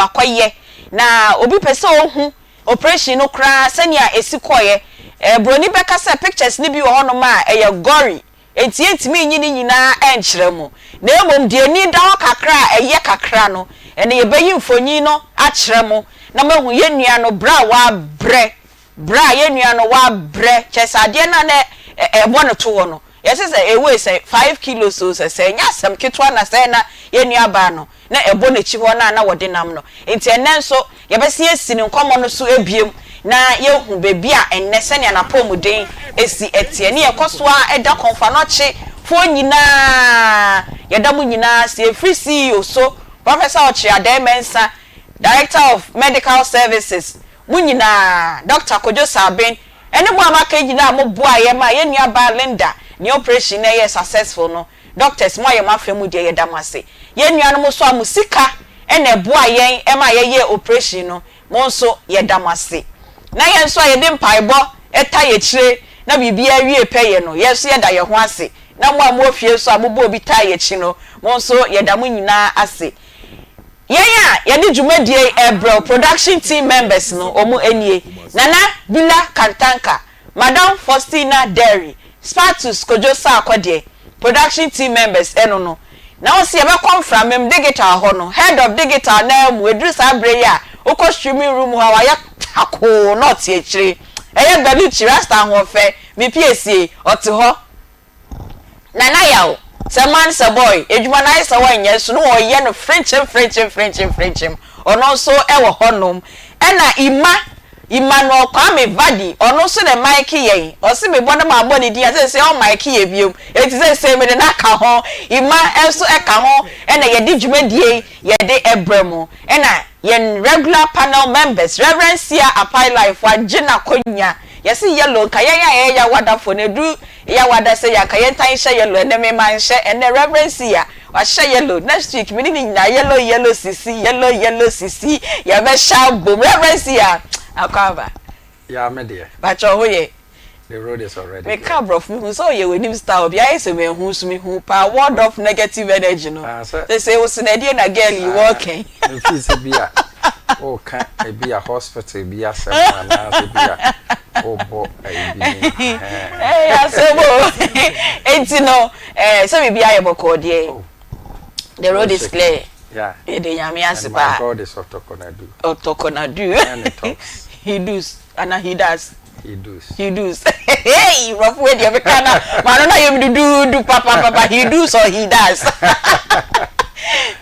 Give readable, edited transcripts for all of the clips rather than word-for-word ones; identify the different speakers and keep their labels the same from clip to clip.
Speaker 1: Wakɔyɛ na obi pɛ sɛ ohu operation no koraa sɛnea esi kɔɔyɛ. Broni bɛka sɛ pictures no bi wɔ hɔnom a ɛyɛ gory, enti yɛntumi nyi ne nyinaa nkyerɛ mo, na mmom deɛ ani da hɔ kakra a ɛyɛ kakra no, ɛno yɛbɛyi mfonyin no akyerɛ mo na moahu yɛn nua no brɛ a wabrɛ, brɛ a yɛn nua no wabrɛ. Kyerɛ sɛ adeɛ no a na ɛbɔ no to hɔ no, yɛse sɛ ɛweigh sɛ 5 kilos o, sɛ ɛnyɛ asɛm ketewa na sɛ na yɛn nua baa no na ɛbɔ n'akyi hɔ no a na wɔde nam no. Nti ɛnnɛ nso yɛbɛsi asi ne nkɔmmɔ no so ebiem na yɛhu beebi a ɛnnɛ sɛnea n'apɔmuden esi ɛteɛ. Ne yɛkɔ so a ɛda Kɔmfo Anɔkye foɔ nyinaa, yɛda mo nyinaa si efiri CEO so, Professor Ɔkyere Adɛɛ Director of Medical Services, mo nyinaa, Dr Kojo Sabin, ɛne mo a maka nyinaa a mo boa yɛ ma yɛn nua baa Linda ne operation na ɛyɛ successful no. Doctors, mo ayɛ mo afɛ mu deɛ, yɛda mo ase. Yɛn nuanom nso a mo sika ɛna ɛboa yɛn ɛma yɛyɛ operation no, mo nso yɛda mo ase. Na yɛn nso a yɛde mpaebɔ ɛta yɛ kyire na biribiara wie pɛyɛ no, yɛn nso yɛda yɛn ho ase. Na mo a mo wɔ fie nso a mobɔ obi taa yɛ akyi no, mo nso yɛda mo nyinaa ase. Yɛn a yɛde dwumadie ɛbrɛw, production team members no, wɔn nie: Nana Bila Kantanka, Madam Faustina Derry, Spatus Kojo Saakɔdeɛ. Production team members ɛno no. Na wɔn si yɛbɛkɔ mframam digital hɔ no, head of digital naa mu eduru saa abere yi a wokɔ streaming room hɔ a wayɛ takoo na ɔte akyire, ɛyɛ Beluchi Rasta ahoɔfɛ mipiesie ɔte hɔ. Nana Yaw sɛ man sɛ boy edwuma na ayɛ sɛ wɔnyɛ so no, wɔyɛ no frenkyem frenkyem frenkyem frenkyem. Ɔno nso ɛwɔ hɔnom. Ɛna Ima Emmanuel Kwame Vadi, ɔno nso na mic yɛn. Ɔsi mi bɔ ne ma abɔ ne din ase sɛ ɔn mic yɛ biom, eti sɛ mi de n'aka ho. Ima nso ɛka ho ɛna yɛde dwumadie yɛde ɛbrɛ mu. Ɛna yɛn regular panel members, Reverend Sia Apai Life, wagye n'akonnwa. Yɛsi yellow nka yɛn a yɛyɛ Yawadafo na edu Yawada sɛ yɛnka yɛn tan hyɛ yellow. Ɛnɛ mi ma nhyɛ. Ɛnɛ Reverend Sia wahyɛ yellow. Next week mi ni ne nyinaa yellow yellow sisi yellow yellow sisi yɛbɛhyɛ abom. Reverend Sia, akɔ aba.
Speaker 2: Yeah, me dear.
Speaker 1: Bàtchɛ ɔho yɛ.
Speaker 2: The road is already.
Speaker 1: Meka aborɔfo mi hu sɛ ɔyɛ w'anim style bi ayɛ sɛ mehu so mehu paa ward off negative energy no.
Speaker 2: Ah, sɛ.
Speaker 1: Sɛ wo sinadie na girl yi wɔɔkɛn.
Speaker 2: Mfi sɛ bi a woka ebi a hospital bi asɛm anaasɛ bi a wobɔ ayi bi din.
Speaker 1: Ɛyɛ asɛm o. Enti no sɛ biribi ayɛ bɔkɔɔ deɛ.
Speaker 2: Oh.
Speaker 1: The road is clear. Yɛde Nyame ase
Speaker 2: And my
Speaker 1: paa.
Speaker 2: God is Otokonadu.
Speaker 1: Ɔtɔkɔnadu.
Speaker 2: And he talks.
Speaker 1: He does ana he does?
Speaker 2: He does.
Speaker 1: He does. Hey, rɔfo wei deɛ meka na maano na yɛ mi duduudu papapapa. He does or he does?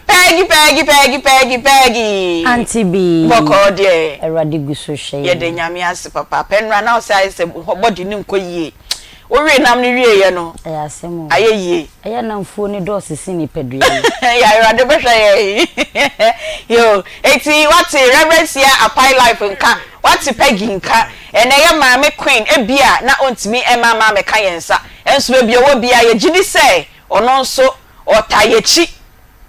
Speaker 1: Peggy, Peggy, Peggy, Peggy, Peggy.
Speaker 3: Auntie B.
Speaker 1: Bɔkɔɔ deɛ?
Speaker 3: Awurade gu so hwɛ.
Speaker 1: Yɛde Nyame ase papa. Pɛnura na ɔsɛ ayɛ sɛ bɔdi ne nkɔ yie. Wowie nam no wie yɛ no.
Speaker 3: Ɛyɛ asɛm o.
Speaker 1: Ayɛ yie.
Speaker 3: Ɛyɛ namfuo ne dɔɔso si nipadua no.
Speaker 1: Yɛ Awurade bɛhwɛ yɛ yo. Eti wate Reverend Sia Apai Life nka, wate Peggy nka. Ɛnɛ yɛ Maame Queen ebia na ontumi ɛma maame ka yɛn nsa, ɛnso beebi ɔwɔ bia yɛgye di sɛ ɔno nso ɔta yɛkyi.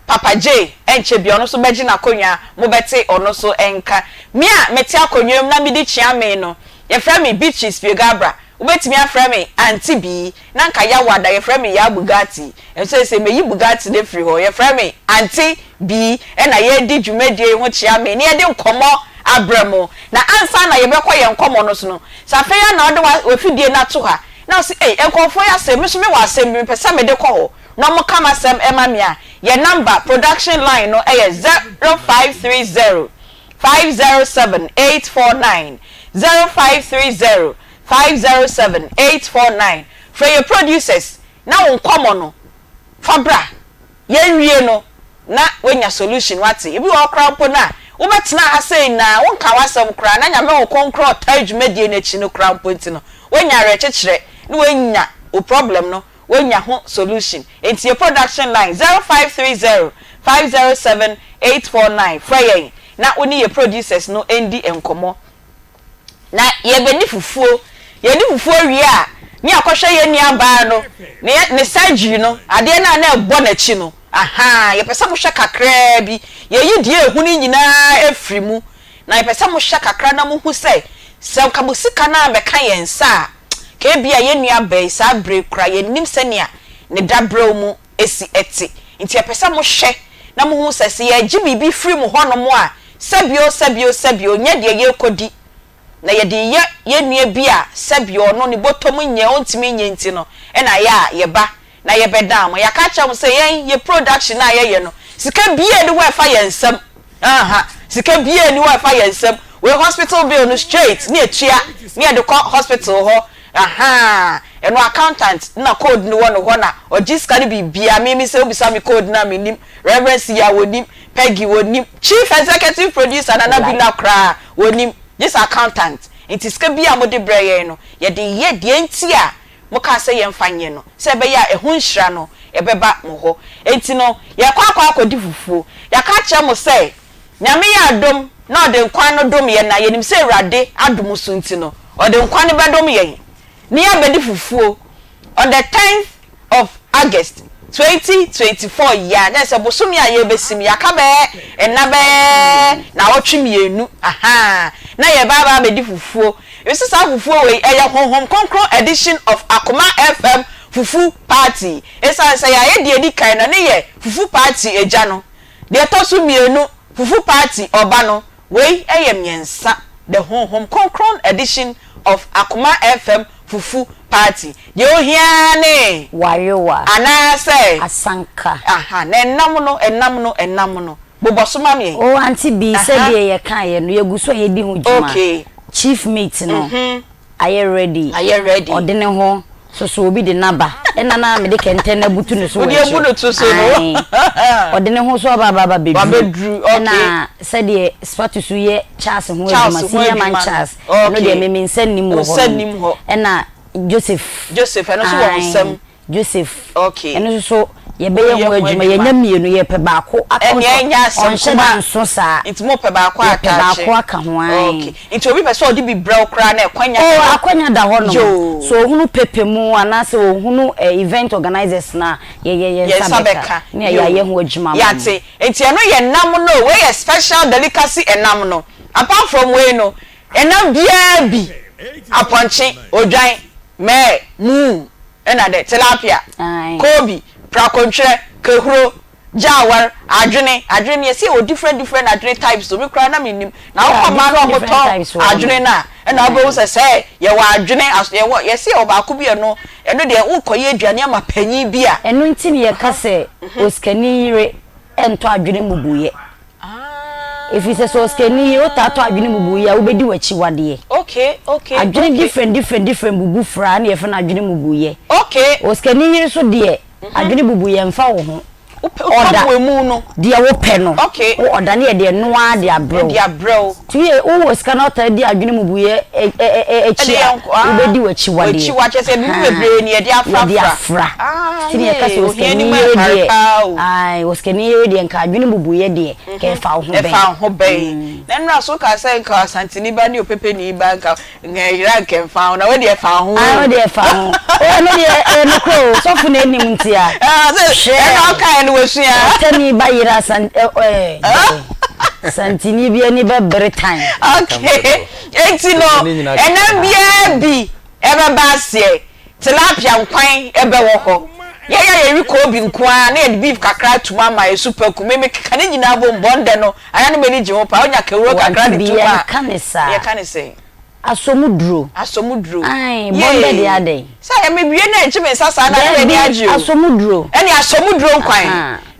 Speaker 1: Papa J ɛnkyɛ bia ɔno nso bɛgye n'akonnwa, mobɛte ɔno nso ɛnka. Me a mete akonnwa mu na mede kyia me no, yɛfrɛ me Beatrice Piogabra. Wobɛtumi afrɛ me Auntie Bii. Na nka Yawada yɛfrɛ me Yaa Bugatti, nso sɛ meyi Bugatti no afiri hɔ, yɛfrɛ me Auntie Bii. Ɛna yɛredi dwumadie yi ho kyia me na yɛde nkɔmmɔ abrɛ mo. Na ansa na yɛbɛkɔ yɛn nkɔmmɔ no so no, sɛ afei a na wode wafidie no ato ha na ɔsi ei, nkɔmfoɔ yi asɛm, me nso mewɔ asɛm bi mepɛ sɛ mede kɔ hɔ na ɔmo ka m'asɛm ɛma me a, yɛn number, production line no ɛyɛ 0530 507 849, 0530 507 849. Frɛ yɛ producers na wo nkɔmmɔ no fa bra. Yɛnwie no na woanya solution. Wate ebi wɔ hɔ koraa mpo no a wobɛtena ha sei na wonka w'asɛm koraa na Nyame wo kronkron ɔtaa dwumadie no akyi no koraa mpo nti no, woanya awerɛkyekyerɛ na woanya wo problem no, woanya ho solution. Nti yɛ production line 0530 507 849. Frɛ yɛn na wo ne yɛ producers no ndi nkɔmmɔ. Na yɛbɛdi fufuo, yɛdi fufuo wie a, ne akɔhwɛ yɛn nua baa no ne surgery no, adeɛ no a na ɛbɔ n'akyi no. Aha yɛpɛ sɛ mohwɛ kakraa bi. Yɛyi deɛ ehu no nyinaa efiri mu na yɛpɛ sɛ mohwɛ kakra na mohu sɛ nka mo sika no a bɛka yɛn nsa a, ka ebi a yɛn nua baa yi saa bere kora yɛnim sɛnea ne dabrɛw mu esi ɛte. Nti yɛpɛ sɛ mohwɛ na mohu sɛ yɛgye biribi firi mu hɔnom a. Sɛbio, sɛbio, sɛbio, nyɛ deɛ yɛrekɔdi na yɛde reyɛ yɛn nua bi a sɛbio ɔno ne bɔtɔ mu nyɛ, ɔntumi nyɛ nti no na ɛyɛ a yɛba na yɛbɛdan mo. Yɛaka akyerɛ mo sɛ yɛn, yɛn production a yɛyɛ no, sika biara nni hɔ a ɛfa yɛn nsam. Aha, sika biara nni hɔ a ɛfa yɛn nsam. Wei hospital bill no straight ne yɛtua ne yɛde kɔ hospital hɔ. Ahaa, ɛno accountant na code no wɔ no hɔ na ɔgye sika no biribiara. Me, me sɛ wobisa me code no a mennim. Reverend Siya wɔnnim, Peggy wɔnnim, Chief Executive Producer Nana Bila koraa wɔnnim, gye sɛ accountant. Nti sika biara a mode brɛ yɛn no, yɛde yɛ deɛ nti a mokaa sɛ yɛmfa nyɛ no, sɛ ɛbɛyɛ a ɛho nhyira no ɛbɛba mo hɔ. Enti no, yɛrekɔ akɔ akɔdi fufuo. Yɛaka akyerɛ mo sɛ, Nyame yɛ adom na ɔde nkwa no dom yɛn, na yɛnim sɛ Awurade adom so nti no, ɔde nkwa no bɛdom yɛn, na yɛabɛdi fufuo on the tenth of August 2024 yi a, na ɛsɛ bosome a yɛrebɛsim, yɛaka bɛyɛ nna bɛyɛ naawɔtwe mmienu, ahaa, na yɛreba aba abɛdi fufuo. Ɛfiri saa fufuo wei, ɛyɛ Honhom Kronkron edition of Akoma FM Fufu Party. Ɛsiane sɛ yɛayɛ deɛ ɛdi kan no, ɛno yɛ Fufu Party agya no. Deɛ ɛtɔ so mmienu, Fufu Party ɔba no. Wei yɛ mmiɛnsa, The Honhom Kronkron edition of Akoma FM Fufu Party. Deɛ ohia ara ne.
Speaker 3: Wayewa.
Speaker 1: Anaasɛ.
Speaker 3: Asanka.
Speaker 1: Aha, na ɛnam no, ɛnam no, ɛnam no. Bobɔ so ma me.
Speaker 3: Oh Auntie Bee, sɛdeɛ yɛkaeɛ no, yɛgu so a yɛdi ho dwuma.
Speaker 1: Okay.
Speaker 3: Chief mate no. Ayɛ ready.
Speaker 1: Ayɛ ready.
Speaker 3: Ɔde ne ho soso obi de n'aba. Ɛna na mede kɛntɛn no abutu ne so wɔ
Speaker 1: akyire. Wode abu no to so no.
Speaker 3: Ae. Ɔde ne ho so aba aba aba bɛduru.
Speaker 1: Wabɛduru, okay.
Speaker 3: Ɛna sɛdeɛ Spatu yɛ Charles ho adwuma,
Speaker 1: Charles ho
Speaker 3: senior man
Speaker 1: adwuma no.
Speaker 3: Charles. Ɛno
Speaker 1: Okay.
Speaker 3: deɛ me me nsa nnim wɔ
Speaker 1: Wo
Speaker 3: hɔ
Speaker 1: nsa
Speaker 3: nom.
Speaker 1: nnim hɔ.
Speaker 3: Ɛna Joseph.
Speaker 1: Joseph, ɛno nso wɔ wo nsam.
Speaker 3: Ae. Joseph.
Speaker 1: Okay.
Speaker 3: Ɛno nso so yɛbɛyɛ
Speaker 1: Woyɛ
Speaker 3: ho
Speaker 1: ho
Speaker 3: adwuma.
Speaker 1: adwuma.
Speaker 3: Yɛnya mmienu, yɛpɛ baako aka ho.
Speaker 1: Ɛnneɛ ɛnyɛ asɛm
Speaker 3: Ɔnhyɛ da
Speaker 1: kumaa.
Speaker 3: nso saa.
Speaker 1: Nti mopɛ baako
Speaker 3: Yɛpɛ
Speaker 1: ataakye.
Speaker 3: baako aka ho, ae.
Speaker 1: Okay. Nti obi pɛ sɛ ɔde bi brɛ wo koraa na ɛkwanya
Speaker 3: Oh,
Speaker 1: da hɔ?
Speaker 3: akwanya da hɔ nom.
Speaker 1: Yoo.
Speaker 3: So ohunu pepe mu anaasɛ ohunu eh, event organisers no a, yɛ yɛ yɛn
Speaker 1: Yɛn
Speaker 3: nsa
Speaker 1: nsa
Speaker 3: bɛka.
Speaker 1: bɛka.
Speaker 3: Ne
Speaker 1: Yoo.
Speaker 3: yɛayɛ ho adwuma ama no.
Speaker 1: Yɛate. Nti ɛno yɛ nam no o, wei yɛ special delicacy ɛnam no. Apart from wei no, ɛnam biara bi, apɔnkye, odwan, mɛɛ, muu, ɛna dɛ, tilapia,
Speaker 3: Ae.
Speaker 1: koobi, prakontwerɛ, kahuro, Gyaawar, adwene, adwene no yɛse yɛwɔ different different adwene types o, me koraa na mennim. Na
Speaker 3: Yeah,
Speaker 1: wokɔ mmaa no a
Speaker 3: different different
Speaker 1: wɔtɔn
Speaker 3: types wɔ hɔ
Speaker 1: adwene
Speaker 3: nom.
Speaker 1: no a, ɛna wobɛhu sɛ sɛ yɛwɔ adwene, as yɛwɔ, yɛse yɛwɔ baako bi a ɛno, ɛno deɛ wokɔyɛ aduane ama panyin bi a.
Speaker 3: Ɛno nti na yɛka sɛ osikani yere ntɔ adwene mmubuiɛ. Ɛfiri sɛ sɛ osikani yere wotaa tɔ adwene mmubuiɛ a, wobɛdi w'akyiwadeɛ.
Speaker 1: Okay, okay,
Speaker 3: Adwene
Speaker 1: okay.
Speaker 3: different different different bubu fra na yɛfrɛ no adwene mmubuiɛ.
Speaker 1: Okay.
Speaker 3: Osikani yere nso deɛ, Adwene bubu yɛ mfa wo ho.
Speaker 1: Ɔda
Speaker 3: deɛ wo pɛ no. Wo ɔda ne yɛ deɛ noa ara de abrɛ wo. Nti woyɛ wo wɔ sika na ɔtaa di adwene mu bu yɛ akyi a wo bɛ di w'akyiwadeɛ. Yɛde afra. Nti ne yɛka sɛ osikani yere deɛ ae osikani yere deɛ nka adwene bubu yɛ deɛ nka ɛfa wo ho bɛn.
Speaker 1: Ɛfa wo ho bɛn. Na nnora so wokaa sɛ nka Asanteni ba ne Opepeni ba nka Nka ɛyera nka ɛmfa ho na wo deɛ ɛfa ho.
Speaker 3: Ah wo deɛ ɛfa ho. O ɛno deɛ ɛyɛ nokorɛ o sɔfo na ɛnim nti a.
Speaker 1: Hwɛ ɛna ɔkaeɛ no wasua.
Speaker 3: Ɔtani ba yera san ɛɛ santini bi ani bɛbere tan.
Speaker 1: Okay enti no ɛnam biara bi ɛbɛba aseɛ tilapia nkwan ɛbɛwɔ hɔ yɛyɛ a yɛwe koobi nko ara na yɛde beef kakra atum ama yɛ super ku me mekeka ne nyinaa bom bɔndɛ no Aya no m'ani gye ho paa onya kawuro kakra de to mu a.
Speaker 3: Yɛnka ne saa.
Speaker 1: Yɛka ne sɛn?
Speaker 3: Asɔmu duro.
Speaker 1: Asɔmu duro.
Speaker 3: Ae, bɔndɛ deɛ adɛn?
Speaker 1: Sɛ ayɛ me wie na ɛgye me nsa saa na ne m'ani agye o.
Speaker 3: Dabi, asɔmu duro.
Speaker 1: Ɛne asɔmu duro nkwan.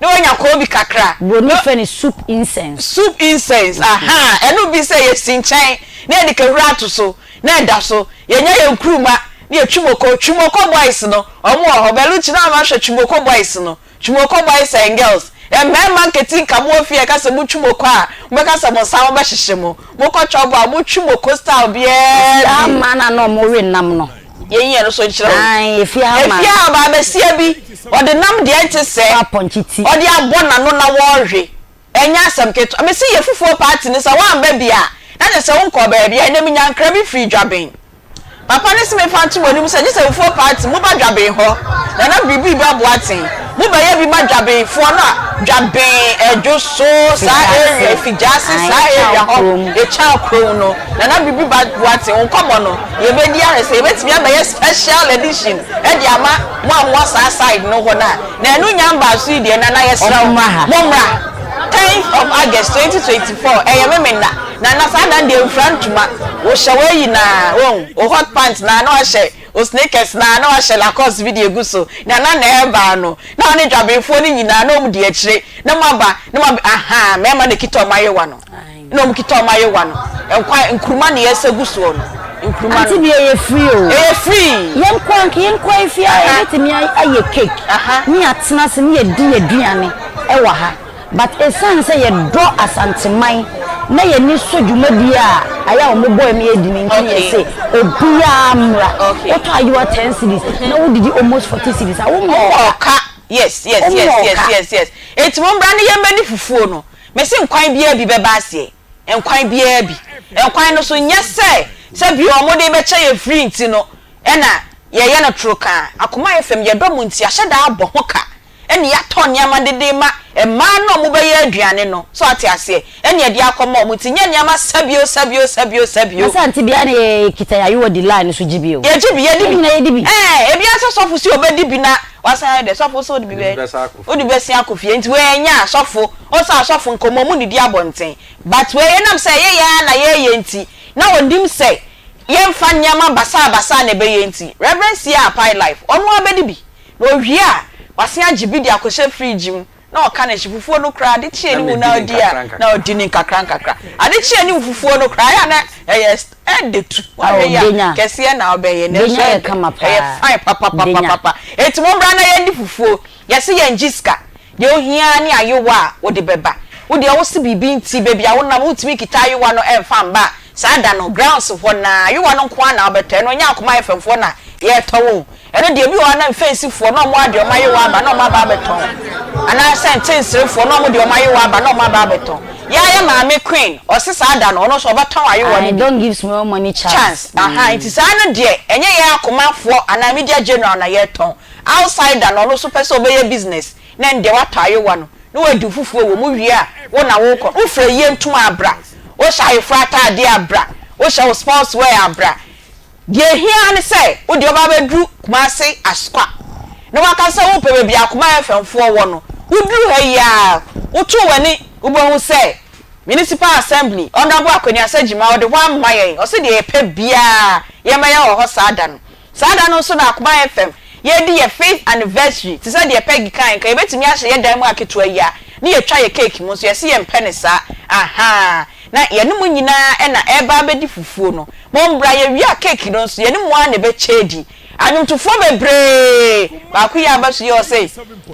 Speaker 1: Na wanya koobi kakra.
Speaker 3: Broni frɛ no soup incense.
Speaker 1: Soup incense, ahaa, ɛno bi sɛ yɛsi nkyɛn na yɛde kawuro ato so na ɛda so. Yɛnya yɛn nkruma na yɛtwi moko. Twimoko boys no, wɔn wɔ hɔ. Bɛluchi na wɔahwɛ Twimoko boys no. Twumokɔ boys and girls, mmarima nketinka mowɔ fie a yɛka sɛ mo twumokɔ a, mobɛka sɛ mo nsa ho bɛhyehye mo. Mokɔ twɔbo a, mo twumokɔ style biara
Speaker 3: Efie ha
Speaker 1: bi.
Speaker 3: mmaa no a na wɔwe nam no.
Speaker 1: Yɛnyi ɛno nso nkyerɛ wo.
Speaker 3: Ae, efie ha mmaa.
Speaker 1: Efie ha ɔbaa basia bi, ɔde nam deɛ ɛnte sɛɛ,
Speaker 3: Fa apɔnkye ti.
Speaker 1: ɔde abɔ n'ano na wɔrewe. Ɛnyɛ asɛm ketewa. Mese yɛ fufuo party no sɛ woamba bi a, na kyerɛ sɛ wonkɔɔ baabi. Ɛnnɛ menya nkra bi firi Dwaben. Papa no se memfa nto mo anim sɛ gye sɛ fufuo party moba Dwaben hɔ na na biribi reba Boateng. Mobɛyɛ bi ma Dwabenfoɔ no a, Dwaben, Adwoso, saa area, Afigyaase, saa area hɔ, Ekyan kurom no, na na biribi ba Boateng. Wo nkɔmmɔ no, yɛbɛdi ahwɛ sɛ yɛbɛtumi abɛyɛ special edition de ama mo a mowɔ saa side no hɔ no a. Na ɛno nya mbaa so yi deɛ Nana yɛsrɛ wo
Speaker 3: Ɔmo mmra ha.
Speaker 1: mommra. Tenth of August 2024, ɛyɛ Memenda. Na na saa da no deɛ mfira ntoma. Wohyɛ w'ayi na wohu, wo hot pant na na wahyɛ wo sneakers na na wahyɛ Lacoste bi de agu so. Na na na ɛreba no, na ɔne dwabenfoɔ no nyinaa na wɔn di akyire na moaba na moabɛ ahaa, mmarima na ɛkita wɔn ayewa no. Na wɔn kita wɔn ayewa no. Nkwan, nkruma na yɛsa gu soɔ no. Nkruma no.
Speaker 3: Auntie bi ɛyɛ free o.
Speaker 1: Ɛyɛ free.
Speaker 3: Yɛn kɔ anka yɛn kɔ efie a yɛbɛtumi ayɛ cake ne yɛatena ase ne yɛdi yɛn aduane ɛwɔ ha but ɛsiane sɛ yɛdɔ Asanteman na yɛn ani sɔ dwumadie a ayɛ a wɔn bɔ yɛn yɛdi no nti na yɛse obiara mmra. Wotɔ ayewa ten cedis na wodidi almost 40 cedis a wommɔɔ
Speaker 1: ka. Yes. Eti mo mbra ne yɛn bɛdi fufuo no. Mese nkwan biara bi bɛba aseɛ. Nkwan biara bi. Nkwan no so nyɛ sɛ sɛ bi wɔn de bɛkyɛ yɛ free nti no ɛna yɛyɛ no toro kaa. Akoma FM yɛdɔ mo nti yɛahyɛ da abɔ ho ka ɛna yɛatɔ nneɛma de de ma mmaa no a wɔbɛyɛ aduane no. So ate aseɛ? Ɛna yɛde akɔma wɔn nti nyɛ nneɛma sɛbio sɛbio sɛbio sɛbio.
Speaker 3: Na sɛ ante biara na yɛkita yɛn ayewa di line no so gye bi o.
Speaker 1: Yɛgye bi, yɛdi bi.
Speaker 3: Yɛn nyinaa yɛdi bi.
Speaker 1: Ɛɛ, ebi ara sɛ sɔfo si ɔbɛdi bi na wasan ayɛ dɛ. Sɔfo sɛ wode bi bɛ, wode bi bɛsen akɔ fie. Nti wei ɛnyɛ a sɔfo, wohu sɛ asɔfo nkɔmmɔ ɔmo nnidi abɔnten. But wei ɛnam sɛ ɛyɛ yɛn ara na yɛreyɛ nti, na ɔnim sɛ yɛmfa nneɛma basaa basaa na ɛbɛyɛ nti, Rev. C. A. Apai Life, ɔno ara bɛdi bi. Na ɔwie a, wasen agye bi de akɔhyɛ fridge mu na ɔka no hye fufuo no koraa ade kye anim na ɔdi a na ɔdi ne nkakra nkakra ade kye anim fufuo no koraa ɛyɛ a na ɛyɛ ɛde tu wahwɛ yi a kɛseɛ na ɔbɛyɛ nanso ɛde ɛyɛ fine papapapapa eti mo mbra na yɛn di fufuo yɛse yɛn gye sika deɛ ohia ara ne ayewa a wode bɛba wo deɛ wose biribi nti baabi a wonam wontumi nkita ayewa no ɛnfa mba a saa da no grounds hɔ naa ayewa no nko ara na wobɛtɔ ɛno ɛnyɛ akoma fm foɔ na yɛtɔ wo Ɛno deɛ ebi wɔ hɔ a na mfɛnsifoɔ na wɔn de wɔn ayewa aba na wɔn aba abɛtɔn anaasɛ ntenserefoɔ na wɔn de wɔn ayewa aba na wɔn aba abɛtɔn. Yɛa yɛ maame Queen ɔse saa da no ɔno nso ɔbɛtɔn ayewa no bi.
Speaker 3: Don't give small money chance.
Speaker 1: Chance aha nti saa no deɛ ɛnyɛ yɛn akomafoɔ anaa media general na yɛtɔn. Outsider na ɔno nso pɛ sɛ ɔbɛyɛ business na ɛndeɛ watɔ ayewa no na wadi fufuo wɔ mu wie a wo na wokɔ. Wofira yie ntoma a bra, wohyɛ ayeforɔ ataadeɛ a bra, wohyɛ wo sports wear a bra. Deɛ ɛhia ara ne sɛ wo deɛ woba abɛduru Kumasi Asokwa na woaka sɛ worepɛ baabi a Akoma FM foɔ wɔ no, woduru ha yi ara, woto w'ani wobɛhu sɛ Municipal Assembly, Honourable Akwani Asah-Gyimah ɔde hɔ ama yɛn, ɔse deɛ yɛpɛ biara yɛmmɛyɛ wɔ hɔ saa da no. Saa da no nso na Akoma FM yɛredi yɛ fifth anniversary, te sɛ deɛ Peggy kaeɛ, nka yɛbɛtumi ahyɛ yɛ dan mu aketewa yi ara ne yɛtwa yɛ cake mu nso yɛse yɛmpɛ no saa, ahaa. Na yɛne mo nyinaa na ɛreba abɛdi fufuo no. Mommra, yɛwie a cake no nso, yɛne mo ara na ɛbɛkyɛ adi. Anwomtofoɔ bebree, baako yi aba so yi ɔse,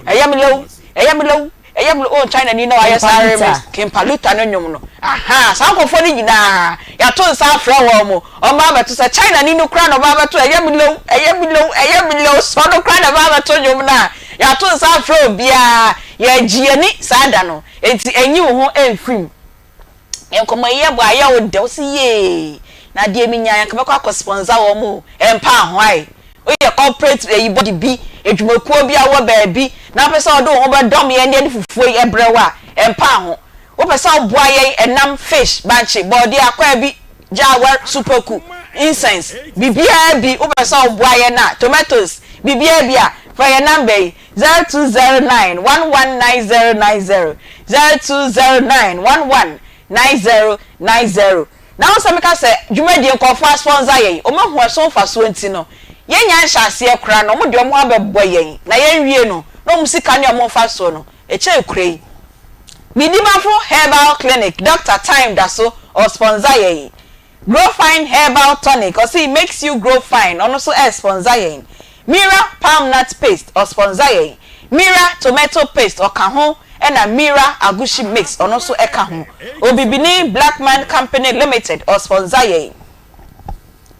Speaker 1: Ɛyɛ me lɛw, ɛyɛ me lɛw, ɛyɛ me lɛw, oh China ni na wayɛ saa remix, Kimpaluta no nnwom no. Ahaa, saa nkurɔfoɔ no nyinaa, yɛato nsa afrɛ wɔn, wɔba abɛto, sɛ China ni no koraa na ɔba abɛto ɛyɛ me lɛw, ɛyɛ me lɛw, ɛyɛ me lɛw, sɛ ɔno koraa na ɛba abɛto nnwom no a, yɛato nsa afrɛ obiara, yɛregye yɛn ani saa da no, enti ɛnyi wo ho mfiri mu. Nkɔmmɔ yi yɛ bɔ a ɛyɛ wo dɛ, wo se yee na deɛ menyaeɛ anka mɛkɔ akɔ sponsor wɔn o, ɛmpa ahoae. Woyɛ corporate ayi body bi, adwumakuo bi a wowɔ baabi na wopɛ sɛ wode wo ho bɛdɔm yɛn de yɛde fufuo yi brɛ wo a, ɛmpa ho. Wopɛ sɛ woboa yɛn ɛnam, fish, bankye, bɔɔdeɛ, akwaabi, gyawar, supaku, incense, biribiara bi wopɛ sɛ woboa yɛn a, tomatoes, biribiara bi a, frɛ yɛn number yi, 0209 119090, 0209 119090. Na wo sɛ meka sɛ dwumadie nkurɔfoɔ asponsor yɛn, wɔn ahu ɛso mfasoɔ nti no, yɛnnya nhyɛaseɛ koraa no, wɔn de wɔn ho abɛbɔ yɛn, na yɛnwie no, na wɔn sika ne wɔn mfasoɔ no, ɛkyɛn kura yi. Midimafo Herbal Clinic, Doctor Time da so ɔsponsor yɛn. Grow Fine Herbal Tonic, ɔse it makes you grow fine, ɔno nso ɛsponsor yɛn. Mira Palm Nut Paste, ɔsponsor yɛn. Mira Tomato Paste, ɔka ho, ɛna Mira Agushi Mix, ɔno nso ɛka ho. Obibini Blackman Company Limited, ɔsponsor yɛn.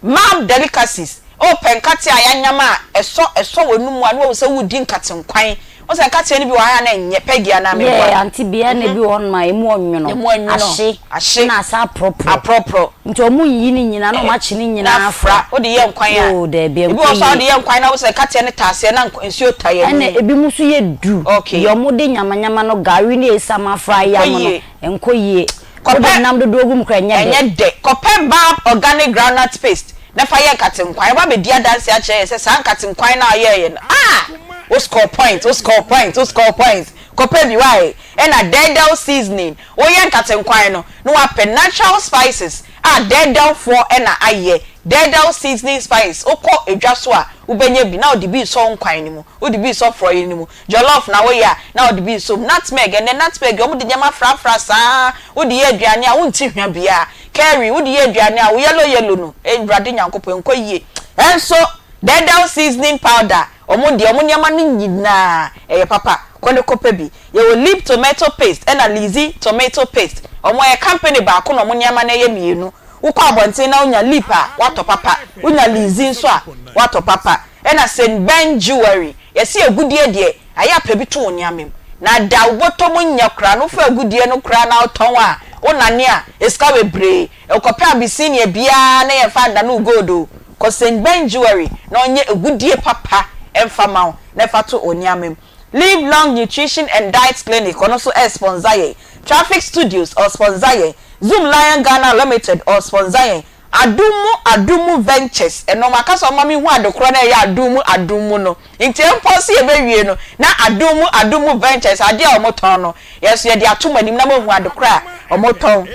Speaker 1: Mab Delicacies, Oh pɛ nkate a yɛanyam a ɛsɔ ɛsɔ w'anum a na wahu sɛ woredi nkate nkwan. Wohu sɛ nkateɛ no bi wɔ ha a na ɛnyɛ Peggy anaa meboa?
Speaker 3: Yeah, ante bia na ebi wɔ hɔnom a emu ɔnwono,
Speaker 1: Emu ɔnwono,
Speaker 3: ahye,
Speaker 1: ahye,
Speaker 3: na asa aprɔprɔ.
Speaker 1: Aprɔprɔ.
Speaker 3: Nti ɔmo nyi ne nyinaa na ɔmo akye ne nyinaa
Speaker 1: Na afra. Wode yɛ nkwan a.
Speaker 3: Oh daabi,
Speaker 1: Ebi
Speaker 3: ɛnkɔ
Speaker 1: wɔ hɔ nso a
Speaker 3: yie.
Speaker 1: wode yɛ nkwan na wohu sɛ nkateɛ no taa aseɛ na nsuo taa ani.
Speaker 3: Ɛna ebi mo nso yɛ du.
Speaker 1: Okay.
Speaker 3: Deɛ ɔmo de nyamanyama no, gari ne esiam afra
Speaker 1: Ɛnkɔ
Speaker 3: yam no,
Speaker 1: yie.
Speaker 3: ɛnkɔ yie.
Speaker 1: Kɔpɛ.
Speaker 3: Wode nam dodoɔ gu mu koraa ɛnyɛ dɛ.
Speaker 1: Ɛnyɛ dɛ. Kɔpɛ Bab Organic Groundnut Paste na fa yɛ nkate nkwan. Woba abɛdi adanseɛ akyerɛ yɛn sɛ saa nkate nkwan no a woyɛeɛ no, ah! Wo score point, wo score point, wo score point. Kɔpɛ bi wai. Ɛna dɛɛdɛw seasoning, woyɛ nkatenkwan no na wapɛ natural spices a dɛɛdɛwfoɔ na ayɛ, dɛɛdɛw seasoning spice, wokɔ edwa so a wobɛnya bi na wode bi resɔ wo nkwan no mu, wode bi resɔ frɔeɛ no mu, jollof na woyɛ a na wode bi resɔ mu, nutmeg, ɛnnɛ nutmeg wɔde nneɛma frafra saa, wode yɛ aduane a wonte hwa biara, curry wode yɛ aduane a wo yellow yellow no, Awurade Nyankopɔn ɛnkɔ yie, ɛnso dɛɛdɛw seasoning powder Wɔn deɛ, wɔn nneɛma no nyinaa, ɛyɛ papa. Kɔ ne kɔpɛ bi. Yɛwɔ Lip tomato paste ɛna Lizzy tomato paste. Wɔn ɛyɛ company baako na wɔn nneɛma no ɛyɛ mmienu. Wokɔ abɔnten na wonya Lip a, woatɔ papa. Wonya Lizzy nso a, woatɔ papa. Ɛna Saint Ben Jewelry, yɛse agudeɛ deɛ, ayɛ a pɛ bi to wo nneɛma mu. Na da wo bɔtɔ mu nyɛ koraa no, wofa agudeɛ no koraa na wotɔn a, wonane a, sika bebree. Wokɔpɛ Abyssinia biara na yɛmfa nnane wo gold o. Kɔ Saint Ben Jewelry na ɔnyɛ agudie papa mfa ma wo na fa to wo nneɛma mu. Live Long Nutrition and Diet Clinic ɔno nso ɛresponsor yɛn. Traffic Studios ɔresponsor yɛn. Zoom Lion Ghana Limited ɔresponsor yɛn. Adom Mu Adom Mu Ventures ɛno maka sɛ ɔmma menhu adekorɔ no a ɛyɛ Adom Mu Adom Mu no nti ɛmpɔ sɛ yɛbɛwie no na Adom Mu Adom Mu Ventures adeɛ a wɔtɔn no yɛn nso yɛde ato mo anim na moahu adekorɔ a wɔtɔn.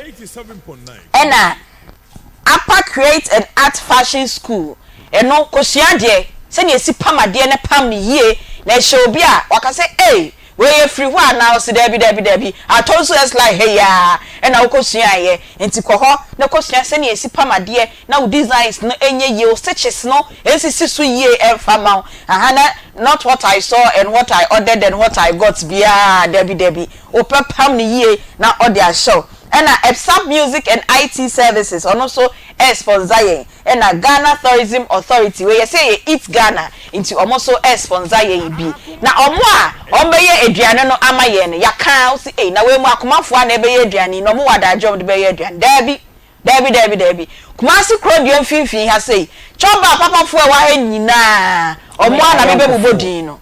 Speaker 1: Ɛna Apa Create and Art Fashion School, ɛno, kɔsua adeɛ, sɛdeɛ yɛsi pam adeɛ na pam no yie, na ɛhyɛ obi a, waka sɛ, Ei, wei ɛfiri hɔ anaa? Ɔse, Daabi, daabi, daabi, atɔ nso S-line ha yi ara na wokɔsuaeɛ, nti kɔ hɔ na kɔsua sɛdeɛ yɛsi pam adeɛ na wo designs no nyɛ yie, wo stitches no nsisi so yie ɛmfa mma wo, aha, na not what I saw and what I ordered and what I got biara, daabi, daabi, wopɛ pam no yie na ɔde ahyɛ wo. Ɛna Epsap Music and IT Services ɔno nso ɛresponsor yɛn, ɛna Ghana Tourism Authority, wei yɛsɛ ɛyɛ Eat Ghana nti ɔmo nso ɛresponsor yɛn bi. Na ɔmo a ɔmo bɛyɛ aduane no ama yɛn no, yɛaka a wose ei na wei mu Akomafoɔ a na ɛbɛyɛ aduane yi na ɔmo wɔ adagyeɛ a ɔmo de bɛyɛ aduane? Daabi, daabi, daabi, daabi. Kumasi Kurodua mfimfini ha sei, chop bar papafoɔ a ɛwɔ ha nyinaa ɔmo ara na mebɛbobɔ din no.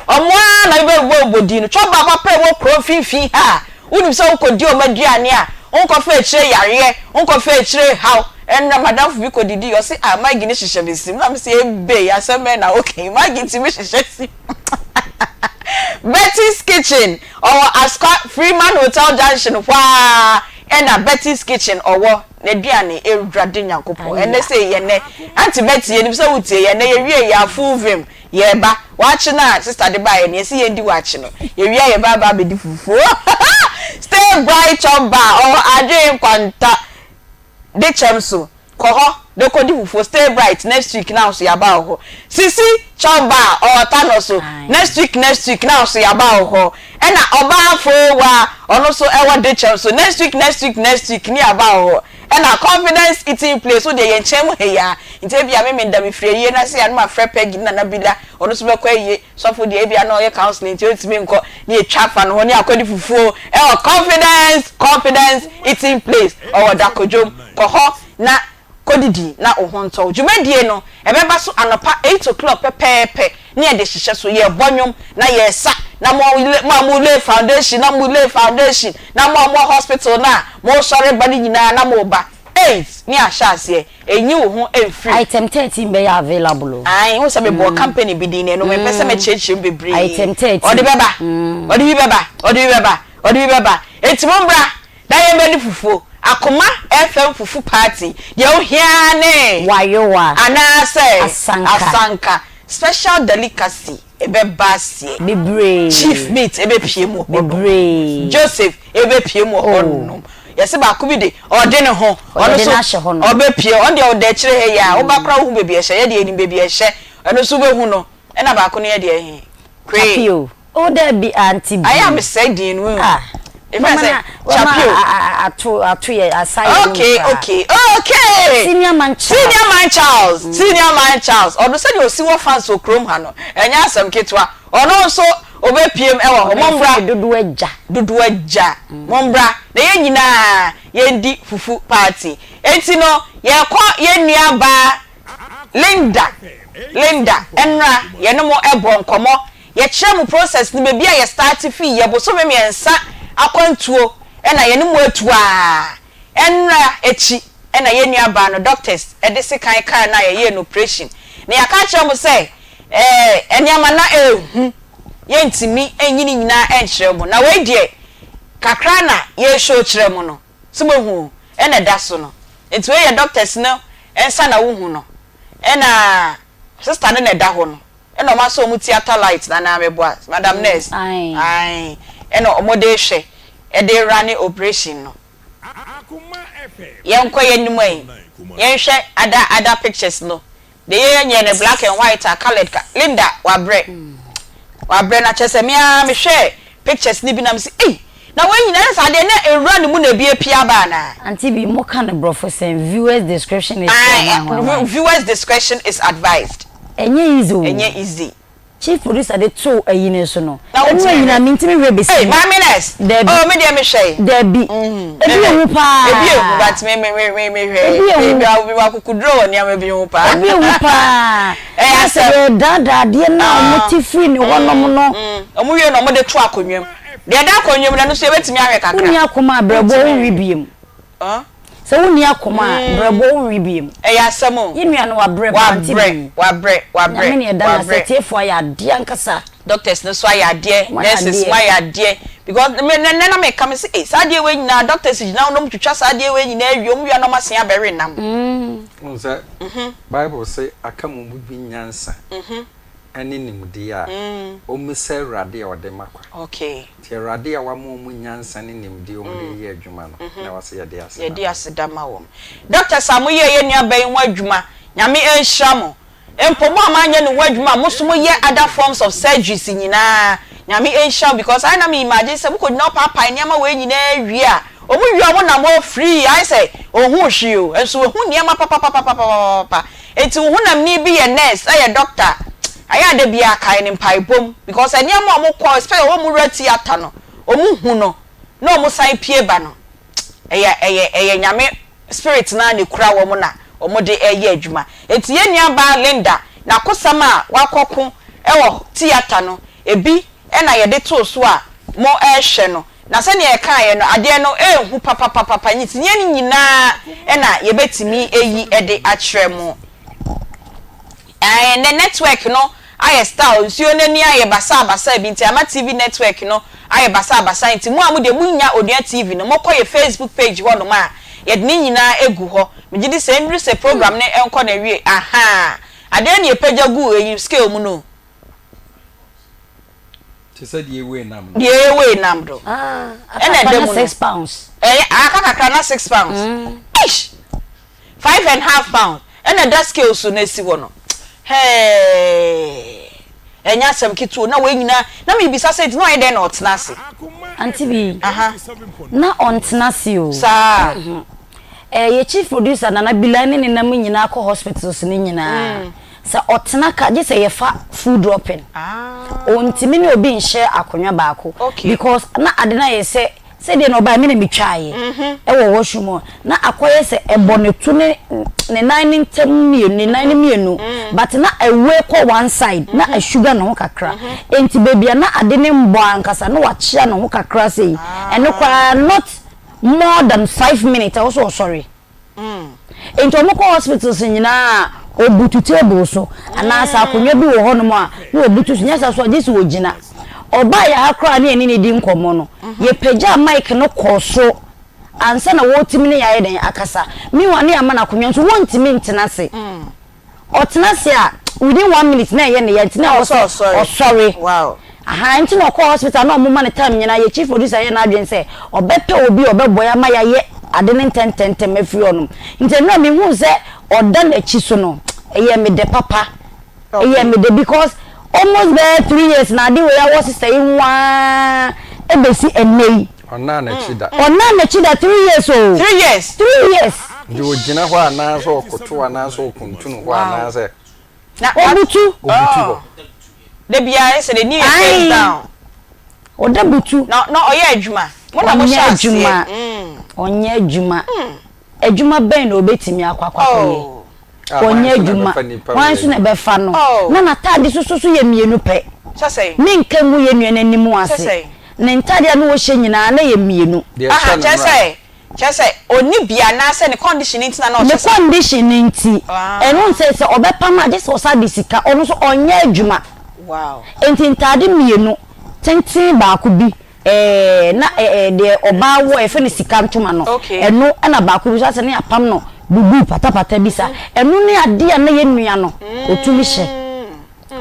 Speaker 1: Ɔmo ara na mebɛbobɔ din no. Chop bar papa a ɛwɔ kuro mfimfini ha a wonim sɛ wokɔdi ɔmo aduane a, wonkɔfa akyire yareɛ, wonkɔfa akyire haw. Ɛnnora m'adamfo bi kɔdidii, ɔse ah Maggie no hyehyɛ me sim. Na mese ebei asɛm bɛn na woka yi, Maggie tumi hyehyɛ sim. Betty's Kitchen, ɔwɔ Asokwa Freeman Hotel Junction hɔ ara ɛna Betty's Kitchen ɔwɔ. N'aduane, Awurade Nyankopɔn, ɛnnɛ sei yɛ nnɛ. Auntie Betty yɛnim sɛ wotie yɛn, ɛnnɛ yɛwie yɛ a full vim. Yɛreba. Waakye no a sister de baeɛ no, yɛse yɛndi waakye no. Yɛwie a yɛba aba abɛdi fufuo. Stay bright chop bar ɔwɔ Adwee Nkwanta Dekyɛm so. Kɔ hɔ na kɔdi fufuo. Stay bright next week na wo nso yɛaba wo hɔ. Sisi chop bar ɔwɔ Tanɔ so. Next week next week na wo nso yɛaba wo hɔ. Ɛna Ɔbaa Foowa ɔno nso ɛwɔ Dekyɛm so. Next week next week next week ne yɛaba wo hɔ. Ɛna confidence eating place wo deɛ yɛn nkyɛn mu ha yi ara nti ebia me meda me firi ayie no ase a na mafrɛ Peggy ne Nana Bila ɔno nso bɛkɔ ayie sɔfo deɛ ebia na ɔyɛ counseling nti ɔntumi nkɔ ne yɛtwa afa ne ho ne akɔdi fufuo ɛwɔ confidence confidence eating place ɔwɔ Dakodwom kɔ hɔ na kɔdidi na wo ho ntɔ wo dwumadie no ɛbɛba so anɔpa eight o'clock pɛpɛɛpɛ ne yɛde hyehyɛ so, yɛrebɔ nnwom na yɛresa, na mo mo a mo lay foundation na mo lay foundation, na mo a mowɔ hospital no a moresɔre ba no nyinaa na moreba. Aids ne ahyɛ aseɛ, ɛnyi wo ho mfiri.
Speaker 3: Item 13 bɛyɛ available o.
Speaker 1: Ae, wohu sɛ mebɔɔ company bi din na ɛno mempɛ sɛ mɛkyerɛkyerɛ mu bebree.
Speaker 3: Item 13.
Speaker 1: Ɔde bɛba, ɔde bi bɛba, ɔde bi bɛba, ɔde bi bɛba. Enti mommra na yɛmmɛdi fufuo. Akoma FM fufu party, deɛ wohia ara ne.
Speaker 3: Wayowa.
Speaker 1: Anaasɛ.
Speaker 3: Asanka.
Speaker 1: Asanka. Special delicacy ɛbɛba aseɛ.
Speaker 3: Bebree.
Speaker 1: Chief meat ɛbɛpue mu wɔ hɔ nom.
Speaker 3: Bebree.
Speaker 1: Joseph ɛbɛpue mu wɔ hɔ nom. Yɛse baako bi de, ɔde ne ho.
Speaker 3: Ɔde
Speaker 1: Ɔno
Speaker 3: ne
Speaker 1: nso,
Speaker 3: ahyɛ hɔ nom.
Speaker 1: ɔbɛpue. Ɔno deɛ ɔda akyire ha yi ara. Woba koraa wohu baabi ɛhyɛ. Yɛdeɛ yɛnim baabi ɛhyɛ. Ɛno nso wobɛhu no. Ɛna baako no yɛ deɛ he? Kwee.
Speaker 3: Chapio. Oh dabi auntie bi.
Speaker 1: Ayɛ a mesɛe din no wohu.
Speaker 3: Ah.
Speaker 1: Efrɛ sɛ Chapio.
Speaker 3: Ato ato yɛ asa yɛ no
Speaker 1: Okay okay okay.
Speaker 3: Senior man Charles.
Speaker 1: Senior man Charles. Mm. Senior man Charles. Ɔno sɛdeɛ osi wɔ fans wɔ kurom ha no ɛnyɛ asɛm ketewa. Ɔno nso obepiem ɛwɔ hɔ. Mombra.
Speaker 3: Dodo agya.
Speaker 1: Dodo agya. Mombra na yɛn nyinaa yɛndi fufu party. Enti no yɛkɔ yɛn nua baa Linda, Linda, ɛnora yɛne mo bɔɔ nkɔmmɔ, yɛkyerɛɛ mo process no, baabi a yɛ start fii, yɛ bosome mmiɛnsa akwantuo ɛna yɛne mo atu aa, ɛnora akyi ɛna yɛn nua baa no doctors de sekan kaa no a yɛyɛɛ no operation, na yɛaka akyerɛ mo sɛ ɛɛ nneɛma na ɛɛhu. Yɛntumi nyi ne nyinaa nkyerɛ mo. Na wei deɛ, kakra na yɛreshow kyerɛ mo no. So moahu o? Ɛna ɛda so no. Nti wei yɛ doctors no nsa na wohu no. Ɛna sister no na ɛda hɔ no. Ɛna wɔn asɔ wɔn theatre light no anaa meboa? Madam nurse? Ae. Ɛna wɔde rehwɛ, ɛde runne operation no. Yɛnkɔ yɛn anim ɛ, yɛnhwɛ other other pictures no. Deɛ yɛnyɛ no black and white a coloured ka Linda wabrɛ wabrɛ na kyerɛ sɛ me ara mehwɛɛ pictures no bi na mese ei na wei nyinaa ɛyɛ saa deɛ na ewura ne mu na ebi apue aba anaa.
Speaker 3: Auntie bi mo ka no brɔfo sɛn viewers description is for hwan hwan hwan.
Speaker 1: Viewers discretion is advised.
Speaker 3: Ɛnyɛ easy o.
Speaker 1: Ɛnyɛ easy.
Speaker 3: Chief producer de too ayi no so no. Na wotumi hwɛ. Ɛno nyinaa mentumi hwɛ besi.
Speaker 1: Ei maame nurse.
Speaker 3: Dabi.
Speaker 1: Oh me deɛ me hwɛe.
Speaker 3: Dabi. Ebi yɛ hu paa.
Speaker 1: Ebi yɛ hu but me me me me hwɛe.
Speaker 3: Ebi yɛ hu.
Speaker 1: Me me wɔ akokuduro wɔ nneɛma bi ho paa.
Speaker 3: Ebi yɛ hu paa.
Speaker 1: Ɛyɛ asɛm.
Speaker 3: Na sɛ yɛdaadaa adeɛ no a wɔn te firi ne hɔ nom no.
Speaker 1: Wɔn wie na wɔn de to akonnwa mu. Deɛ ɛda akonnwa mu no ɛno nso yɛbɛtumi ahwɛ kakra.
Speaker 3: Wonni akoma a brɛboɔ wonwe biem. Sɛ wonni akoma a, brɛboɔ wonwe biom.
Speaker 1: Ɛyɛ asɛm o.
Speaker 3: Yɛn nua no wabrɛ paa nti
Speaker 1: Wabrɛ, wabrɛ, wabrɛ,
Speaker 3: Nyame na yɛda no ase
Speaker 1: wabrɛ.
Speaker 3: atiefoɔ ayɛ adeɛ ankasa.
Speaker 1: Doctors no nso ayɛ adeɛ,
Speaker 3: Wɔayɛ
Speaker 1: nurses
Speaker 3: adeɛ.
Speaker 1: mo ayɛ adeɛ because me nnɛ na meka me se ei saa adeɛ wei nyinaa doctors gyina hɔ na wɔn twitwa saa adeɛ wei nyinaa wie wɔn wie a na wɔn asen abɛwe nam.
Speaker 2: Wohu sɛ Bible se aka mo mu bi nyansa ne nimdeɛ a, ɔmmisa Awurade a ɔde ma kwa.
Speaker 1: Okay.
Speaker 2: Nti Awurade a wama wɔn nyansa ne nimdeɛ a wɔde reyɛ adwuma no, na ɛwɔ sɛ yɛde aseda
Speaker 1: Yɛde
Speaker 2: ma wɔn.
Speaker 1: aseda ma wɔn. Doctors a moyɛɛ yɛn nuabaa yi ho adwuma, Nyame nhyira mo. Mpo mo a moanyɛ ne ho adwuma a mo nso moyɛ other forms of surgeries nyinaa, Nyame nhyira mo because ayɛ na me imagine sɛ mokɔgyina hɔ paapae nneɛma wei nyinaa wie a, wɔn wie a wɔn nam hɔ free ayɛ sɛ wɔnhuu hwee o, nso wɔahu nneɛma papapapapapapa. Enti wo honamni bi yɛ nurse, ɛyɛ doctor, ayɛ a da biara kae no mpaebɔ mu because nneɛma a wɔkɔ especially wɔn wura theatre no, wɔn hu no na wɔn san pue ba no, ɛyɛ ɛyɛ ɛyɛ Nyame spirit no ara na ekura wɔn na wɔn de ɛyɛ adwuma. Enti yɛn nua baa Linda n'akosɛm a wakɔ ko wɔ theatre no, ebi na yɛde too so a mo rehwɛ no. Na sɛdeɛ yɛkaeɛ no, adeɛ no ɛnhu papapapapa, nti nyɛ ne nyinaa na yɛbɛtumi ayi de akyerɛ mo. Ae, nnɛ network no ayɛ style, nsuo no ani ayɛ basaa basaa bi nti ama TV network no ayɛ basaa basaa nti mo a mo deɛ monnya Onua TV no, mokɔ yɛ Facebook page hɔ nom a, yɛde ne nyinaa agu hɔ. Megye di sɛ ɛnnuru sɛ program no nkɔ n'awie, ahaa, adeɛ na yɛpagya guu ɛyi scale mu no o.
Speaker 2: Te sɛ deɛ ewei nam no.
Speaker 1: Deɛ ewei nam do.
Speaker 3: Ah,
Speaker 1: Ɛna
Speaker 3: aka
Speaker 1: ɛda
Speaker 3: na
Speaker 1: mu no.
Speaker 3: £6.
Speaker 1: Ɛyɛ aka kakra na £6. Eish! £5.5 ɛna ɛda scale so na esi hɔ no. Hɛɛɛɛ! Ɛnyɛ asɛm ketewa o, na wei nyinaa na mebisa sɛ nti na ɔyɛ dɛn na ɔtena ase?
Speaker 3: Auntie bi,
Speaker 1: Aha.
Speaker 3: na ɔntena ase o.
Speaker 1: Saa.
Speaker 3: Eh, yɛ chief producer Nana Bila ne ne nam nyinaa kɔ hospitals no nyinaa. Sɛ ɔtena ka gye sɛ yɛfa full dropping. Ɔntumi ne obi nhyɛ akonnwa baako because na ade no ayɛ sɛ sɛdeɛ na ɔbaeɛ me na metwaeɛ ɛwɔ washroom hɔ na akɔyɛ sɛ ɛbɔ ne to ne ne nan no ntam mmienu ne nan no mmienu but na ɛwe kɔ one side na asugar ne ho kakra nti baabi a na ade no mbɔ ankasa na wakyea ne ho kakra sei ɛno koraa not more than 5 minutes ɛwɔ sɛ ɔsɔre. Nti ɔmo kɔ hospitals nyinaa a, obutu table so anaa sɛ akonnwa bi wɔ hɔnom a na obutu so, nyɛ saa so a gye sɛ ogyina. Ɔbaa yɛ ha koraa ne yɛne no di nkɔmmɔ no, yɛpagyaa mic no kɔɔ soro ansa na wɔretumi ne yɛn ayɛ dɛn akasa. Meanwhile ne yɛama no akonnwa nso wɔntumi ntena ase. Ɔtena ase a within one minute na ɛyɛ ne ya nti na ɛwɔ sɛ ɔsɔre. Ahaa nti na ɔkɔɔ hospital na ɔmo ma no time nyinaa yɛ chief producer yɛ n'adwene sɛ ɔbɛpɛ obi a ɔbɛboa yɛ ama yɛayɛ ade no ntɛntɛntɛm afiri hɔ nom. Nti ɛno a mehuu sɛ ɔda n'akyi so no ɛyɛɛ me dɛ papa. Ɛyɛɛ me dɛ because almost bɛyɛ 3 years na ade wei awɔ sister yi ho aa ɛbɛsi ɛnnɛ yi.
Speaker 2: Ɔnnaa n'akyi da.
Speaker 3: Ɔnnaa n'akyi da 3 years oo.
Speaker 1: 3 years.
Speaker 3: 3 years.
Speaker 2: Nti ogyina hɔ anaasɛ ɔkoto anaasɛ ɔkuntunu hɔ anaasɛ.
Speaker 1: Na
Speaker 3: Obutu.
Speaker 2: Obutu hɔ.
Speaker 1: Da biara ɛsɛ n'ani yɛ face down.
Speaker 3: Ɔda butu.
Speaker 1: Na na ɔyɛ adwuma. Mo na mo
Speaker 3: Ɔnyɛ
Speaker 1: hyɛ
Speaker 3: adwuma.
Speaker 1: aseɛ.
Speaker 3: Ɔnyɛ adwuma. Adwuma bɛn na obetumi akɔ akɔ akɔyɛ?
Speaker 1: Oh.
Speaker 2: Ah, hwan
Speaker 3: Ɔnyɛ
Speaker 2: nso na
Speaker 3: adwuma.
Speaker 2: ɛbɛfa nipa
Speaker 3: Hwan
Speaker 2: wei
Speaker 3: nso na
Speaker 2: adwuma?
Speaker 3: ɛbɛfa no?
Speaker 1: Oh.
Speaker 3: Na n'ataade soso so yɛ mmienu pɛ.
Speaker 1: Kyɛ sɛn?
Speaker 3: Menka ngu yɛn nua no anim
Speaker 1: Kyɛ
Speaker 3: ase.
Speaker 1: sɛn?
Speaker 3: Ne ntaade a na ɔhyɛ nyinaa na ɛyɛ mmienu.
Speaker 2: Deɛ
Speaker 1: Aha,
Speaker 2: ɛhyɛ no
Speaker 1: kyerɛ
Speaker 2: mmra.
Speaker 1: sɛ, kyerɛ sɛ ɔnni bi anaasɛ ne condition nti na na
Speaker 3: Ne
Speaker 1: ɔhyɛ saa.
Speaker 3: condition no nti.
Speaker 1: Ah.
Speaker 3: Ɛno nsɛ sɛ ɔbɛpam a gye sɛ ɔsan de sika. Ɔno nso ɔnyɛ adwuma. Enti ntaade mmienu, tenten baako bi, ɛɛ na ɛɛ deɛ ɔbaa wɔ yɛfrɛ no sika ntoma no, ɛno ɛna baako bi nso asɛ ne yɛapam no bubu patapata bi saa. Ɛno ne adeɛ a na yɛn nua no ɔtumi hyɛ.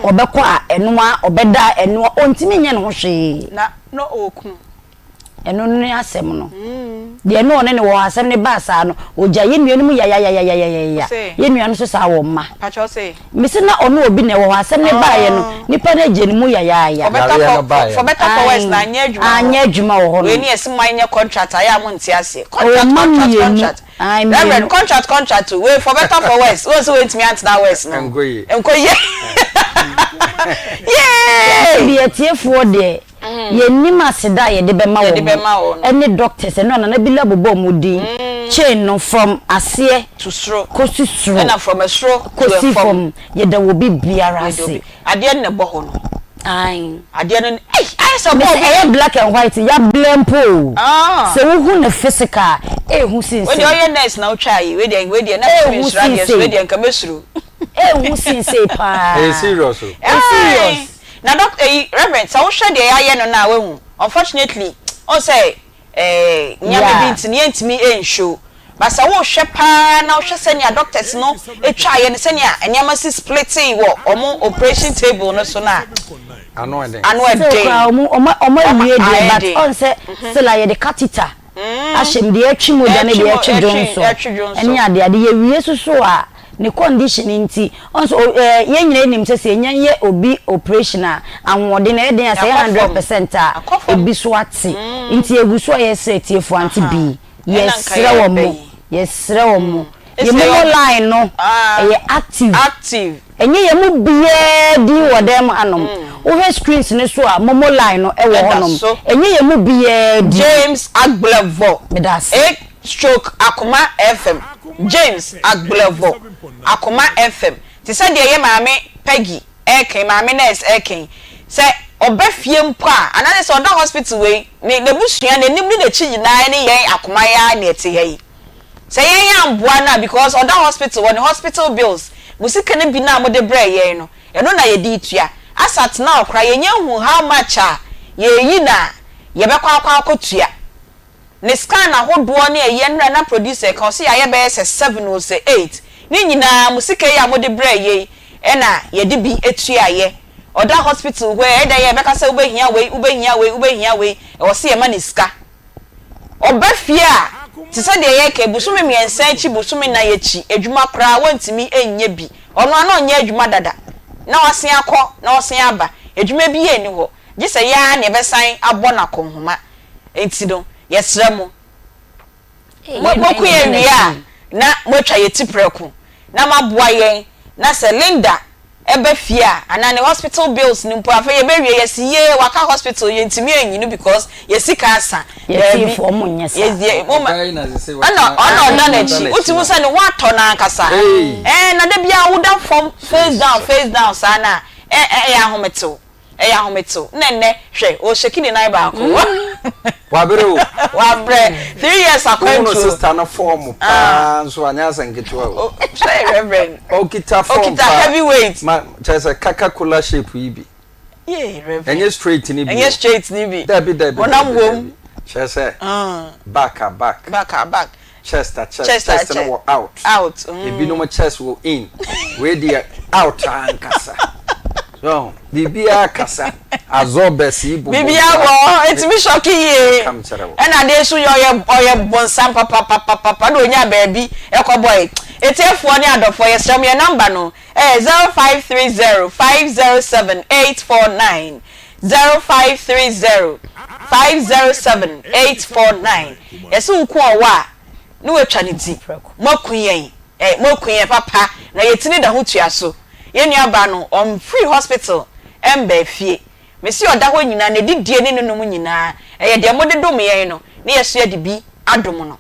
Speaker 3: Ɔbɛkɔ a ɛno ara, ɔbɛda a ɛno ara, ɔntumi nyɛ ne ho hwee.
Speaker 1: Na na ɔwɔ kunu.
Speaker 3: Ɛno ne asɛm no. Deɛ na ɔne no wɔ hɔ asɛm no baa saa no, ɔgya yɛn nua no mu yayayayayaya. Yɛn nua no nso saa wɔ mma. Mese na ɔne obi na ɛwɔ hɔ, asɛm no baeɛ no, nipa no agye ne mu yayaaya.
Speaker 2: Yareɛ no baeɛ no.
Speaker 3: Anyɛ adwuma wɔ hɔ nom. Ɔwɔ mma mmienu. Ae mmienu.
Speaker 1: Reverend, contract contract o, wei for better for worse, wohu sɛ woantumi antena worse no.
Speaker 2: Ɛnkɔ yie.
Speaker 1: Ɛnkɔ yie. Yay!
Speaker 3: Bi atiefoɔ deɛ Yɛnnim aseda a yɛde bɛma wɔn ne doctors ɛno a Nana Bila bobɔɔ wɔn din chain no from aseɛ kɔsi soro kɔsi fam yɛda obi biara ase.
Speaker 1: Adeɛ no na ɛbɔ hɔ no.
Speaker 3: Ae.
Speaker 1: Adeɛ no ei ayɛ sɛ
Speaker 3: bɔɔl bi. Ɛyɛ black and white yablɛ mpo o. Sɛ wohu no physical a ɛɛhu sensei.
Speaker 1: Wei deɛ ɔyɛ nurse na wotwaa yi wei deɛ wei deɛ na mesuro adeɛ so wei deɛ nka mɛsuro.
Speaker 3: Ɛɛhu sensei paa.
Speaker 2: Ɛyɛ serious o.
Speaker 3: Ɛyɛ serious.
Speaker 1: Na dɔk eyi Reverend sɛ wohwɛ deɛ yɛayɛ no no a wahu unfortunately wohu sɛ eh nneɛma bi nti no yɛntumi nshow but sɛ wohwɛ paa na wohwɛ sɛnea doctors no twaeɛ no sɛnea nneɛma si splitee wɔ wɔn operation table no so no a
Speaker 2: Ano ɛden.
Speaker 1: ano
Speaker 3: Still
Speaker 1: ɛden.
Speaker 3: koraa ɔmo ɔmo ɔmo awie
Speaker 1: Ɔmo
Speaker 3: deɛ
Speaker 1: ayɛ
Speaker 3: but
Speaker 1: den.
Speaker 3: ɔn sɛ still a yɛde catheter ahyɛ mu deɛ ɛtwe mogya ne deɛ ɛtwe dwonsɔ ɛne ade ade yɛwie nso so a ne condition nti ɔn sɛ ɛɛ yɛn nyinaa nim sɛ sɛ yɛnya yɛ obi operation a ahoɔden no ɛyɛ den a sɛ ɛyɛ 100% a ebi so ate nti egu so a yɛsrɛ atiefoɔ ante bi yɛsrɛ wɔn mo yɛsrɛ wɔn mo yɛ momo line no ɛyɛ active. Ɛnyɛ yɛn mu biara din wɔ dan mu hanom. Wohwɛ screens no so a, momo line no wɔ hɔnom. Ɛnyɛ yɛn mu biara din.
Speaker 1: James Agblevor
Speaker 3: Meda ase.
Speaker 1: A stroke Akoma FM James Agblevor Akoma FM Te sɛ deɛ yɛ maame Peggy reka yi, maame nurse reka yi, sɛ ɔba fie mpo a, anaasɛ sɛ ɔda hospital wei, ne n'abusua, n'anim ne n'akyi nyinaa ne yɛn Akoma yi ara na ɛte ha yi. Sɛ yɛn amboa no a because ɔda hospital wɔ ne hospital bills mo sika no bi no a mode brɛɛ yɛn no ɛno na yɛde retua as at now koraa yɛnnya nhuu how much a yɛreyi no a yɛbɛkɔ akɔ akɔtua ne scan ahodoɔ ne ɛyɛ nnora na producer reka ɔse yɛayɛ bɛyɛ sɛ seven o sɛ eight ne nyinaa mo sika yi a mode brɛɛ yei ɛna yɛde bi tuaeɛ ɔda hospital hɔ yi ɛyɛ dɛn a yɛbɛka sɛ wobɛhia wei wobɛhia wei wobɛhia wei ɛwɔ sɛ yɛma no sika. Ɔba fie a, te sɛ deɛ yɛreka yi, bosome mmiɛnsa akyi, bosome nnan akyi, adwuma koraa wɔntumi nyɛ bi. Ɔno ara na ɔnyɛ adwuma dada, na wasan akɔ na wasan aba. Adwuma biara nni hɔ, gye sɛ yɛn ara na yɛbɛsan abɔ no akɔnhoma. Enti no, yɛsrɛ mo, moku yɛn wie a, na moatwa yɛn ti prɛko, na moaboa yɛn, na sɛ Linda ba fie a anaa ne hospital bills no mpo afei yɛbɛwie yɛse yee waka hospital yɛntumi anyi no because yɛ sika asa daabi
Speaker 3: Yɛtiefoɔ mo nyɛ saa.
Speaker 1: yɛ moma
Speaker 2: Ɔbaa yi na sese
Speaker 1: ɛna
Speaker 2: watena
Speaker 1: ɔna ɔda
Speaker 2: ɔda
Speaker 1: n'akyi
Speaker 2: n'akyi
Speaker 1: wotumi
Speaker 2: no.
Speaker 1: sɛ ne ho atɔ no ankasa
Speaker 2: Ei.
Speaker 1: ɛɛ na da biara woda fam face down
Speaker 2: Jesus.
Speaker 1: face down saa no a ɛ ɛyɛ ahometew. Ɛyɛ ahometew. Na ɛnnɛ, hwɛ, ɔrehyɛki ne nan baako.
Speaker 2: Wabrɛ o.
Speaker 1: Wabrɛ. 3 years
Speaker 2: Wohu no
Speaker 1: akwantuo.
Speaker 2: sister no form paa nso a, nyɛ asɛm ketewa o.
Speaker 1: Hwɛ Reverend.
Speaker 2: Ɔkita form
Speaker 1: Ɔkita
Speaker 2: paa.
Speaker 1: heavy weight.
Speaker 2: Ma kyerɛ sɛ Coca Cola shape yi bi.
Speaker 1: Yee Reverend.
Speaker 2: Ɛnyɛ straight no bi o.
Speaker 1: Ɛnyɛ straight no bi.
Speaker 2: Dabi dabi
Speaker 1: Honam
Speaker 2: dabi
Speaker 1: wom.
Speaker 2: dabi. Kyerɛ sɛ back a back.
Speaker 1: Back a back.
Speaker 2: Chest a chest, chest no wɔ out,
Speaker 1: out
Speaker 2: ebinom chest wɔ in, wei deɛ out ankasa. So biribiara kasa, absorbers yi bobɔ
Speaker 1: Biribiara wɔ hɔ, ɛtumi sɔke yie.
Speaker 2: Kam kyerɛ wo.
Speaker 1: Ɛna adeɛ nso yɛ ɔyɛ ɔyɛ bonsam papapapapa na ɔnya baabi ɛkɔ bɔe. Atiefoɔ ne adɔfoɔ yɛsrɛ mo yɛn number no ɛyɛ 0530 507 849, 0530 507 849. Yɛse wo ku ɔwɔ a ne watwa ne ti. Moaku yɛn eh, moaku yɛn papa na yɛtini da ho tua so. Yɛn nua baa no ɔmfiri hospital mbaa fie. Mese ɔda hɔ nyinaa nadidie ne ne nom nyinaa ɛyɛ deɛ mode dom yɛn no ne yɛso yɛde bi adom no.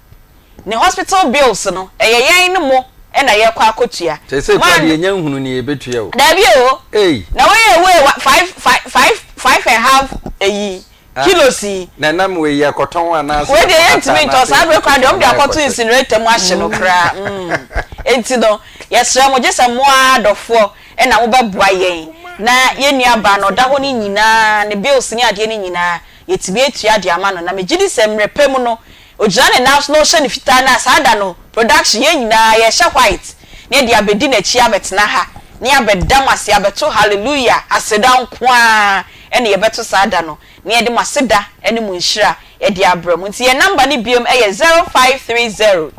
Speaker 1: Ne hospital bills no ɛyɛ yɛn ne mo na yɛkɔ akɔtua.
Speaker 2: Seesei koraa deɛ
Speaker 1: Moan.
Speaker 2: yɛnya nhunu nea yɛbɛtua o.
Speaker 1: Daabi o.
Speaker 2: Ei!
Speaker 1: Na wei yɛ wei wa five five five five and half eyi Kilos yi.
Speaker 2: Na ɛnam wei yɛkɔtɔn anaasɛ
Speaker 1: Wei deɛ
Speaker 2: yɛkɔhata
Speaker 1: yɛntumi ntɔ,
Speaker 2: anaasɛ
Speaker 1: saa berɛ koraa deɛ wɔde
Speaker 2: yɛkɔtwitwa anaa
Speaker 1: akɔto
Speaker 2: yɛkɔkyɛ.
Speaker 1: incinerator mu ahye no koraa mm. Enti no, yɛsrɛ mo, gye sɛ mo ara adɔfoɔ na mobɛboa yɛn. na yɛn nua baa no ɔda hɔ no nyinaa ne bills ne adeɛ no nyinaa yɛtumi atua de ama no. Na megye di sɛ mmerɛ pa mu no ɔgyina ne nan so na ɔhyɛ no fitaa no a, saa da no production yɛn nyinaa yɛhyɛ white na yɛde abɛdi n'akyi abɛtena ha na yɛabɛda mo ase abɛto hallelujah aseda nko ara na yɛbɛto saa da no na yɛde mo aseda ne mo nhyira de abrɛ mo. Nti yɛn number no biom yɛ 0530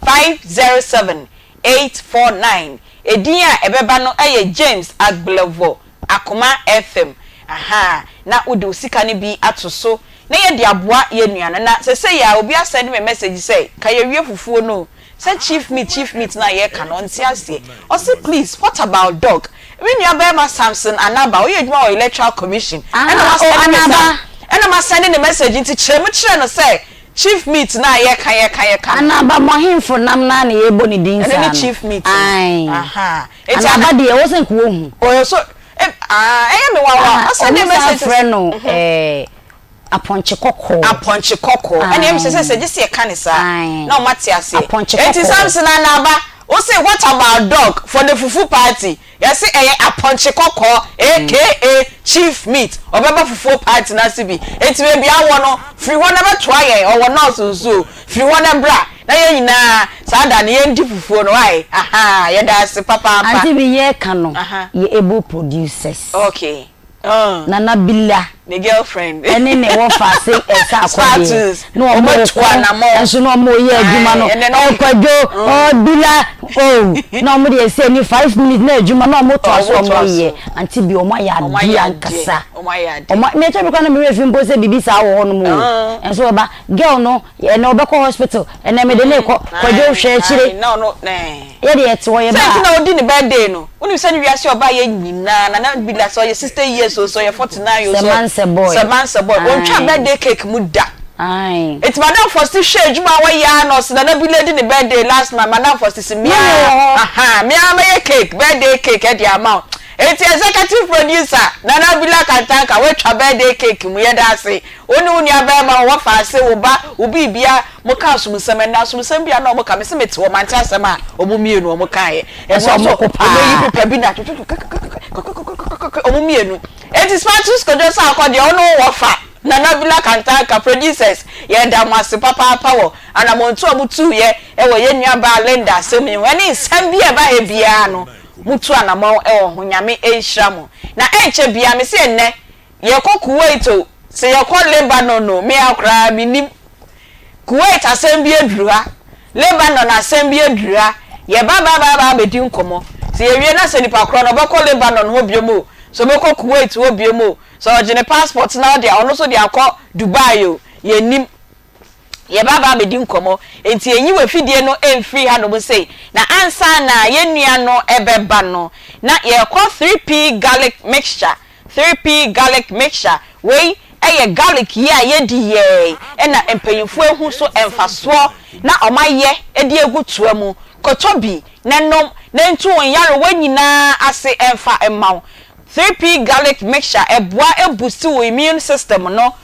Speaker 1: 507 849. Edin a ɛbɛba no yɛ James Agblevor Akoma FM. Ahaa, na wode wo sika no bi ato so na yɛde aboa yɛn nua no. Na sɛsɛi a obi asɛnde me message sɛ ka yɛwie fufuo no o, sɛ chief meat chief meat no a yɛreka no ɔnte aseɛ. Ɔse please what about dog? Me nua barima Samson Anaba, ɔyɛ adwuma wɔ Electoral Commission, ɛna
Speaker 3: Ah, oh
Speaker 1: wasɛnde me saa,
Speaker 3: Anaba.
Speaker 1: ɛna masɛnde ne message nti kyerɛ mu kyerɛ no sɛ Chief meat no a yɛka yɛka yɛka no.
Speaker 3: Anaba mo ahemfo nam no ara na yɛbɔ ne din
Speaker 1: Ɛno
Speaker 3: saa
Speaker 1: ne
Speaker 3: no.
Speaker 1: chief meat no.
Speaker 3: Ae.
Speaker 1: Ahaa. Enti
Speaker 3: Anaba
Speaker 1: ana.
Speaker 3: deɛ ɛwɔ sɛ nka wɔhu.
Speaker 1: Ɔyɛ so eh ah ɛyɛ me nwanwa.
Speaker 3: Ah,
Speaker 1: Ɔsɛnde
Speaker 3: wɔn san
Speaker 1: message
Speaker 3: frɛ no eh, apɔnkye kɔkɔɔ.
Speaker 1: Apɔnkye kɔkɔɔ. Ɛna ɛyɛ me sɛ sɛ sɛ
Speaker 3: Ae.
Speaker 1: gye sɛ yɛka ne saa
Speaker 3: Ae.
Speaker 1: na wɔn ate aseɛ.
Speaker 3: Apɔnkye
Speaker 1: Enti
Speaker 3: kɔkɔɔ.
Speaker 1: Samson Anaba, wo se what about dog for the fufu party? Yɛse ɛyɛ apɔnkye kɔkɔɔ aka chief meat ɔbɛba fufuo party no ase bi enti baabi a wɔ no firi hɔ na bɛtoa yɛn ɔwɔ nurse nso o firi hɔ na bra na yɛn nyinaa saa da no yɛn di fufuo no wai ahaa yɛda ase papaapa.
Speaker 3: Auntie bi yɛka no
Speaker 1: Aha.
Speaker 3: yɛ able producers.
Speaker 1: Okay. Uh.
Speaker 3: Nana Bila
Speaker 1: Ne girlfriend.
Speaker 3: ɛne ne wɔfa se ɛsɛ akɔdeɛ
Speaker 1: Status.
Speaker 3: na wɔn
Speaker 1: Wɔn atu
Speaker 3: rekɔ
Speaker 1: anamɔ.
Speaker 3: nso na wɔn reyɛ adwuma no
Speaker 1: Ae, ɛnɛ na wɔn-
Speaker 3: ɔkwadwo ɔbila oh na wɔn deɛ sɛ ni 5 minutes na adwuma na wɔn toa so
Speaker 1: Wɔn toa
Speaker 3: wɔn yɛ
Speaker 1: so.
Speaker 3: ante bi wɔn ayɛ
Speaker 1: Wɔn
Speaker 3: adeɛ
Speaker 1: ayɛ adeɛ.
Speaker 3: ankasa.
Speaker 1: Wɔn ayɛ adeɛ.
Speaker 3: Wɔn mɛ tɔ bi kora na mi werɛ fi mpo sɛ biribi saa wɔ hɔ nom o
Speaker 1: Ah.
Speaker 3: nso ɔba girl no ɛnɛ ɔbɛkɔ hospital ɛnɛ mede ne kɔ kwadwo hwɛ akyire
Speaker 1: Ae, na ɔno nɛɛ.
Speaker 3: Yɛ deɛ yɛte hɔ yɛ
Speaker 1: Sɛ
Speaker 3: ba
Speaker 1: nti
Speaker 3: a.
Speaker 1: na odi ne birthday no wonim sɛ ne wiase ɔbaa yɛ nyinaa nana bila sɛ ɔyɛ 60 years o sɛ ɔyɛ 49 o
Speaker 3: Sɛ
Speaker 1: sɛ
Speaker 3: mansɛ boy.
Speaker 1: sɛ mansɛ boy ontwa
Speaker 3: Ae.
Speaker 1: birthday cake mu da
Speaker 3: Ae.
Speaker 1: Enti madam Fosti hwɛ adwuma a wɔyɛ ara na ɔse nana bila di ne birthday last month madam Fosti se
Speaker 3: Na
Speaker 1: mea
Speaker 3: me wɔ hɔ.
Speaker 1: ahaa mea mɛyɛ cake birthday cake de ama wo Enti executive producer Nana Bila Kantanka woatwa birthday cake mu yɛda ase Wo ne wo nua barima wo wɔfaase, wo ba, wo biribia mo ka asomsɛm ɛnɛ asomsɛm bi a na ɔmo ka mese mete hɔ mante asɛm a ɔmo mienu ɔmo kaeɛ
Speaker 3: Ɛsɛ
Speaker 1: ɛno
Speaker 3: ɔmo
Speaker 1: nso
Speaker 3: ko
Speaker 1: ɔmo ayi
Speaker 3: paa.
Speaker 1: pepa bi na twetwetwe ɔmo mienu enti Spartus Kojo Sarkor deɛ ɔne wo wɔfa Nana Bila Kantanka producers yɛda mo ase papaapa wɔ anamontuo a mo tuuiɛ ɛwɔ yɛn nua baa Linda asɛm yi ho ɛne nsɛm bi a ɛba ha biara no mo tu anamɔn ɛwɔ ho Nyame nhyira mo na ɛnkyɛ biara mese ɛnɛ Yɛkɔ Kuwait o, sɛ yɛkɔ Lebanon o, me ara koraa mennim. Kuwait asɛm bi aduru ha, Lebanon asɛm bi aduru ha, yɛba ba ba ba abɛdi nkɔmmɔ. Sɛ yɛwie na sɛ nipa korɔ no ɔbɛkɔ Lebanon hɔ biom o, sɛ ɔbɛkɔ Kuwait hɔ biom o, sɛ ɔgye ne passport na ɔde ɔno nso de akɔ Dubai o, yɛnnim. Yɛba aba abɛdi nkɔmmɔ, enti yɛnyi w'afidie no mfiri hanom sei. Na ansa na yɛn nua no bɛba no, na yɛrekɔ 3P garlic mixture, 3P garlic mixture, wei yɛ garlic yi a yɛdi yɛɛ na mpanyinfoɔ ahu so mfasoɔ na wɔayɛ de agu toa mu. Kɔtɔ bi na nom na ntu wo nyarewa nyinaa ase mfa mma wo. 3P garlic mixture ɛboa boost wo immune system no,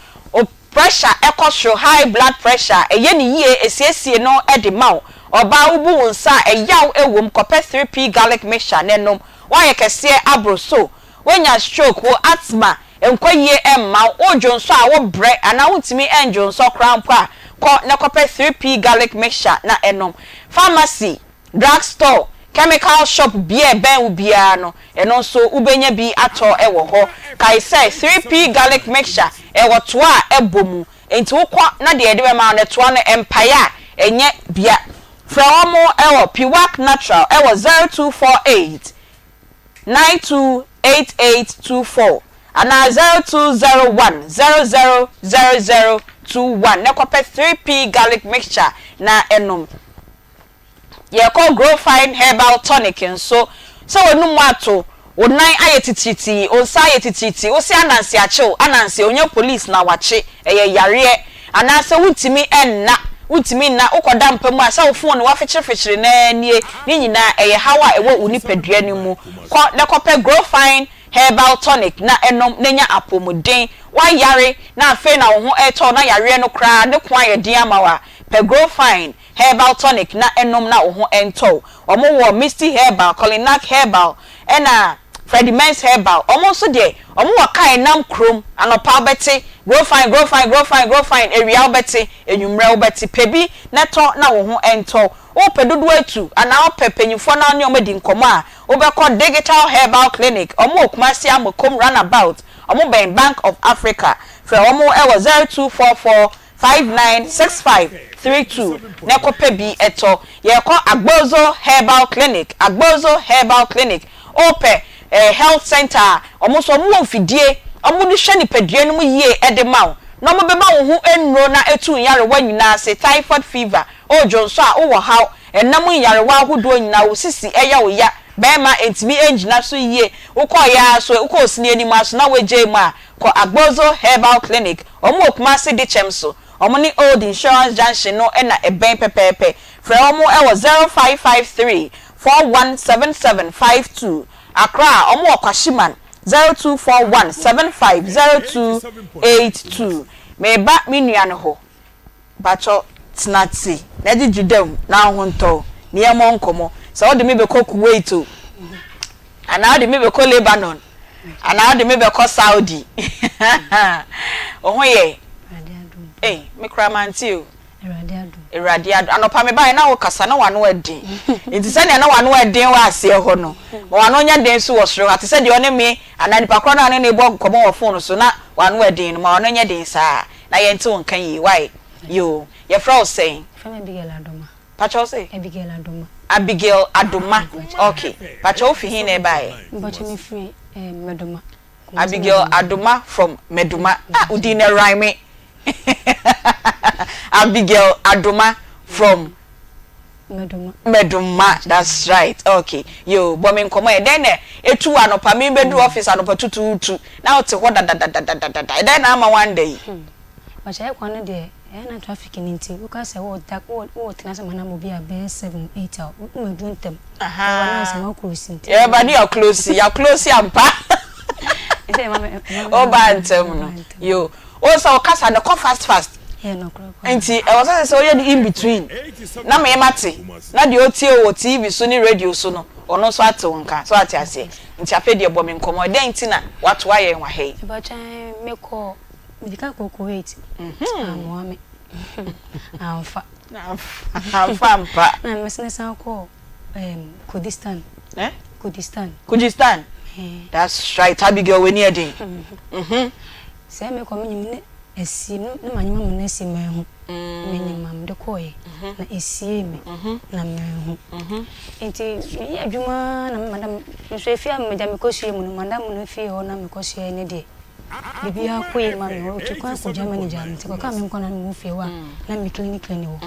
Speaker 1: Pressure kɔ soro, high blood pressure, ɛyɛ no yie, ɛsiesie no de ma wo. Ɔbaa wobu wo nsa a, ɛyaw wom, kɔpɛ 3P garlic mixture na nom. Woayɛ kɛseɛ aboro so, woanya stroke, wo asthma nkɔ yie mma wo, wodwonsɔ a wobrɛ anaa wontumi ndwonsɔ koraa mpo a, kɔ na kɔpɛ 3P garlic mixture na nom. Pharmacy. Drug store, chemical shop biaa ɛbɛn wo biara no, ɛno nso wobɛnya bi atɔ wɔ hɔ. Kae sɛ 3P garlic mixture ɛwɔ toa a ɛbɔ mu, enti wokɔ na deɛ yɛde bɛma wo no toa no ɛmpae a, ɛnyɛ bia. Frɛ wɔn wɔ Piwak Natural wɔ 0248 928824 anaa 0201 000021 na kɔpɛ 3P garlic mixture na nom. Yɛkɔ Growfine Herbal Tonic nso, sɛ w'anum ato, wo nan ayɛ titiritii, wo nsa ayɛ titiritii, wo se ananse akye wo, ananse, ɔnyɛ police na wakye, ɛyɛ yareɛ, anaasɛ wontumi nna, wontumi nna, wokɔda mpa mu a sɛ wo phone wafekyerefekyere no ara nie, ne nyinaa ɛyɛ haw a ɛwɔ wo nipadua no mu. Kɔ na kɔpɛ Growfine Herbal Tonic na nom na nya apɔmuden. Woayare na afei na wo ho retɔ wo na yareɛ no koraa ne ko ayɛ den ama wo a, pɛ Growfine Herbal tonic na nom na wo ho ntɔ wo. Wɔn wɔ Misty Herbal, Kolinak Herbal ɛna Freddie Men's Herbal, wɔn nso deɛ, wɔn wɔ car ɛnam kurom, anɔpa wobɛte, Grow fine, grow fine, grow fine, grow fine, awia wobɛte, anwummerɛ wobɛte, pɛ bi na tɔ na wo ho ntɔ wo. Wopɛ dodoɔ atu anaa wopɛ panyinfoɔ na wo ne wɔn adi nkɔmmɔ a, wobɛkɔ Digital Herbal Clinic, wɔn wɔ Kumasi Amokom Runabout, wɔn bɛn Bank of Africa. Frɛ wɔn wɔ 0244 596532 na kɔpɛ bi tɔ. Yɛrekɔ Agbozo Herbal Clinic, Agbozo Herbal Clinic, wopɛ eh, health center a, wɔn nso wɔn wɔ mfidie, wɔn de hwɛ nipadua no mu yie de ma wo, na wɔn bɛma wo ho nnuro na etu nyarewa nyinaa ase, typhoid fever, odwo nso a wowɔ haw, ɛnam nyarewa ahodoɔ nyinaa, wo sisi ɛyɛ wo ya, bɛrima ntumi ngyina so yie, wokɔɔ ya so, wokɔɔ sini anim aso na woagyae mu a, kɔ Agbozo Herbal Clinic, wɔn wɔ Kumasi Dikyɛm so, wɔn ne Old Insurance Junction no na ɛbɛn pɛpɛɛpɛ. Frɛ wɔn wɔ 0553 417752. Accra, wɔn wɔ Kwashiman 0241 750282. Meba me nua no hɔ. Bakyɛ tena te na gyegye dam na wo ho ntɔ wo na yɛmmɔ nkɔmmɔ. Sɛ wode me bɛkɔ Kuwait o, anaa wode me bɛkɔ Lebanon, anaa wode me bɛkɔ Saudi. Wo ho yɛ? Ei, me koraa mante o. Awurade adom. Anɔpa mebaeɛ na wokasa na w'ano ɛden. Nti sɛnea na w'ano ɛden wɔ aseɛ hɔ no, ma w'ano nyɛ den nso wɔ soro hɔ. Te sɛ deɛ ɔne me anaa nipa korɔ no a ne ne bɔ nkɔmmɔ wɔ phone so na w'ano ɛden no, ma w'ano nyɛ den saa na yɛnte wo nka yie. Why? Yoo. Yɛfrɛ wo sɛn?
Speaker 4: Yɛfrɛ me Abigail Adoma.
Speaker 1: Pakyɛ wo se?
Speaker 4: Abigail Adoma.
Speaker 1: Abigail Adoma. Okay. Pakyɛ wo fi he na ɛbaeɛ?
Speaker 4: Mpakyɛ me firi eh, Medoma.
Speaker 1: Abigail Adoma from Medoma. Ah, wo din no rhyme. Abigail Adoma from
Speaker 4: Medoma.
Speaker 1: Medoma, that's right. Okay. Yo, bɔ me nkɔmmɔ ɛ. Dɛn na etu wo anɔpa? Me bɛduru office anɔpa tutuutu na wote hɔ dadadadadada. Ɛdɛn na ama woanda yi?
Speaker 4: Mpakyɛ ɛkwan no deɛ ɛyɛ na traffic no nti woka sɛ woda wotena ase ma no abɔ bi a bɛyɛ 7 8 a womadu ntɛm. Ɛwɔ na sɛ woaclose nti.
Speaker 1: Yɛba ne yɛaclose, yɛaclose ampa. Woba ntɛm no. Yo, wo sɛ wo kasa no kɔ fast fast. Nti ɛwɔ sɛ sɛ woyɛ no in between na me mate na deɛ ɔtie wɔ TV so ne radio so no ɔno nso ate wo nka. So ate aseɛ? Nti afei deɛ bɔ me nkɔmmɔ. Ɛdɛn nti na woatoa yɛn wɔ ha yi?
Speaker 4: Mepakyɛ mekɔ medi kan kɔ Kuwait. Ammoa me. Amfa.
Speaker 1: Amfa ampa.
Speaker 4: Na mesene san kɔ um, Kurdistan.
Speaker 1: Eh?
Speaker 4: Kurdistan.
Speaker 1: Kurdistan. That's right, Abigail w'ani ɛden. Mhm.
Speaker 4: Sɛ mekɔ menyim ne esie ne manyem ama no esi manhu. Menyim ma mede kɔɔɛ na esiee me na manhu. Nti meyɛ adwuma na madam nso efie a megya mekɔsua mu no madam no fie hɔ na mekɔsuaɛ ne deɛ biribiara kɔ yie ma me ɔtu kwan kɔ Germany gyaa me nti kɔkaa me nko na mewɔ fie hɔ a na me clean clean hɔ.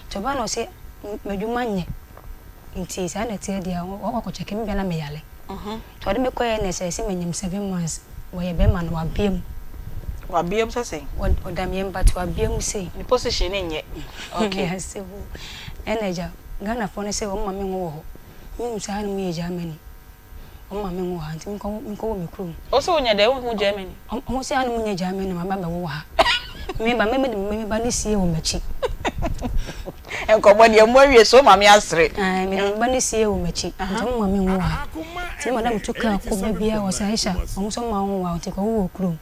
Speaker 4: Nti ɔbaa na ɔse m'adwuma nyɛ nti saa na ɛteɛ deɛ a ɔkɔ kyɛke me bia na meyare. Nti ɔde me kɔeɛ na ɛsɛ sɛ manyam 7 months, wɔyɛ bɛrima no wabea mu.
Speaker 1: Wabea mu sɛ sɛn?
Speaker 4: Ɔda me yam but wabea mu sei.
Speaker 1: Ne position no nyɛ okay.
Speaker 4: Asɛ wo ɛna agya Ghanafoɔ no sɛ wɔn ma me nwo wɔ hɔ. Menim sɛ ha nom yɛ Germany. Wɔn ma me nwo wɔ ha nti menkɔ menkɔ wɔ me kurom.
Speaker 1: Wo sɛ wonyɛ dɛ wonhu Germany?
Speaker 4: Wɔn sɛ ha nom nyɛ Germany na maba bɛwo wɔ ha. Me ba me mede me ba no sie wɔ m'akyi.
Speaker 1: Nkɔmmɔ deɛ mo awie so ma me asere.
Speaker 4: Ae mede me ba no sie wɔ m'akyi nti wɔn ma me nwo wɔ ha. Nti me madam tu kaa kɔ baabiara wɔ sɛ Aisha wɔn nso ma wo nwo wɔ ha nti kɔ wo wɔ kurom.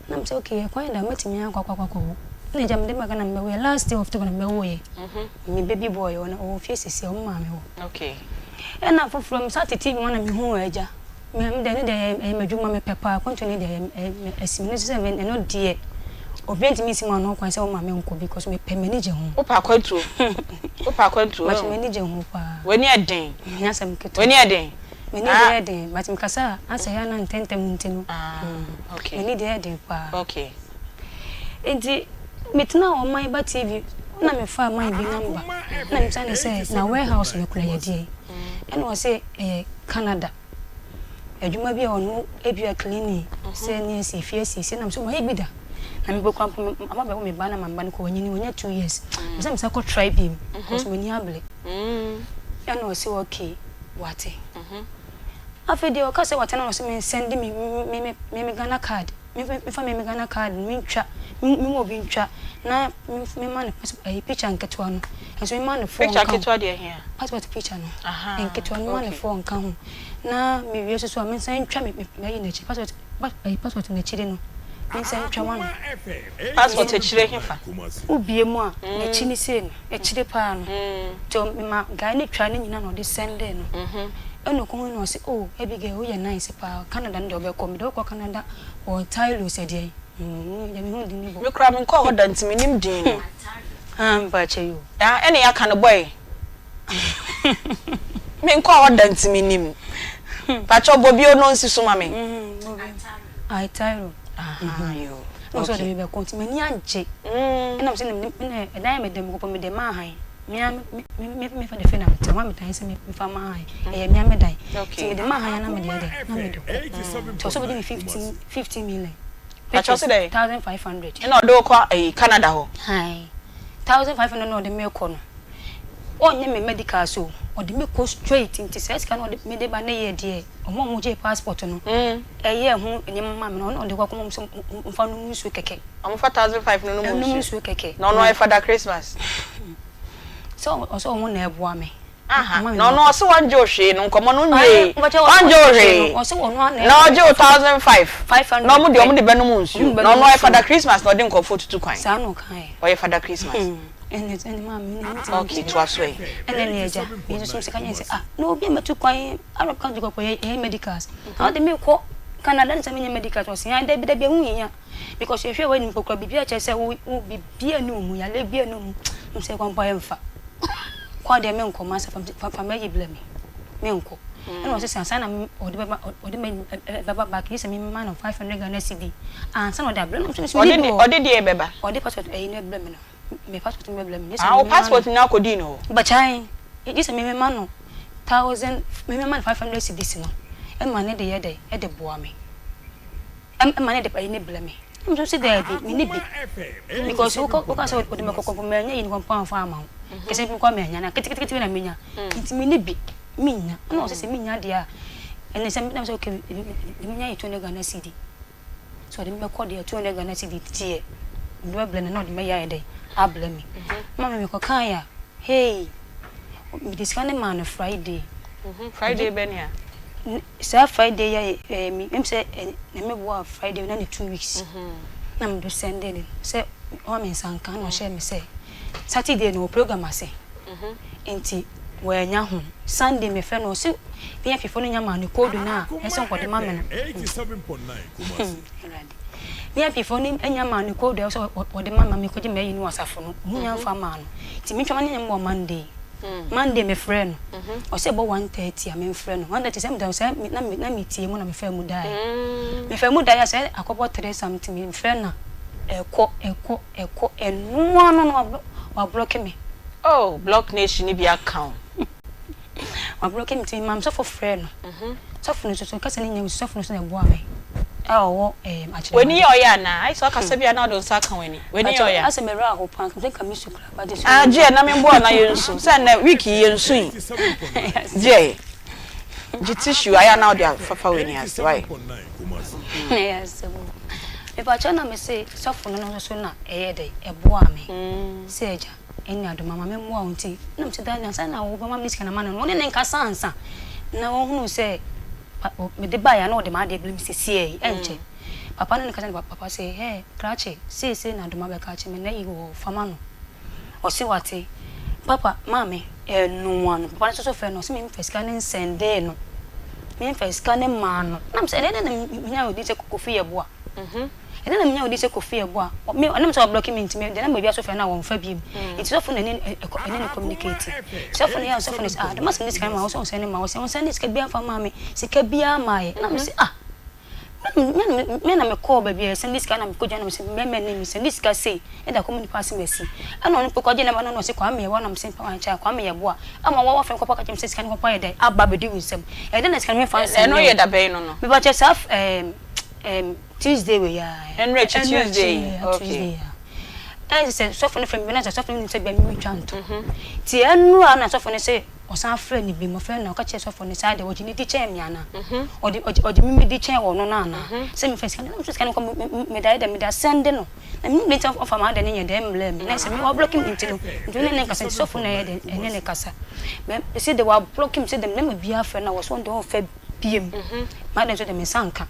Speaker 4: Na me sɛ okay ɛkwan da mɛtumi akɔ akɔ akɔ wo. Ɛna agya mede ba Ghana mebɛwo yɛ last day of October na mebɛwo yɛ. Me baby boy ɔno ɔwɔ fie sisi ɔmo maame hɔ.
Speaker 1: Okay.
Speaker 4: Ɛna foforɔ me san tete mu na mehu agya. Me me deɛ ɛno deɛ ɛyɛ m'adwuma mepɛ paa akwantuo no deɛ ɛyɛ ɛsi me so sɛ ɛno deɛ obiara ntumi nsi m'ano kwan sɛ ɔma me nkɔ because mepɛ m'ani gye ho.
Speaker 1: Wopɛ akwantuo? Wopɛ akwantuo?
Speaker 4: But m'ani gye ho paa.
Speaker 1: W'ani yɛ den?
Speaker 4: Ɛnyɛ asɛm ketewa.
Speaker 1: W'ani yɛ den?
Speaker 4: M'ani deɛ yɛ den but mekasa a asɛ yɛ a na ntɛntɛm nti no.
Speaker 1: Ah okay.
Speaker 4: M'ani deɛ yɛ den paa.
Speaker 1: Okay.
Speaker 4: Nti metenaa Ɔman Ba TV na mefaa man bi number na mebisa no sɛ na warehouse no kora yɛ deɛn? Ɛna ɔse ɛyɛ Canada adwuma bi a ɔno ebia cleaning sɛ ne asi efie asiesie na mesɛ mayɛ bi da na mebɔ kora mpo ama bɛwo me ba na ma me ba no kɔ wanyini wanya 2 years mesɛ mesɛ kɔ try bi because m'ani abere ɛna ɔse okay wate afei deɛ ɔka sɛ wate na ɔse me send me me me me Ghana card memfa me me Ghana card no mentwa, mema obi ntwa na mema no ɛyi picture nketewa no. Nso mema no four
Speaker 1: Picture
Speaker 4: nka ho.
Speaker 1: ketewa deɛ hia.
Speaker 4: Passport picture no
Speaker 1: Ahaa
Speaker 4: nketewa mema no
Speaker 1: okay.
Speaker 4: four nka ho na mewie nso so a mensan ntwa me m'ayi no akyi passport pas ayi passport no akyire no mensan ntwa ma no.
Speaker 1: Passport akyire hefa?
Speaker 4: Wobue mu a n'akyi no sei no akyire paa no nti mema guy no twaa ne nyinaa na ɔde sɛndee no ɛna ɔkɔhui no ɔse oh Abigail woyɛ nice paa Canada no deɛ wobɛkɔ mede wokɔ Canada wɔ Ontario sɛ deɛn mm deɛ mehu din no bɔ.
Speaker 1: Me koraa menkɔɔ hɔ da nti mennim din no.
Speaker 4: Ah mpakyɛ yi o.
Speaker 1: Ah ɛne yɛaka no bɔe. Menkɔɔ hɔ da nti mennim. Pakyɛw bɔ bio na ɔnsi so ma me.
Speaker 4: Ontario.
Speaker 1: Ahaa yoo.
Speaker 4: Ɛna ɔsɛ ɔde me bɛkɔ nti m'ani agye. Ɛna mesɛ na ɛdan yɛ me dɛ mekɔpɔ mede maa han. Me ara me me me fa de fie na mete hɔ a medan sɛ mefa maa han. Ɛyɛ me ara me dan. Nti mede maa han a na mede yɛ dɛn na mede kɔ. Nti ɔsɛ ɔbɛgye me 15 15 million.
Speaker 1: Pakyɛw se dɛn?
Speaker 4: 1500.
Speaker 1: Ɛna ɔde wo kɔ ɛyi Canada hɔ?
Speaker 4: Ae. 1500 na ɔde me kɔ no. Ɔnyɛ me medicals o, ɔde me kɔ straight nti saa sika no a ɔde mede ba no yɛ deɛ ɔmo a ɔmo gyee passport no ɛyɛɛ ho nneɛma maa me no ɔno na ɔde kɔ akɔma ɔmo sɛ ɔmo nfa nnom nsuo kɛkɛ.
Speaker 1: Ɔmo fa 1500 no nom
Speaker 4: nsuo? Nsuo kɛkɛ.
Speaker 1: Na ɔno ɔyɛ Father Christmas?
Speaker 4: Sɛ ɔsɛ ɔmo na ɛboa me.
Speaker 1: Aha, na ɔno ɔse wɔngye wo hwee no nkɔmmɔ no nwiee, ɔngye wo hwee, na ɔgye wo 1005 na ɔmo deɛ ɔmo de bɛnom nsuo, na ɔno ɔyɛ Father Christmas na ɔde nkorɔfoɔ tutu kwan, ɔyɛ Father Christmas. Ok, toa so ɛ.
Speaker 4: Ɛna ne agya, me nso so sika nyɛ sɛ ah, na obi a matu kwan Arab country kɔkɔ yɛ yɛ medicals, na ɔde me kɔ Canada ne sɛ menyɛ medicals, ɔse ah dabi dabi ɛho nhia. Because yɛhwɛ w'anim mpo koraa biribiara kyerɛ sɛ wo wo biribiara nni wo mu yareɛ biara nni wo mu m sɛ kwan mpo a ɛmfa kɔ deɛ menkɔ masa fa fa fa m'ayi brɛ me menkɔ ɛna ɔse sɛ ansa na ɔde bɛba ɔde m'ayi bɛba back gye sɛ mema no 500 Ghana cedi ansa na ɔde abrɛ no nso nso
Speaker 1: Ɔde de ɔde deɛ bɛba.
Speaker 4: Ɔde passport ayi no brɛ me no me passport no bɛbrɛ me gye sɛ
Speaker 1: Ah wo
Speaker 4: mema no
Speaker 1: passport nyinaa kɔdii no hɔ?
Speaker 4: Bakyae gye sɛ memema no thousand memema no 500 cedis no ɛma ne de yɛ dɛ ɛde boa me. Ɛma ne de ayi no brɛ me. Na me nso se daabi, menni bi. Because wokɔ woka sɛ wode me kɔkɔ mpo manya yi no mpo amfa amma wo. Kɛse bi mpo manya na ketekete bi na menya. Nti menni bi, mennya. Ɛna ɔse sɛ mennya deɛ a, ɛne sɛ na me sɛ okay menya yɛ 200 Ghana cedi. Sɛ ɔde me bɛkɔ deɛ 200 Ghana cedi deɛ, mede bɛbrɛ no na ɔde mɛyɛ ayɛ dɛn abrɛ me. Ma me mekɔkaeɛ a, hey, mede sika no maa no Friday.
Speaker 1: Friday bɛn a?
Speaker 4: Saa Friday yi a ɛyɛ me ɛm sɛ Nyame boa Friday na ne 2 weeks na me do sɛnde no sɛ ɔma me nsa nka na ɔhyɛɛ me sɛ Saturday no wɔ program ase nti wanya ho Sunday me frɛ no ɔse VIP fo no nya maa no code no a ɛsɛ nkɔde ma me no Awurade VIP fo no nya maa no code a ɛsɛ ɔde ma me kɔgye m'ayi no wɔ asafo no ɔmo nya mfa maa no nti mentwa ma ne nya wɔ Monday Monday me frɛ no ɔsɛ ɛbɔ 1:30 a me nfrɛ no 1:30 sɛ meda sɛ na me na me tie mu na me faa mu daeɛ me faa mu daeɛ sɛ akɔbɔ 3 something me frɛ no a ɛkɔ ɛkɔ ɛkɔ ɛnoa no no wa block me.
Speaker 1: Oh block nation no bi aka wo.
Speaker 4: Wa block me nti me maame sɔfo frɛ no sɔfo no nso so kasa no nya sɔfo no so na ɛboa me a ɔwɔ ɛɛm akyerɛma.
Speaker 1: W'ani yɛ ɔyɛ anaa? Ayɛ sɛ ɔkasa bi a na ɔde wo nsa aka w'ani. W'ani yɛ ɔyɛ a?
Speaker 4: Asɛ me werɛ ahow paa nka me su koraa but su.
Speaker 1: Ah gyeɛ na me mboa na yɛ nsu sɛ nnɛ week yi yɛ nsu yi gyeɛ gye tissue ayɛ a na wode afafa w'ani ase wai.
Speaker 4: Ɛyɛ asɛm o. Mepakyɛw na mese sɔfo no no nso so na ɛyɛɛ dɛn ɛboaa me sɛ agya ɛne adom ama me mmoa wo nti na mese daa ansa na wobɛma me sika no ama no no wo ne no nkasa ansa na wahunu sɛ mede baeɛ a na ɔde m'adeɛ brɛ me sesiei yi ɛnkyɛ papa ne no kasa na papa se hɛ krakye seesei na adom abɛka akyerɛ me na yi wɔ hɔ fa ma no ɔse wate papa maame ɛnoa no papa no nso so frɛ no ɔse memfa sika no nsɛndee no memfa sika no maa no na mesɛ ɛdɛn na menya odi sɛ Kofi yɛ boa ɛdɛn na menya odi sɛ Kofi yɛ boa me ɔnam sɛ ɔblɔki me nti me deɛ na baabi aso frɛ no a wɔmfa biem nti sɔfo na ɛne ɛne no communicate sɔfo no yɛ sɔfo no sɛ ah dɛm asɛm ne sika no ma wo sɛ ɔnsɛn ne ma wo sɛ ɔnsɛn ne sika biara mfa maa me sika biara maa yɛ na mesɛ ah Me na mekɔɔ baabi a yɛsɛnde sika na mekɔgyina na mese mmarima anim mesɛnde sika sei de akɔma nipa asɛm asi ɛna ɔno mpo kɔgye namba no na ɔse Kwame yɛboa na mese mpa Kwame yɛboa ama wɔwɔ frɛ kɔpa ka kyerɛ me sɛ sika no kɔpa yɛ dɛn aba abɛdi wo nsam ɛyɛ dɛn na sika no memfa nsɛnde
Speaker 1: Ɛno yɛ da bɛn no no?
Speaker 4: Mepakyɛ saa ɛɛm ɛɛm Tuesday wei ara.
Speaker 1: Ɛnora akyi Tuesday yi okay.
Speaker 4: Tuesday yi ara. Ɛna sɛ sɔfo no frɛ me na sɛ sɔfo no nim sɛ bia me metwa nto nti ɛnora na sɔfo no se. Ɔsan frɛɛ no bio, ɔfrɛɛ no na ɔka kyerɛɛ sɔfo no sɛ, Adɛn, ɔgye ne di kyɛn me anaa? Ɔde, ɔgye, ɔgye me medi kyɛn ɔno no anaa? Sɛ mefa sika no, na meso sika no kɔ, me, me, mede ayɛ dɛn? Mede asɛnde no. Na mennim deɛ nti a ɔmfa m'ade no nyɛ dɛn mmrɛɛ me. Na sɛ me, wablɔke me nti no, mentumi ne no nkasa, nti sɔfo no na ɛyɛ dɛn, ɛne no kasa. Mɛ, seesei deɛ wablɔke me, sɛ dɛm, na obiara frɛ no a, ɔse ɔno deɛ ɔmfa biom. M'ade nso deɛ, me nsa nka.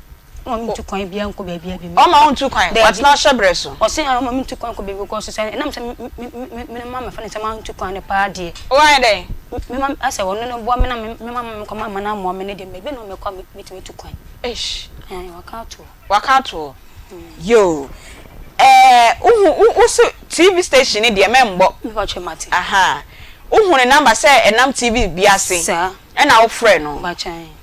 Speaker 4: Ɔmma mentu kwan biara nkɔ baabiara bio.
Speaker 1: Ɔmma wontu kwan?
Speaker 4: Daabi.
Speaker 1: Watena wo hyɛberɛ so?
Speaker 4: Ɔse ah ɔmma mentu kwan nkɔ baabi because sɛ ɛnam sɛ me me me me mma mɛfa ne sɛ mantu kwan no paa deɛ.
Speaker 1: Woayɛ dɛn?
Speaker 4: Me ma asɛ ɔno no boa me na me me ma mekɔ ma ama no amoa me no deɛ baabi na mɛkɔ a mɛtumi atu kwan.
Speaker 1: Eish.
Speaker 4: Ɛɛ waka ato hɔ.
Speaker 1: Waka ato hɔ. Yoo. Ɛɛ wohu wo wo se TV station no deɛ mɛmbɔ.
Speaker 4: Mepakyɛ mate.
Speaker 1: Ahaa. Wohu ne number sɛ ɛnam TV bi ase.
Speaker 4: Saa.
Speaker 1: Ɛna wo frɛ no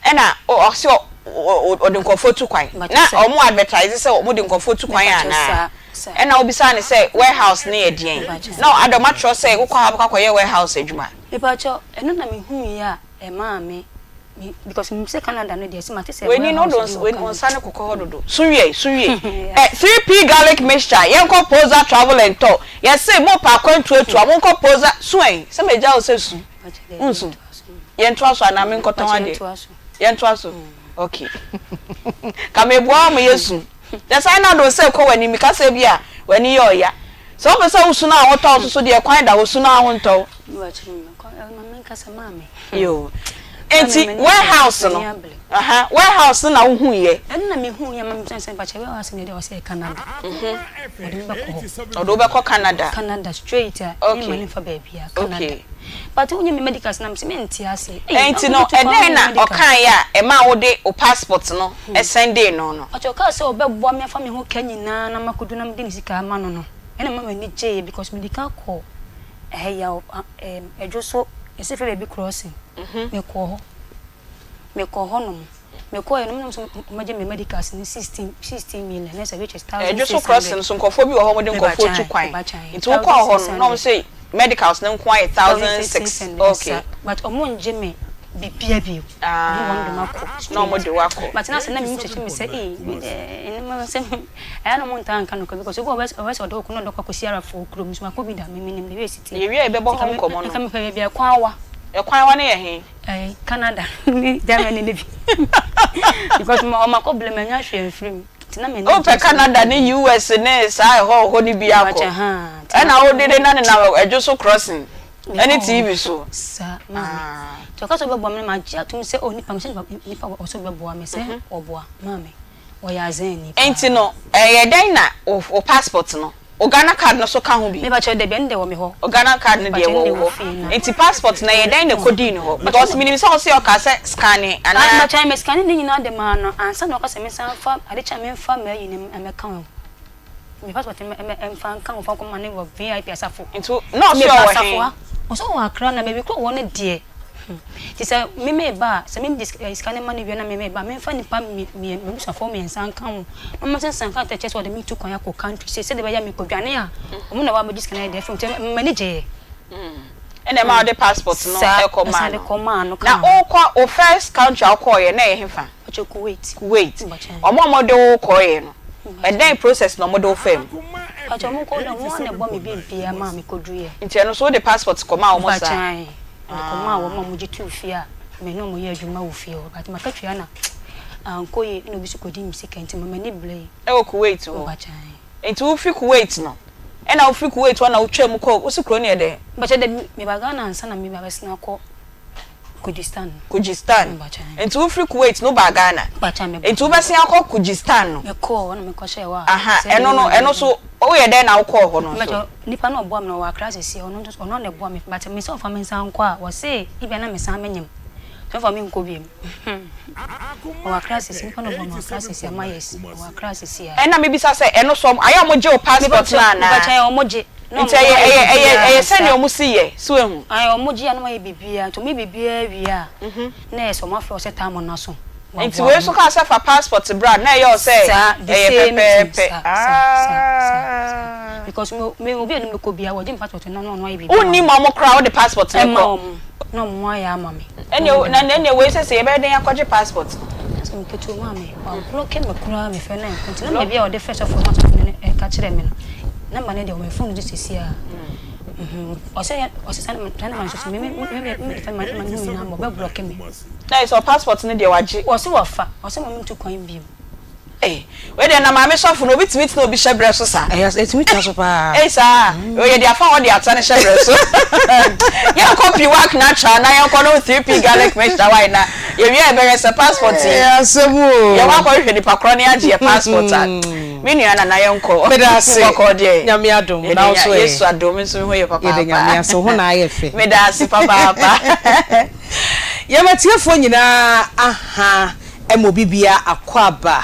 Speaker 1: ɛna ɔse ɔde nkurɔfoɔ tu kwan na ɔmo advertise sɛ ɔmo de nkurɔfoɔ tu kwan anaa ɛna wo bisaa no sɛ warehouse no yɛ deɛn na ada ɔmo atwerɛ sɛ wokɔ ha wobɛkɔ akɔyɛ warehouse adwuma.
Speaker 4: Mepakyɛw ɛno na me hu yɛ a ɛmaa me me because menim sɛ Canada no deɛ sɛ mate sɛ
Speaker 1: W'ani no
Speaker 4: warehouse
Speaker 1: wode
Speaker 4: bi wɔ
Speaker 1: wo
Speaker 4: Canada.
Speaker 1: nsa no kokɔ hɔ dodo so wie so wie ɛ 3P garlic mixture yɛnkɔ Poza travel and tour yɛse mopɛ akwantuo atu a monkɔ Poza su ɛ sɛ magya wo sɛ su. Wonsu? Yɛntoa so anaa menkɔtɔn adeɛ? Yɛntoa so? Ok. Ka meboa wo ma yɛsu. Kyɛ sɛ na wode wo nsa rekɔ w'anim, meka sɛ bi a w'ani yɛ ɔya. Sɛ wopɛ sɛ wosu na wo ho tɔ wo so so deɛ, kwan da hɔ, su na wo ho ntɔ wo. Yoo. Enti warehouse no, aha, warehouse no na wohuiɛ?
Speaker 4: Ɛno na mehuiɛ ma mesan sɛ mpakyɛ warehouse no deɛ ɔsɛ Canada. Ɔde me bɛkɔ hɔ.
Speaker 1: Ɔde wo bɛkɔ Canada.
Speaker 4: Canada straight a, me ma no mfa baabiara, Canada.
Speaker 1: Okay.
Speaker 4: But wonyɛ me medicals na mese mente aseɛ. Ei,
Speaker 1: Enti no, ɛdɛn na ɔkaeɛ a ɛmaa wode wo passport no sɛndee no no?
Speaker 4: But ɔkaa sɛ ɔbɛboa me afa me ho ka nyinaa na makɔdu na mede ne sika ama no no, ɛna ɛma m'ani gyeeɛ because medi kan kɔɔ ɛha yi a, ɛɛm, Adwo so, yɛse frɛ baabi crossing, mekɔɔ hɔ. Mekɔɔ hɔnom. Mekɔeɛ no, wɔn nso wɔgye me medicals no 16, 16 million, na sɛ which is
Speaker 1: Ɛdwo so crossing so nkurɔfoɔ bi wɔ hɔ a wɔde nkurɔfoɔ tu kwan. Nti wokɔɔ hɔ no na wɔn se medicals no nko ara yɛ 1,600. Okay.
Speaker 4: But wɔn ngye me bibia bio. Wɔn wɔn de makɔ straight.
Speaker 1: Na wɔn de wo akɔ.
Speaker 4: But na sɛ na me kyekye me sɛ ee me deɛ nneɛma sɛ ɛyɛ na wɔn ntaa nka nokorɛ because obi wɔ hɔ ɔbɛ sɛ ɔde wo kɔ na ɔde wo kɔ akɔsi Arabfoɔ kurom nso makɔ bi da me menim the way esi teɛ.
Speaker 1: Yɛwie a yɛbɛbɔ ho nkɔmmɔ no.
Speaker 4: Nka mepɛ baabi a ɛkwan wa.
Speaker 1: Ɛkwan wa no yɛ he?
Speaker 4: Ɛɛ Canada ne Germany ne bi because ma ɔma kɔ blame manya hwee amfiri mu nti na m'ani
Speaker 1: Wopɛ
Speaker 4: gye so.
Speaker 1: Canada ne US ne saa ɛhɔ hɔ no bi akɔ
Speaker 4: Mpakyɛ haa nti na
Speaker 1: ɛna wode de na nenam ɛdwo so crossing ɛne
Speaker 4: mekɔɔ
Speaker 1: TV so
Speaker 4: saa maame
Speaker 1: ah.
Speaker 4: nti ɔka sɛ ɔbɛboa me no magye atom sɛ oh nipa mesɛ nipa nipa wɔ sɛ ɔbɛboa me sɛ ɔboa maame ɔyɛ azanni paa.
Speaker 1: Nti no ɛyɛ dɛn na wo wo passport no Wo Ghana card no so ka ho bi?
Speaker 4: Mepakyɛw dabi ɛno deɛ wɔ me hɔ.
Speaker 1: Wo Ghana card no deɛ wɔ wo hɔ. Nti passport no ɛyɛ dɛn na ɛkɔdii ne hɔ? Because menim sɛ wo se ɔkaa sɛ scanne anaa.
Speaker 4: Mepakyɛw me scanne ne nyinaa de maa no ansa na ɔka sɛ mensan mfa ade kyɛ a menfa m'ayi no mmɛka ho. Me passport no mfa nka ho mfa nkɔma no wɔ VIP asafo.
Speaker 1: Nti na ɔse ɔwɔ he?
Speaker 4: Ɔse ɔwɔ Accra na baabi koro ɔwɔ no deɛ. Hmm. Nti sɛ me meba a, sɛ mede sika no ma no wie na me meba a, memfa nnipa m'abusuafoɔ mmiɛnsa nka ho na wɔnsensan nkrataa kyerɛ sɛ wɔde me tu kwan akɔ country sei sɛdeɛ ɛbɛyɛ a mekɔdwane a, wɔn na wɔabɛgye sika no ayɛ dɛ afiri mu. Nti m'ani gyeeɛ.
Speaker 1: Ɛna ɛma wode passport no
Speaker 4: Saa,
Speaker 1: kɔmaa
Speaker 4: ɛsan de
Speaker 1: no.
Speaker 4: kɔmaa no
Speaker 1: Na
Speaker 4: kaa ho.
Speaker 1: wokɔ, wo first country a wokɔeɛ na ɛyɛ hefa?
Speaker 4: Ɔkyɛ Kuwait.
Speaker 1: Kuwait.
Speaker 4: Mpakyɛ.
Speaker 1: Wɔn a wɔde wo kɔeɛ no,
Speaker 4: Mpakyɛ.
Speaker 1: ɛdɛn process na wɔde wo faa mu?
Speaker 4: Mpakyɛ wɔn kɔ wɔn ara na ɛbɔ me biribiara maa mekɔduruiɛ.
Speaker 1: Nti ɛno nso wode passport kɔmaa wɔn saa?
Speaker 4: Mpakyɛ ae. Mede kɔmaa wɔn a wɔgye too fie a me ne wɔn yɛ adwuma wɔ fie hɔ but m'akatua na ankɔ yie ɛna obi nso kɔdii me sika nti ma m'ani brɛe.
Speaker 1: Ɛwɔ Kuwait hɔ?
Speaker 4: Mpakyɛ ae.
Speaker 1: Nti wofi Kuwait no, ɛna wofiri Kuwait hɔ na wotwaa mu kɔɔ, wose kuro no yɛ dɛn?
Speaker 4: Mpakyɛ dabi, meba Ghana ansa na meba abɛsene akɔ Kurdistan no.
Speaker 1: Kurdistan.
Speaker 4: Mpakyɛ ae.
Speaker 1: Nti wofiri Kuwait no wobaa Ghana?
Speaker 4: Mpakyɛ ae mebaa
Speaker 1: Nti wobɛsen akɔ Kurdistan no?
Speaker 4: Mekɔɔ hɔ na mekɔhyɛɛ hɔ a
Speaker 1: Aha,
Speaker 4: sɛ
Speaker 1: ɛno no, ɛno nso woyɛ dɛn na wokɔɔ hɔ no nso?
Speaker 4: Mpakyɛ Nipa no a ɔboa me no ɔwɔ Accra sɛsi ɔno nso ɔno na ɛboa me but me sɛ ɔnfa me nsan nkɔ a wɔse ebia na me san me nyem nti ɔnfa me nkɔ biom ɔwɔ Accra sɛsi nipa no ɔboa me wɔ Accra sɛsi ama yes ɔwɔ Accra sɛsi a.
Speaker 1: Ɛna me bisa sɛ ɛno so ayɛ ɔmo gye wo passport no anaa?
Speaker 4: Mepakyɛw ɛyɛ ɔmo gye na
Speaker 1: Nti
Speaker 4: ɔmo
Speaker 1: ɛyɛ
Speaker 4: ayɛ
Speaker 1: ɛyɛ ɛyɛ
Speaker 4: biribiara
Speaker 1: ɛyɛ
Speaker 4: saa.
Speaker 1: sɛnea ɔmo si yɛ so wahu?
Speaker 4: Ae ɔmo gye a na ɔmo ayɛ biribiara nti ɔmo yɛ biribiara wie a na ɛyɛ sɛ ɔmo afrɛ wo sɛ time no aso.
Speaker 1: Nti wei nso kaa sɛ fa passport bra na ɛyɛ wo sɛ
Speaker 4: Saa, the
Speaker 1: ɛyɛ
Speaker 4: same thing,
Speaker 1: pɛpɛɛpɛ
Speaker 4: saa, saa, saa, saa, saa.
Speaker 1: aah.
Speaker 4: Because me, me obi a ne mekɔ biara wɔgye me passport na na ɔno ayɛ biribi ama
Speaker 1: Wonnim
Speaker 4: me.
Speaker 1: wɔn koraa wode passport no
Speaker 4: Ɛma
Speaker 1: kɔ.
Speaker 4: wɔn, na wɔn ayɛ ama me. Na
Speaker 1: Ɛnneɛ
Speaker 4: wɔde
Speaker 1: na
Speaker 4: me kɔ.
Speaker 1: ɛnneɛ wei sɛsɛ yɛbɛyɛ dɛn akɔgye passport?
Speaker 4: Asɛm ketewa maame, wablɔke me koraa mefrɛ no ɛnkɔ nti number bi a ɔde frɛ sɔfo no ma sɔfo no ɛka kyerɛ me no, number no deɛ wɔ me phone so seesei ara. Ɔsɛ yɛ ɔsɛ saa na saa na ma nso so me me me me me fa ma ma ne ho nyinaa ma ɔbɛ blɔke me.
Speaker 1: Na yɛ sɛ passport no deɛ wagye.
Speaker 4: Ɔsɛ wafa ɔsɛ ma me ntu kwan bio.
Speaker 1: Ei wei deɛ na maame sɔfo no obi tumi tena obi hyɛbrɛ so saa.
Speaker 5: Ɛyɛ ɛtumi tena so paa.
Speaker 1: Ei saa wei yɛde afa hɔ de atra ne hyɛbrɛ so. Yɛnkɔ Piwak Natural na yɛnkɔ nom 3P garlic mixture wai na yɛwie a yɛbɛhwɛ sɛ passport yi.
Speaker 5: Ɛyɛ asɛm o.
Speaker 1: Yɛkɔ akɔhwehwɛ nipa korɔ na yɛagye yɛ passport a. Me nua Nana yɛnkɔ.
Speaker 5: Meda ase.
Speaker 1: Bɔkɔɔ deɛ.
Speaker 5: Nyame adom. Na wo so ɛ?
Speaker 1: Yesu adom me nso me ho yɛ papaapa.
Speaker 5: Yɛda Nyame ase wo ho na ayɛ fɛ.
Speaker 1: Meda ase papaapa.
Speaker 5: Yɛn atiefoɔ nyinaa aha ma obi biara akwaaba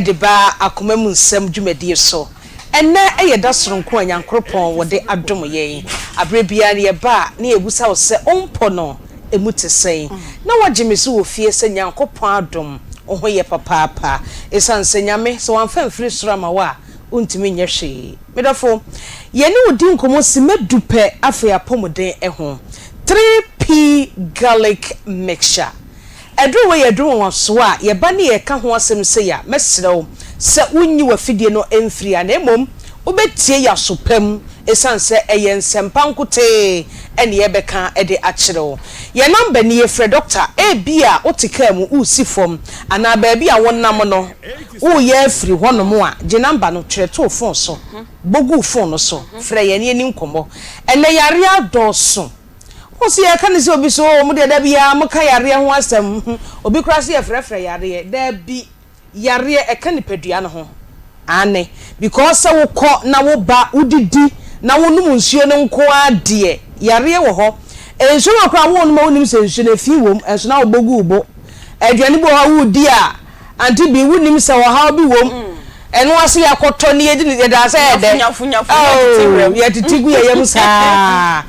Speaker 5: de ba Akoma mu Nsɛm dwumadie so. Ɛnnɛ yɛ da sononko a Nyankoropɔn wɔde adom yɛn. Aberɛ biara no yɛba a na yɛbusa wo sɛ wo mpɔ no ɛmu te sɛn? Na woagye me so wɔ fie sɛ Nyankopɔn adom wo ho yɛ papaapa. Ɛsiane sɛ Nyame sɛ wamfa amfiri soro ama wo a wontumi nyɛ hwee. Me dɔfo, yɛne wo di nkɔmmɔ simma du pɛ afei apɔmuden ho. 3P Garlic Mixture. Aduru wei yɛ aduru nwanwasoɔ a yɛba ne yɛreka ho asɛm sei a, mɛsrɛ wo sɛ wonnyi w'afidie no mfiri ha na mmom wobɛtie yɛn aso pa mu ɛsiane sɛ ɛyɛ nsɛmpa nkotee na yɛrebɛka de akyerɛ wo. Yɛn nɔmba nie, frɛ dɔkta. Ebia wote kaa mu, woresi fam anaa baabi a wonam no woreyɛ afiri hɔnom a, gye nɔmba no, twerɛ to wo fon so, bɔ gu wo fon no so, frɛ yɛn na yɛnni nkɔmmɔ. Ɛnnɛ yareɛ adɔɔso. Wohu sɛ yɛka no sɛ obi so, oh, mo deɛ da biara moka yareɛ ho asɛm. Obi koraa sɛ yɛfrɛfrɛ yareɛ. Daabi, yareɛ ɛka nipadua no ho. Aane, because sɛ wokɔ na woba, wodidi na wonom nsuo no nko ara deɛ, yareɛ wɔ hɔ. Nsuo no wɔ koraa a wonom a wonnim sɛ nsuo no efi wom, ɛnso na wobɔ gu wo bo. Aduane bi wɔ hɔ a woredi a, Auntie Bee, wonnim sɛ ɔhaw bi wom. Ɛno ase yɛakɔtɔ ne yɛdi no, yɛdaa sɛ ɛyɛ dɛ. Oh, yɛtete gu yɛn yam saa.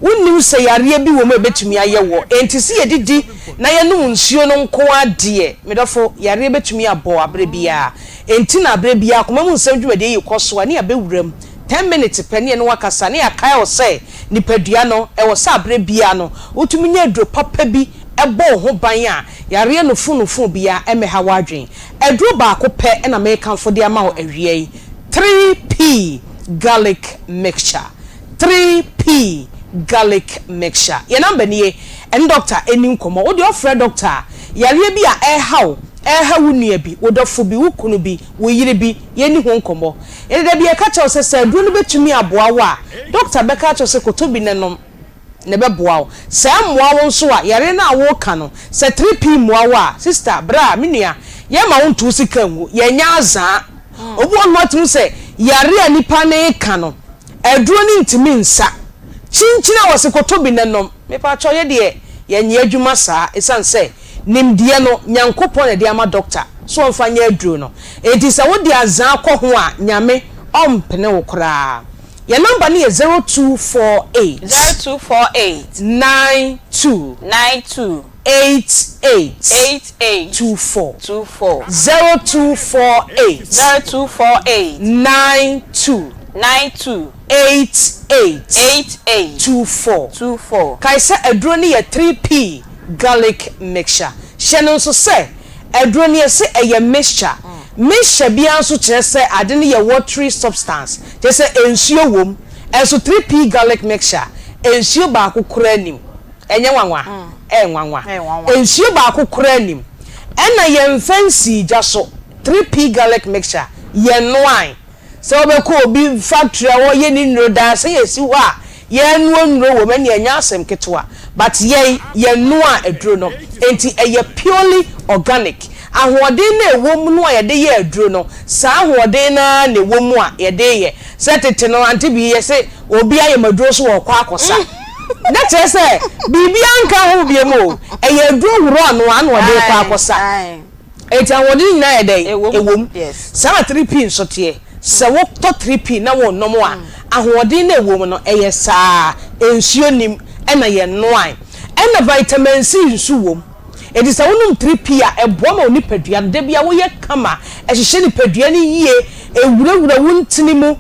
Speaker 5: Wonnim sɛ yareɛ bi wom a ɛbɛtumi ayɛ wɔ. Enti sɛ yɛdidi na yɛnom nsuo no nko ara deɛ, me dɔfo, yareɛ bɛtumi abɔ aberɛ biara. Enti na aberɛ biara akoma mu nsɛm dwumadie yi rekɔ so a, ne yɛabɛwura mu. Ten minutes pɛ ne yɛne wo akasa, ne yɛakae wo sɛ nipadua no, ɛwɔ sɛ aberɛ biara no, wotumi nya aduro papa bi bɔ wo ho ban a yareɛ nofonofo biara mmɛha w'adwene. Aduro baako pɛ na merekamfo de ama wo awia yi, 3P Garlic Mixture. 3P Garlic Mixture. Yɛn namba nie, ɛne dɔkta nni nkɔmmɔ. Wo deɛ wofrɛ dɔkta a, yareɛ bi a ɛreha wo, ɛreha wo nua bi, wo dɔfo bi, wo kunu bi, wo yere bi, yɛnni ho nkɔmmɔ. Yɛde da bi yɛka kyerɛ wo sɛ, sɛ aduro no bɛtumi aboa wo a, dɔkta bɛka akyerɛ wo sɛ kɔtɔ bi na nom. na ɛbɛboa wo. Sɛ ɛmmoa wo nso a, yareɛ no a woreka no, sɛ 3P mmoa wo a, sister, bra, me nua, yɛmma wo nto wo sika ngu, yɛnyɛ azaa. Obi wɔ hɔnom a wotumi hu sɛ yareɛ a nipa no reka no, aduro no ntumi nsa. Kyinkyin a wɔse kɔtɔ bi na nom. Mepakyɛw, yɛ deɛ yɛnyɛ adwuma saa, ɛsiane sɛ nimdeɛ no, Nyankopɔn na ɛde ama doctor sɛ ɔmfa nyɛ aduro no. Enti sɛ wode azaa kɔ ho a, Nyame ɔmpene wo koraa. Yɛn nɔmba no yɛ 0248.
Speaker 1: 0248.
Speaker 5: 92.
Speaker 1: 92.
Speaker 5: 88.
Speaker 1: 88.
Speaker 5: 24.
Speaker 1: 24.
Speaker 5: 0248.
Speaker 1: 0248.
Speaker 5: 92.
Speaker 1: 92.
Speaker 5: 88.
Speaker 1: 88.
Speaker 5: 24.
Speaker 1: 24.
Speaker 5: Kae sɛ aduro no yɛ 3P garlic mixture. Hyɛ no nso sɛ aduro no yɛse ɛyɛ mixture. Mixture biara nso kyerɛ sɛ ade no yɛ watery substance. Kyerɛ sɛ nsuo wom. Ɛnso 3P garlic mixture, nsuo baako koraa nnim. Ɛnyɛ nwanwa? Ɛyɛ nwanwa. Nsuo baako koraa nnim. Ɛna yɛnfa nsii gya so. 3P garlic mixture, yɛnnoae. Sɛ wobɛkɔ obi factory a wɔyɛ ne nnuro daa sɛ yɛsi hɔ a yɛnoa nnuro wom ɛnneɛ ɛnyɛ asɛm ketewa. But yɛn, yɛnnoaa aduro no. Enti ɛyɛ purely organic. Ahoɔden no a ɛwɔ mu no a yɛde yɛ aduro no, saa ahoɔden no ara na ɛwɔ mu a yɛde reyɛ. Sɛ tete no, ante bi yɛse obi ayɛ m'aduro so ɔrekɔ akɔsa. Na kyerɛ sɛ biribiara nka ho biom o, ɛyɛ aduro worɔ ano a na ɔde rekɔ akɔsa. Enti ahoɔden no nyinaa yɛ dɛn? Ɛwɔ mu. Saa na 3P nso teɛ. Sɛ wotɔ 3P na wonom a, ahoɔden no a ɛwɔ mu no, ɛyɛ saa ara. Nsuo nnim, ɛna yɛnnoae. Ɛna vitamin C nso wɔ mu. Enti sɛ wonom 3P a, ɛboa ma wo nipadua no, da biara woyɛ kama, ɛhyehyɛ nipadua no yie, ɛwurawura wo ntini mu.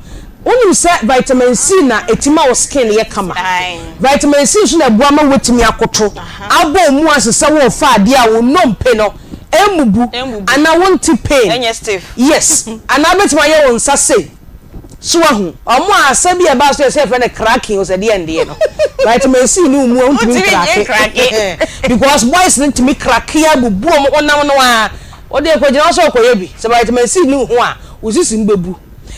Speaker 5: Wonim sɛ vitamin C na ɛtumi ma wo skin yɛ kama. Vitamin C nso na ɛboa ma woatumi akoto, abɔ wo mu ase sɛ worefa adeɛ a wo nnompe no mmubu anaa wonte pain. Yes, anaa wobɛtumi ayɛ wo nsa sei. So wahu? Ɔmo a asɛ bi a ɛbaa so yɛ sɛ yɛfrɛ no cracking o sɛ deɛ ndeɛ no. Vitamin C ne wo mu a wontumi nkrake. Because boys no tumi krake abubu ɔmo honam no a wode kɔgyina hɔ sɛ ɔkɔyɛ bi. Sɛ vitamin C ne wo ho a, wo sisi no bɛbu.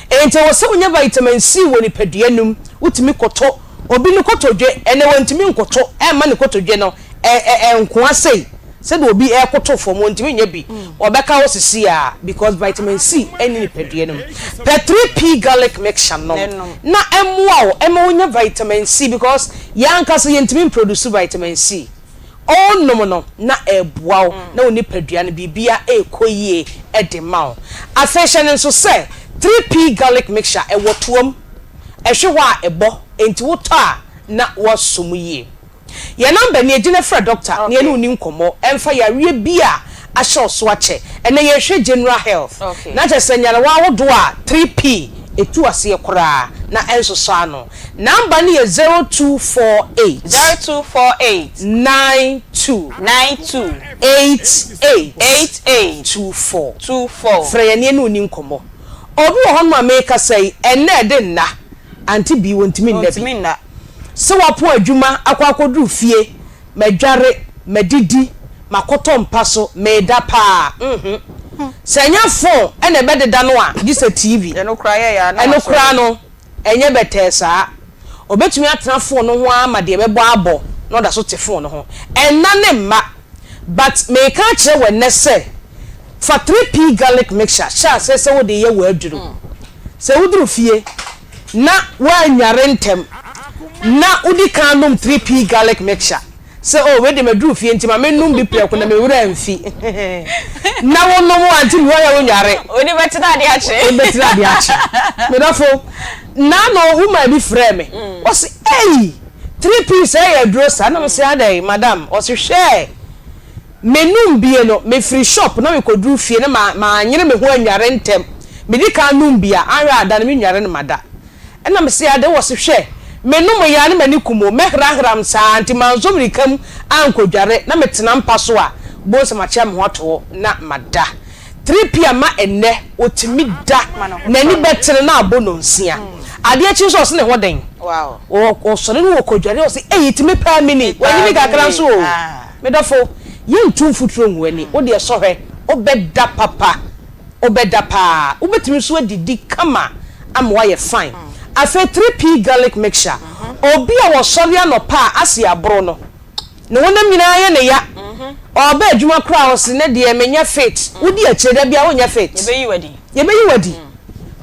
Speaker 5: Enti ɛwɔ sɛ wonya vitamin C wɔ nipadua no mu. Wotumi koto obi ne kotodwe, ɛnɛ wantumi nkoto ɛmma ne kotodwe no ɛnkoa sei. Sɛdeɛ obi ɛrekoto fam ɔntumi nyɛ bi, ɔbɛka hɔ sisi a because vitamin C ɛnni nipadua no mu. Pɛ 3P garlic mixture nom na ɛmmoa wo ɛma wonya vitamin C because yɛn ankasa yɛntumi mproduce vitamin C. Ɔrenom no na ɛreboa wo na wo nipadua no biribia ɛrekɔ yie de ma wo. Afei hyɛ no nso sɛ 3P garlic mixture ɛwɔ toam, ɛhwe hɔ a ɛbɔ enti wotɔ a na woasɔ mu yie. Yɛn number nie, gyina frɛ doctor na yɛne wo ni nkɔmmɔ ɛmfa yareɛ bi a ahyɛ wo so akyɛ. Ɛnɛ yɛrehwɛ general health na kyerɛ sɛ nyarewa ahodoɔ a 3P ɛtu aseɛ koraa na ɛnsosɔ ano. Number no yɛ 0248.
Speaker 1: 0248.
Speaker 5: 92.
Speaker 1: 92.
Speaker 5: 88.
Speaker 1: 88.
Speaker 5: 24.
Speaker 1: 24.
Speaker 5: Frɛ yɛn na yɛne wo ni nkɔmmɔ. Obi wɔ hɔnom a merekasa yi, ɛnnɛ ɛde nna, Auntie Bee wɔntumi nna bi. Sɛ wapɔn adwuma akɔ akɔduru fie, madware, madidi, makɔtɔ mpa so, meda paa, nhmm. Sɛ ɛnyɛ phone na ɛbɛdeda no a, gye sɛ TV.
Speaker 1: Ɛno
Speaker 5: koraa no, ɛnyɛ bɛtɛɛ saa. Ɔbɛtumi atena phone no ho ara ma deɛ ɛbɛbɔ abɔ na ɔda so te phone no ho. Ɛnna ne mma. But mereka akyerɛ wo ɛnnɛ sɛ, fa 3P garlic mixture hyɛ aseɛ sɛ wode reyɛ w'aduro. Sɛ woduru fie, na woannware ntɛm na wodi kan nom 3P garlic mixture sɛ oh wei deɛ maduru fie nti ma mennom bi prɛko na me werɛ amfi na wonom a nti mewɔ yɛ wonnware.
Speaker 1: Wode bɛtena ade akye.
Speaker 5: Wode bɛtena ade akye. Me dɔfo, naano woman bi frɛɛ me, ɔse ei 3P sɛ ɛyɛ aduro saa na mese adɛn madam, ɔse hwɛ Menom bie no, mefiri shop na mekɔduru fie na manyere me ho annware ntɛm. Medi kan nom bi a, anhwɛ a da no menware no mada. Ɛna mese ade wɔ se hwɛ, menom yɛ a na m'ani kum o, mɛhrahram saa nti mansɔ mirika mu ankɔdware na metena mpa so a, wobɛhu sɛ makyea me ho ato hɔ na mada. 3pm ma ɛnnɛ ɔtumi da, n'ani bɛtene na abɔ nonsia. Adeɛ kye nso ɔse ne ho den. Ɔsɔre no ɔkɔdware ɔse ei ɛtumi paa mini, wanyini kakra nso o. Me dɔfo, yɛntu mfuturo ngu w'ani, wo deɛ sɔ hwɛ, wobɛda papa, wobɛda paa, wobɛtumi nso adidi kama ama woayɛ fine. Afei 3P garlic mixture, obi a ɔsɔre anɔpa a ase aboro no, ne honam nyinaa yɛ ne ya, ɔreba adwuma koraa a ɔse nnɛ deɛ menyɛ fit, wodi akyire da biara wonyɛ fit.
Speaker 1: Yɛbɛyi wo adi.
Speaker 5: Yɛbɛyi wo adi.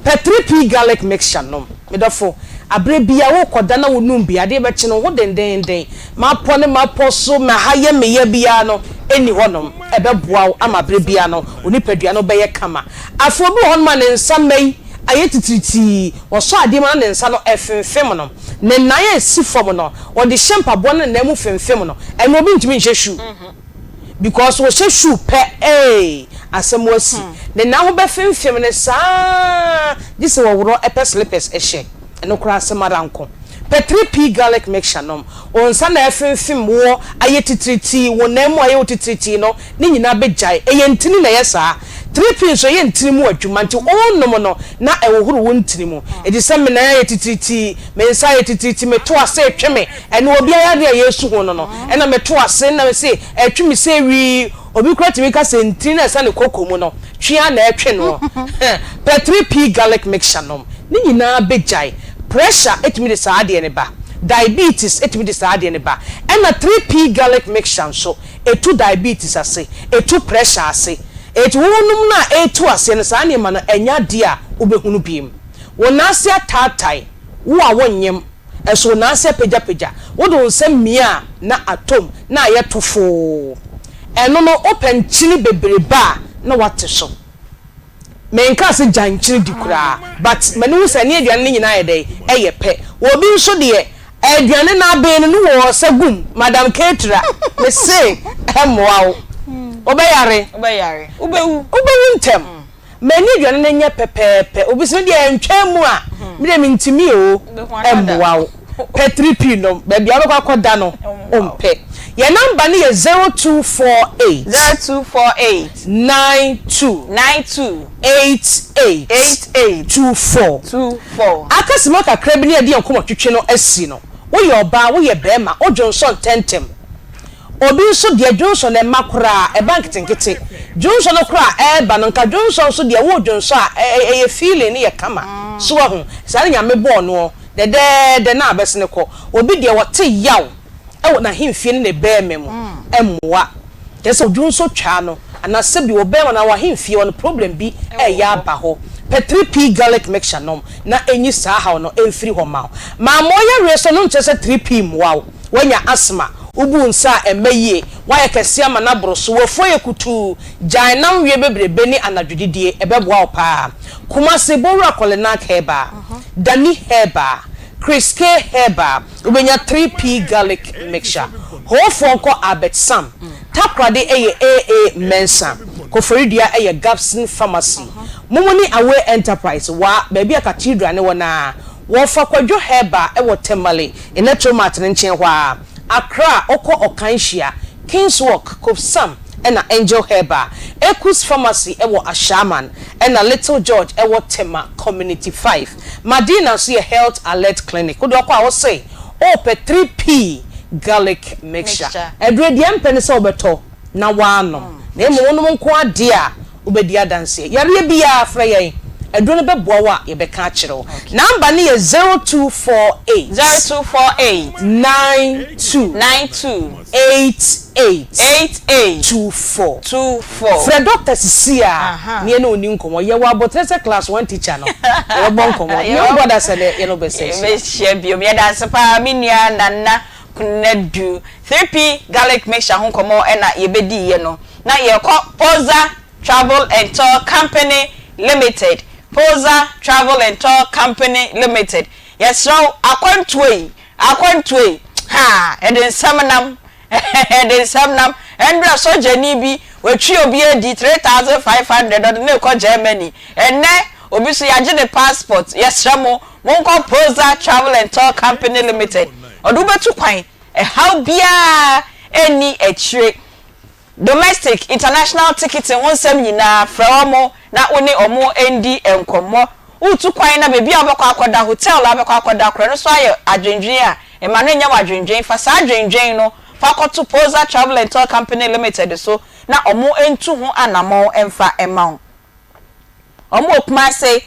Speaker 5: Pɛ 3P garlic mixture nom. Me dɔfo, aberɛ biara worekɔda na wonom bi, adeɛ bɛkye no, wo ho dendeenden, mapɔ ne mapɔ so, ma ha yɛ me ya biara no, ɛnni hɔnom. Ɛbɛboa wo ama aberɛ biara no, wo nipadua no bɛyɛ kama. Afei obi wɔ hɔnom a ne nsa mma yi ayɛ titiritii, ɔsɔ adeɛ mu a na ne nsa no ɛfemfem no, ne nan a ɛsi fam no, ɔde hyɛ mpaboa no ne nan mu femfem no, ɛno obi ntumi nhyɛ shoe. Because ɔhyɛ shoe pɛ eei asɛm asi. Ne nan ho bɛfemfem no saa gye sɛ ɔworɔ pɛ slippers hyɛ. Ɛno koraa asɛm ara nko. Pɛ 3P garlic mixture nom. Wo nsa na ɛfemfem woɔ ayɛ titiritii, wo nan mu ayɛ wo titiritii no, ne nyinaa bɛgyae. Ɛyɛ ntini na ɛyɛ saa. 3P nso ɛyɛ ntini mu adwuma nti wonom no na ɛhohoro wo ntini mu. Ɛti sɛ me nan ayɛ titiritii, me nsa ayɛ titiritii, meto ase retwe me Ɛno obiara yadeɛ a yɛresu ho no no ɛna meto ase na mese ɛtwe me sɛ wii obi koraa tumi ka sɛ ntini na ɛsane koko mu no twe ara na ɛtwe noɔ pɛ 3P garlic mixture nom ne nyinaa bɛgyae pressure ɛtumi de saa adeɛ no ba diabetes ɛtumi de saa adeɛ no ba ɛna 3P garlic mixture nso ɛtu diabetes ase ɛtu pressure ase ɛti wonom no a ɛtu aseɛ no saa nneɛma no ɛnyɛ adeɛ a wobɛhunu biem wo nan ase ataatae wo a wonyem Ɛso wo nan ase apagyapagya. Wode wo nsa mia a, na atɔ mu, na ayɛ tofoo. Ɛno no, wopɛ nkyene bebrebe a, na woate so. Menkaa sɛ gyae nkyene di koraa, but m'ani hu sɛ ɛne aduane no nyinaa yɛ dɛn? Ɛyɛ pɛ. Obi nso deɛ, aduane no aben no, ne wɔɔsa gu mu. Madam Ketra, mese ɛmmoa wo. Wobɛyare.
Speaker 1: Wobɛyare. Wobɛwu.
Speaker 5: Wobɛwu ntɛm. M'ani aduane no nyɛ pɛpɛɛpɛ. Obi se me deɛ ɛntwaa mu a, me deɛ mentumi oo, ɛmmoa wo. Pɛ 3P nom, baabi a wobɛkɔ akɔda no, wompɛ. Yɛn number no yɛ 0248.
Speaker 1: 0248.
Speaker 5: 92.
Speaker 1: 92.
Speaker 5: 88.
Speaker 1: 88.
Speaker 5: 24.
Speaker 1: 24.
Speaker 5: Aka sima kakra bi na yɛde yɛn nkɔmmɔtwetwe no asi no. Woyɛ ɔbaa, woyɛ barima, wodwonsɔ ntɛmntɛm. Obi nso deɛ dwonsɔ no ɛmma koraa, ɛba nketenkete. Dwonsɔ no koraa a ɛreba no, nka dwonsɔ nso deɛ woredwonsɔ a, ɛyɛ feeling no yɛ kama. So wahu? Saa na Nyame bɔɔ noɔ, dɛdɛɛdɛ na abɛsene kɔ. Obi deɛ ɔte yaw wɔ n'ahemfie ne ne barima mu, ɛmmoa. Kyerɛ sɛ odwonsɔ twaa no anaa sɛbi wɔ barima no anaa w'ahemfie hɔ no problem bi reyɛ aba hɔ. Pɛ 3P garlic mixture nom na ɛnyi saa haw no mfiri hɔ ma wo. Mammɔ yareɛ so no nkyerɛ sɛ 3P mmoa wo. Woanya asthma, wobu wo nsa a ɛmma yie, woayɛ kɛseɛ ama no aboro so, w'afu ayɛ kutuu, gyae nam weɛ bebrebe ne anadwodidie, ɛbɛboa wo paa. Kumasi, Bowura Kɔlenak Herbal, Dani Herbal, Chris K Herbal, wobɛnya 3P garlic mixture. Hoofoɔ nkɔ Albert Sam, Takoradi yɛ AA Mensah, Koforidua yɛ Gabson Pharmacy, Mumuni Away Enterprise, Waa, baabi a Cathedral no wɔ no ara, Wɔfa Kwadwo Herbal wɔ Tamale, Electromart no nkyɛn hɔ ara. Accra, wokɔ Ɔkanhyia, Kings Walk, Copsam ɛna Angel Herbal. Ekus Pharmacy wɔ Ashaiman ɛna Little George wɔ Tema Community 5. Madina nso yɛ Health Alert Clinic. Wode ɔkɔ a wose wopɛ 3P Garlic Mixture. Aduro deɛ mpɛ ne sɛ wobɛtɔ na woanom na mmom wonom nko ara deɛ a Wobɛdi adanseɛ. Yareɛ biara, frɛ yɛn. Aduro no bɛboa wo a, yɛbɛka akyerɛ wo. Number no yɛ 0248.
Speaker 1: 0248.
Speaker 5: 92.
Speaker 1: 92.
Speaker 5: 88.
Speaker 1: 88.
Speaker 5: 24.
Speaker 1: 24.
Speaker 5: Frɛ dɔkta sisi a na yɛne wo nni nkɔmmɔ. Yɛwɔ aboterɛ sɛ class one teacher no, yɛbɛbɔ nkɔmmɔ. Nea wobɔ da sɛ dɛ, yɛne wo bɛsan ahyia.
Speaker 1: Yɛbɛhyia biom. Yɛda ase paa me nua Nana Konadu. 3P garlic mixture ho nkɔmmɔ na yɛbɛdiiɛ no. Na yɛrekɔ Poza Travel and Tour Company Limited, Poza Travel and Tour Company Limited, Yɛsrɛ wo, akwantuo yi, akwantuo yi, haa, ɛde nsɛm nam, ɛde nsɛm nam. Ɛnderɛ sogyani bi, watwi obi adi 3,500, ɔde no rekɔ Germany. Ɛnnɛ, obi nso yɛagye ne passport. Yɛsrɛ mo, monkɔ Poza Travel and Tour Company Limited. Ɔde wo bɛtu kwan, ɛhaw biara nni akyire. Domestic, international ticketing ho nsɛm nyinaa, frɛ wɔn na wo ne wɔn ndi nkɔmmɔ. Woretu kwan na baabi a wobɛkɔ akɔda, hotel a wobɛkɔ akɔda, korɛ no so ayɛ adwendwen a, mma no nyɛ wo adwendwen. Fa saa adwendwen no fa kɔto Poza Travel and Tour Company Limited so na wɔntu ho anammɔn mfa mma wo. Wɔwɔ Kumase,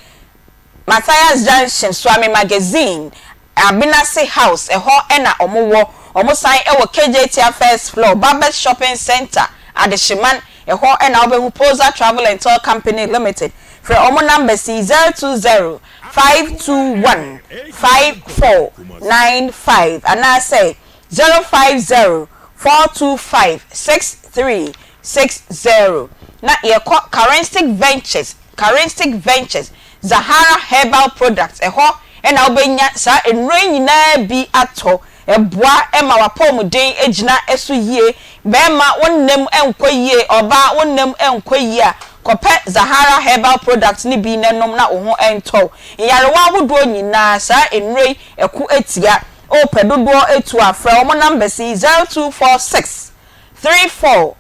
Speaker 1: Matthias Junction, Suame Magazine, Abenase House, ɛhɔ na wɔwɔ. Wɔsan wɔ Kejetia First Floor, Babes Shopping Centre, Adehyeman, ɛhɔ na wobɛhu Poza Travel and Tour Company Limited. Frɛ wɔn numbers yi, 020 521 5495 anaasɛ 050 425 6360. Na yɛkɔ Karensic Ventures Charistic Ventures, Zahara Herbal Products, ɛhɔ na wobɛnya saa nnuro yi nyinaa bi atɔ. Ɛboa ma w'apɔwmuden gyina so yie. Barima wo nna mu nkɔ yie, ɔbaa wo nna mu nkɔ yie a, kɔpɛ Zahara Herbal Products no bi na nom na wo ho ntɔ wo. Nyarewa ahodoɔ nyinaa, saa nnuro yi ɛko tia. Wopɛ dodoɔ tu a, frɛ wɔn numbers yi, 0246 34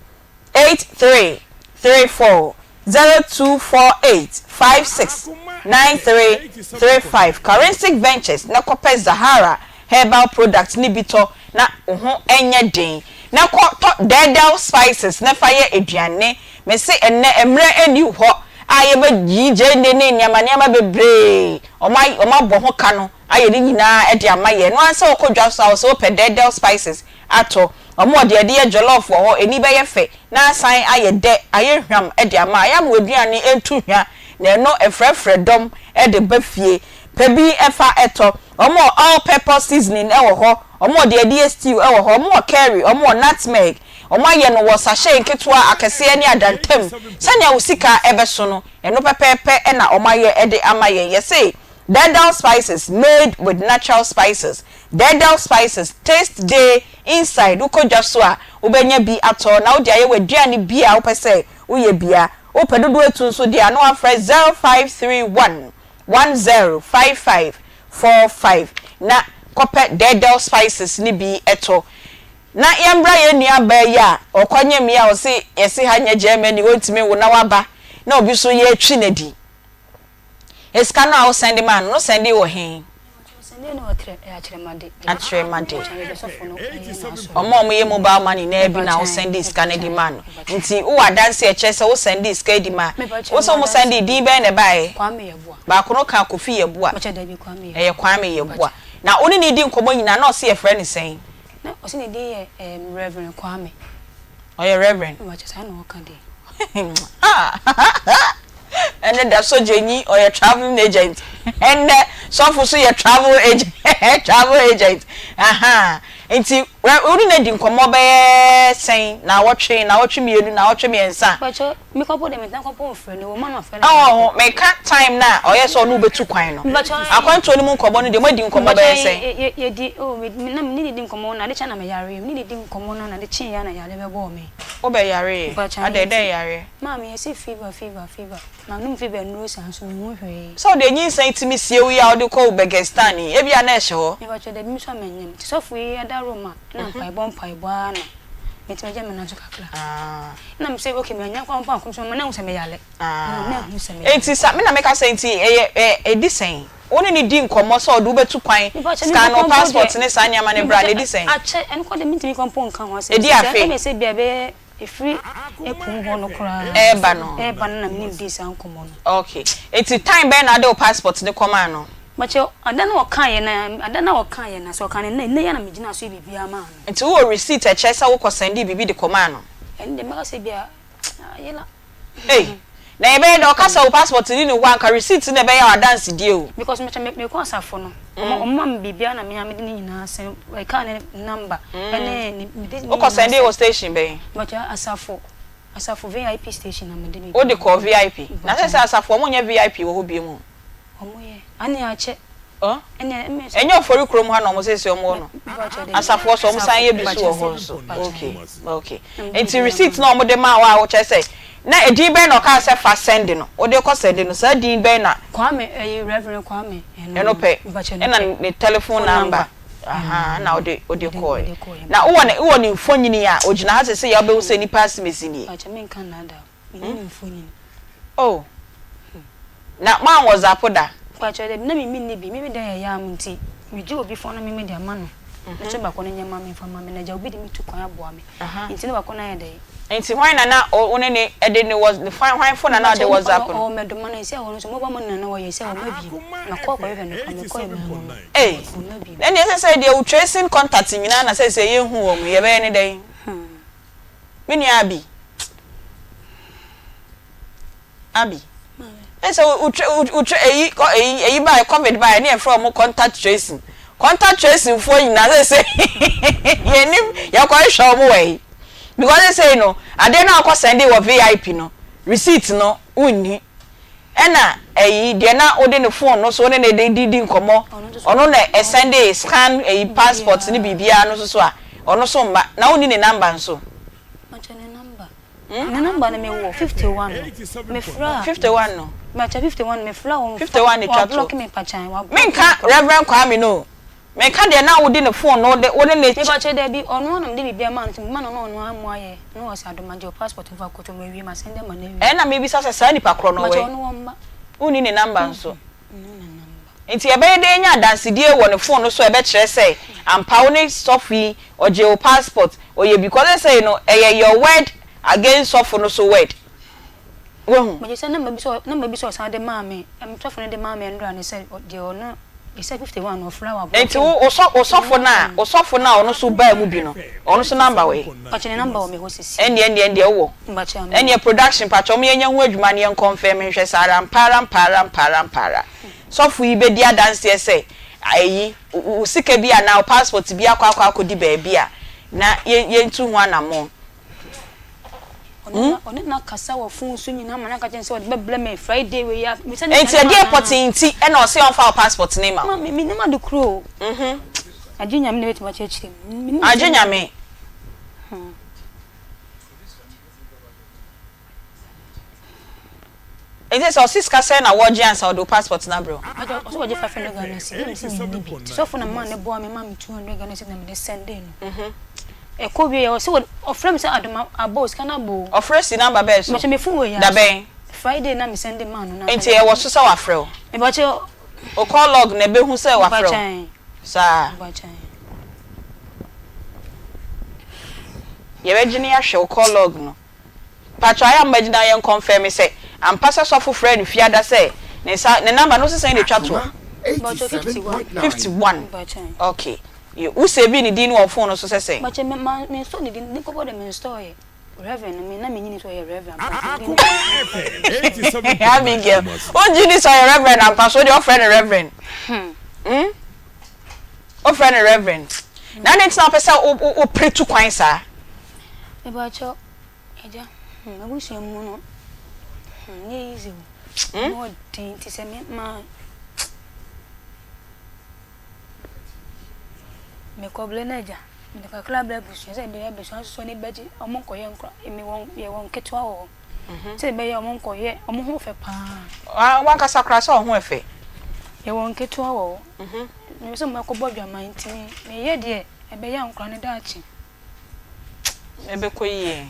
Speaker 1: 83 34 0248 56 93 35 Karensic Ventures na kɔpɛ Zahara herbal product no bi tɔ na wo ho nyɛ den na kɔ tɔ dɛɛdɛw spices na fa yɛ aduane mese ɛnnɛ mmerɛ nni hɔ a yɛbɛ yi gyeene ne nneɛma nneɛma bebree wɔn wɔn abɔ ho ka no ayɛ ne nyinaa de ama yɛn ɛno ara sɛ wokɔ dwa so a wɔ sɛ wopɛ dɛɛdɛw spices atɔ. Wɔn wɔ deɛ yɛde yɛ jollof wɔ hɔ, ani bɛyɛ fɛ na asan ayɛ dɛ, ayɛ hwam de ama. Ayɛ ama w'aduane ntu hwa na ɛno ɛfrɛfrɛ dɔm de ba fie. Pɛ bi fa tɔ. Wɔn wɔ all purpose seasoning wɔ hɔ, wɔn wɔ deɛ yɛde yɛ stew wɔ hɔ, wɔn wɔ curry, wɔn wɔ nutmeg. Wɔn ayɛ no wɔ sachet nketewa, akɛseɛ ne adantam. Sɛnea wo sika bɛso no, ɛno pɛpɛɛpɛ na wɔn ayɛ de ama yɛn. Yɛse Dɛɛdɛw spices made with natural spices Dɛɛdɛw spices taste day inside Wokɔ dwa so a, wobɛnya bi atɔ na wode ayɛ w'aduane bi a wopɛ sɛ woyɛ bia. Wopɛ dodoɔ atu nso deɛ a na woafrɛ 0531 105545 na kɔpɛ dɛɛdɛw spices no bi tɔ. Na yɛmbra yɛn nua baa yi a ɔkɔ nyem yi a ɔse yɛse ha nyɛ Germany ɔntumi nwo na waba na obi so yɛtwi no adi. Sika no a wo sɛnde maa no no sɛnde wɔ he? Akyerɛmade. Ɔmo a ɔmo yɛ mobile money naa bi na wo sɛnde sika no de maa no. Nti wowɔ adanse a ɛkyerɛ sɛ wo sɛnde sika yi de maa. Wo se ɔmo sɛnde din bɛn na ɛbaeɛ? Baako no kaa Kofi Yeboah. Ɛyɛ Kwame Yeboah. Na wo ne no redi nkɔmmɔ nyinaa na ɔse yɛfrɛ no sɛn?
Speaker 4: Na ɔse ne din yɛ ɛɛm Reverend Kwame.
Speaker 1: Ɔyɛ Reverend?
Speaker 4: Mepakyɛ saa na ɔka deɛ.
Speaker 1: Ɛnɛ da sogyanyi ɔyɛ travelling agent ɛnɛ sɔfo so yɛ travel agent travel agent ahaa nti wo ne no adi nkɔmmɔ bɛyɛ sɛn naawɔtwe naawɔtwe mienu naawɔtwe miɛnsa.
Speaker 4: Mepakyɛ me kɔ po deɛ mentena kɔ po nfrɛ no ɛwɔ mu a na mafrɛ no
Speaker 1: Ɛwɔ ho meka time no a ɔyɛ sɛ ɔne wo bɛtu kwan no akwantuo no mu nkɔmmɔ no deɛ moadi nkɔmmɔ bɛyɛ sɛn.
Speaker 4: Yɛdi oh me na me ne no di nkɔmmɔ na ade kye a na meyareɛ me ne no di nkɔmmɔ no na ade kyeeɛ a na yareɛ bɛbɔɔ me.
Speaker 1: Wo bɛ yareɛ adɛn dɛn yareɛ.
Speaker 4: Maame yɛse fever fever fever manom fever nnuro saa nso menhu hwee.
Speaker 1: Sɛ wode nyinsɛn tumi sie wo yi a wode kɔ Ubegestan yi ebia na ɛhyɛ hɔ.
Speaker 4: Mepakyɛ dabi me nso a mennyem nti sɔfo yi adaworo ma na mpaebɔ mpaebɔ ara na metumi agya me nan so kakra na mese okay manya kwan mpo ankɔ nso mama no ahu sɛ meyare mama no ahu sɛ meyare.
Speaker 1: Nti sa me na meka sɛ nti ɛyɛ ɛdi sɛn wo ne no di nkɔmmɔ sɛ ɔde wo bɛtu kwan sika no passport ne saa nneɛma no bra no ɛdi sɛn.
Speaker 4: Akyɛ ɛno koraa deɛ mentumi nkɔ mpo nka ho asɛm
Speaker 1: ɛdi afe.
Speaker 4: Ɛna ɛsɛ bia ɛbɛyɛ Ɛfiri ɛpo mu hɔ no koraa.
Speaker 1: Ɛreba no.
Speaker 4: Ɛreba no na me ne no dii saa nkɔmmɔ no.
Speaker 1: Okay. Nti time bɛn na wode wo passport no kɔmaa no?
Speaker 4: Mpakyɛw, ada no a ɔkaeɛ no, ada no a ɔkaeɛ no, sɛ ɔkaa no nnɛ, nnɛ yi ara na megyinaa so yɛ biribiara maa no.
Speaker 1: Nti wowɔ receipt a ɛkyerɛ sɛ wokɔ sɛndee biribi de kɔmaa no?
Speaker 4: Ɛno deɛ mɛka sɛ ebia ayera.
Speaker 1: Ei! Na yɛbɛyɛ dɛn? Ɔka sɛ wo passport no nni hɔ a, anka receipt no na ɛbɛyɛ wo adansedie o.
Speaker 4: Because mekyɛ me mekɔ asafo no, wɔn wɔn ma me biribiara na me ara mede ne nyinaa sɛn, car ne number ɛne ne mede ne
Speaker 1: Wokɔ
Speaker 4: nyinaa
Speaker 1: sɛndee
Speaker 4: sɛn.
Speaker 1: wɔ station bɛn?
Speaker 4: Mekyɛ asafo, asafo VIP station na mede
Speaker 1: Wode
Speaker 4: biribiara.
Speaker 1: kɔɔ VIP? Na
Speaker 4: Mpakyɛw.
Speaker 1: sɛsɛ asafo wɔn nyɛ VIP wɔ hɔ biom o.
Speaker 4: Wɔn yɛ, ane akyɛ.
Speaker 1: Oh?
Speaker 4: Ɛnneɛ ɛmɛ sɛ.
Speaker 1: Ɛnyɛ Ofori kurom ha na wɔn seesei wɔn wɔ no?
Speaker 4: Mepakyɛw dabi.
Speaker 1: Asafo hɔ so wɔn san yɛ bi so wɔ hɔ nso? Okay, okay. Nti receipt no a wɔn de maa wo a wokyerɛ sɛ na edin bɛn na ɔkaa sɛ fa send no, wode kɔ send no saa din bɛn na.
Speaker 4: Kwame, ɛyi Reverend Kwame, ɛno
Speaker 1: Ɛno pɛ,
Speaker 4: mepakyɛw ɛno
Speaker 1: ɛna
Speaker 4: pɛ.
Speaker 1: ne telephone
Speaker 4: Phone
Speaker 1: number,
Speaker 4: number.
Speaker 1: ahaa, ɛna wode wode
Speaker 4: Mede
Speaker 1: kɔɔɛ.
Speaker 4: mede kɔɔɛ.
Speaker 1: Na wowɔ ne wowɔ ne mfonini a ogyina ha seesei a wobɛhu sɛ nipa asimesi nie?
Speaker 4: Mepakyɛw menka nnaadaa wo. Menni ne mfonyin.
Speaker 1: Oh na moan whatsapp da?
Speaker 4: Mpakyɛw dabi na me menni bi, me me dan yɛ yam nti megye obi fon na me mede ama no na kyɛ baako no nyɛ ma me nfa ma me na gya obi de me tu kwan aboa me nti na baako no ayɛ dɛn.
Speaker 1: Nti hwan na na wo ne ne de ne wɔ hwan fon na na ɔde whatsapp no?
Speaker 4: Ɔwɔ mɛdoma no sɛ ɔno nso mobile money na na wɔyɛ sɛ ɔma bi makɔ akɔhwehwɛ no koraa mekɔɛ manhu no
Speaker 1: Ei
Speaker 4: ɔma bi.
Speaker 1: Ɛnneɛ sɛ sɛ deɛ wo tracing contact nyinaa na sɛ sɛ yɛnhu wɔn yi yɛbɛyɛ ne dɛn? Me nua Abi. Abi. Ɛsɛ wo wo wo eyi kɔ eyi eyi baa covid baa ne yɛfrɛ wɔn contact tracing. Contact tracing foɔ nyinaa sɛ sɛ yɛnim yɛkɔ hwehwɛ wɔn wɔ yi. Because sɛ no adeɛ no akɔ sɛnde wɔ VIP no receipt no wonni. Ɛna ɛyi deɛ na wode ne phone no so wo ne no de di nkɔmmɔ ɔno na ɛsɛnde scan ɛyi passport ne biribiara no nso so a ɔno nso mma na wonni ne number nso.
Speaker 4: Makyɛ ne number. Ne number no me wɔ 51 no me frɛ a.
Speaker 1: 51 no.
Speaker 4: Makyɛ 51 me frɛ a wɔn
Speaker 1: 51 ne twa
Speaker 4: to. Wa block me pakyan wa block
Speaker 1: me. Menka Reverend Kwame no o. Meka deɛ na wode ne phone no wode wo ne ne.
Speaker 4: Mepakyɛ dabi ɔno ara na mede biribiara maa no nti mema no na ɔno ara mu ayɛ na ɔsɛ adom agye wo passport mfa kɔto mawie ma sɛnde ama no awie.
Speaker 1: Ɛna mebisa sɛ saa nipa korɔ no
Speaker 4: Mepakyɛ
Speaker 1: wɛ?
Speaker 4: ɔno ɔmma.
Speaker 1: Wonni ne number nso?
Speaker 4: Menni ne number.
Speaker 1: Nti ɛbɛyɛ dɛn anya adansedie wɔ ne phone no so a ɛbɛkyerɛ sɛ ampa wo ne sɔfo yi ɔgyee wo passport ɔyɛ bi cause sɛsɛi no ɛyɛ your word against sɔfo no so word wahu.
Speaker 4: Megye sɛ number bi sɛ number bi sɛ ɔsan de maa me sɔfo no de maa me ɛnora ne sɛ deɛ ɔno.
Speaker 1: Enti wo, wo sɔ, wo sɔfo no a, wo sɔfo no a ɔno nso baa mu bi no, ɔno nso number wɔ he? Ɛndeɛ, ɛndeɛ, ɛndeɛ wowɔ. Ɛndeɛ production, mpakyɛ wɔn yɛnyɛ ho adwuma na yɛn confirm nhwɛ sɛ ara ampa ara ampa ara ampa ara ampa ara sɔfo yi bɛdi adanseɛ sɛ ayi, wo, wo sika bi anaa wo passport bi akɔ akɔ akɔdi baabi a, na yɛn, yɛntu ho anammɔn.
Speaker 4: Ɔne ɔne no akasa wɔ phone so nyinaa ma no aka kyerɛ no sɛ ɔde bɛbrɛ me Friday wei a. Mesa ne
Speaker 1: Enti
Speaker 4: sika no
Speaker 1: ɛdeɛn
Speaker 4: ma no.
Speaker 1: pɔtee nti na ɔse ɔmfa wo passport no mma wo?
Speaker 4: Ma me mennim ade korɔ o. Agye Nyame na bɛtumi akyerɛkyerɛ mu. Mennim
Speaker 1: Agye
Speaker 4: sɛ.
Speaker 1: Nyame. Enti sɛ ɔse sika sɛn na wɔgye ansa ɔde wo passport no abrɛ wo?
Speaker 4: Mpakyɛw ɔse wɔgye 500 Ghana cedi na mese menni bi nti sɔfo na maa no boa me maa me 200 Ghana cedi na mede sɛndee no. Ɛkɔ wie yɛ ɔsɛ ɔfrɛ me sɛ Adoma abɔ o sika no abɔ o.
Speaker 1: Ɔfrɛ si number bɛɛ so?
Speaker 4: Mepakyɛ me phone wɔ yi
Speaker 1: Da
Speaker 4: ara so.
Speaker 1: bɛn?
Speaker 4: Friday na me sɛnde maa no na.
Speaker 1: Nti ɛwɔ so sɛ wafrɛ wo?
Speaker 4: Mepakyɛ.
Speaker 1: Wo call log na ɛbɛhu sɛ wafrɛ wo?
Speaker 4: Mepakyɛ.
Speaker 1: Saa.
Speaker 4: Mepakyɛ.
Speaker 1: Yɛbɛgye na yɛahwɛ wo call log no. Pakyɛ ayɛ a mommɛgye na yɛn confirm sɛ ampa sɛ sɔfo frɛɛ no fiada sɛ ne nsa ne number no wose sɛn na etwa toɔ?
Speaker 4: Mepakyɛ 51.
Speaker 1: 51
Speaker 4: Mepakyɛ.
Speaker 1: Okay. Wo savee ne din no wɔ wo phone no so sɛ sɛn?
Speaker 4: Mepakyɛ me ma me nsɔ ne din ne kɔbɔ de me nsɔɔ yɛ Reverend no me na me nyini sɛ ɔyɛ Reverend ampa nti me din no.
Speaker 1: Abigail wo gye di sɛ ɔyɛ Reverend ampa so wo deɛ wofrɛ no Reverend? Hmm? Wofrɛ no Reverend? Na adɛn nti na wopɛ sɛ wo pere tu kwan saa?
Speaker 4: Mepakyɛw agya hmm m'abusua mu no hmm nyɛ easy o hmm? Mu ɔden nti sɛ me ma mekɔ blɛ no agya mede kakra brɛ abusua sɛ ɛbɛyɛ abusua nso so ani bɛgye ɔmo nkɔyɛ nkora emi wɔn yɛ wɔn nketewa wɔ hɔ mhm. sɛ ɛbɛyɛ ɔmo nkɔyɛ ɔmo ho fɛ paa.
Speaker 1: Wankasa koraa sɛ ɔho ɛfɛ.
Speaker 4: Yɛ wɔn nketewa wɔ hɔ. Mhm. Mepɛ sɛ mɛkɔbɔ dwaman nti meyɛ deɛ ɛbɛyɛ a nkora no daakye.
Speaker 1: Ɛbɛkɔ yie.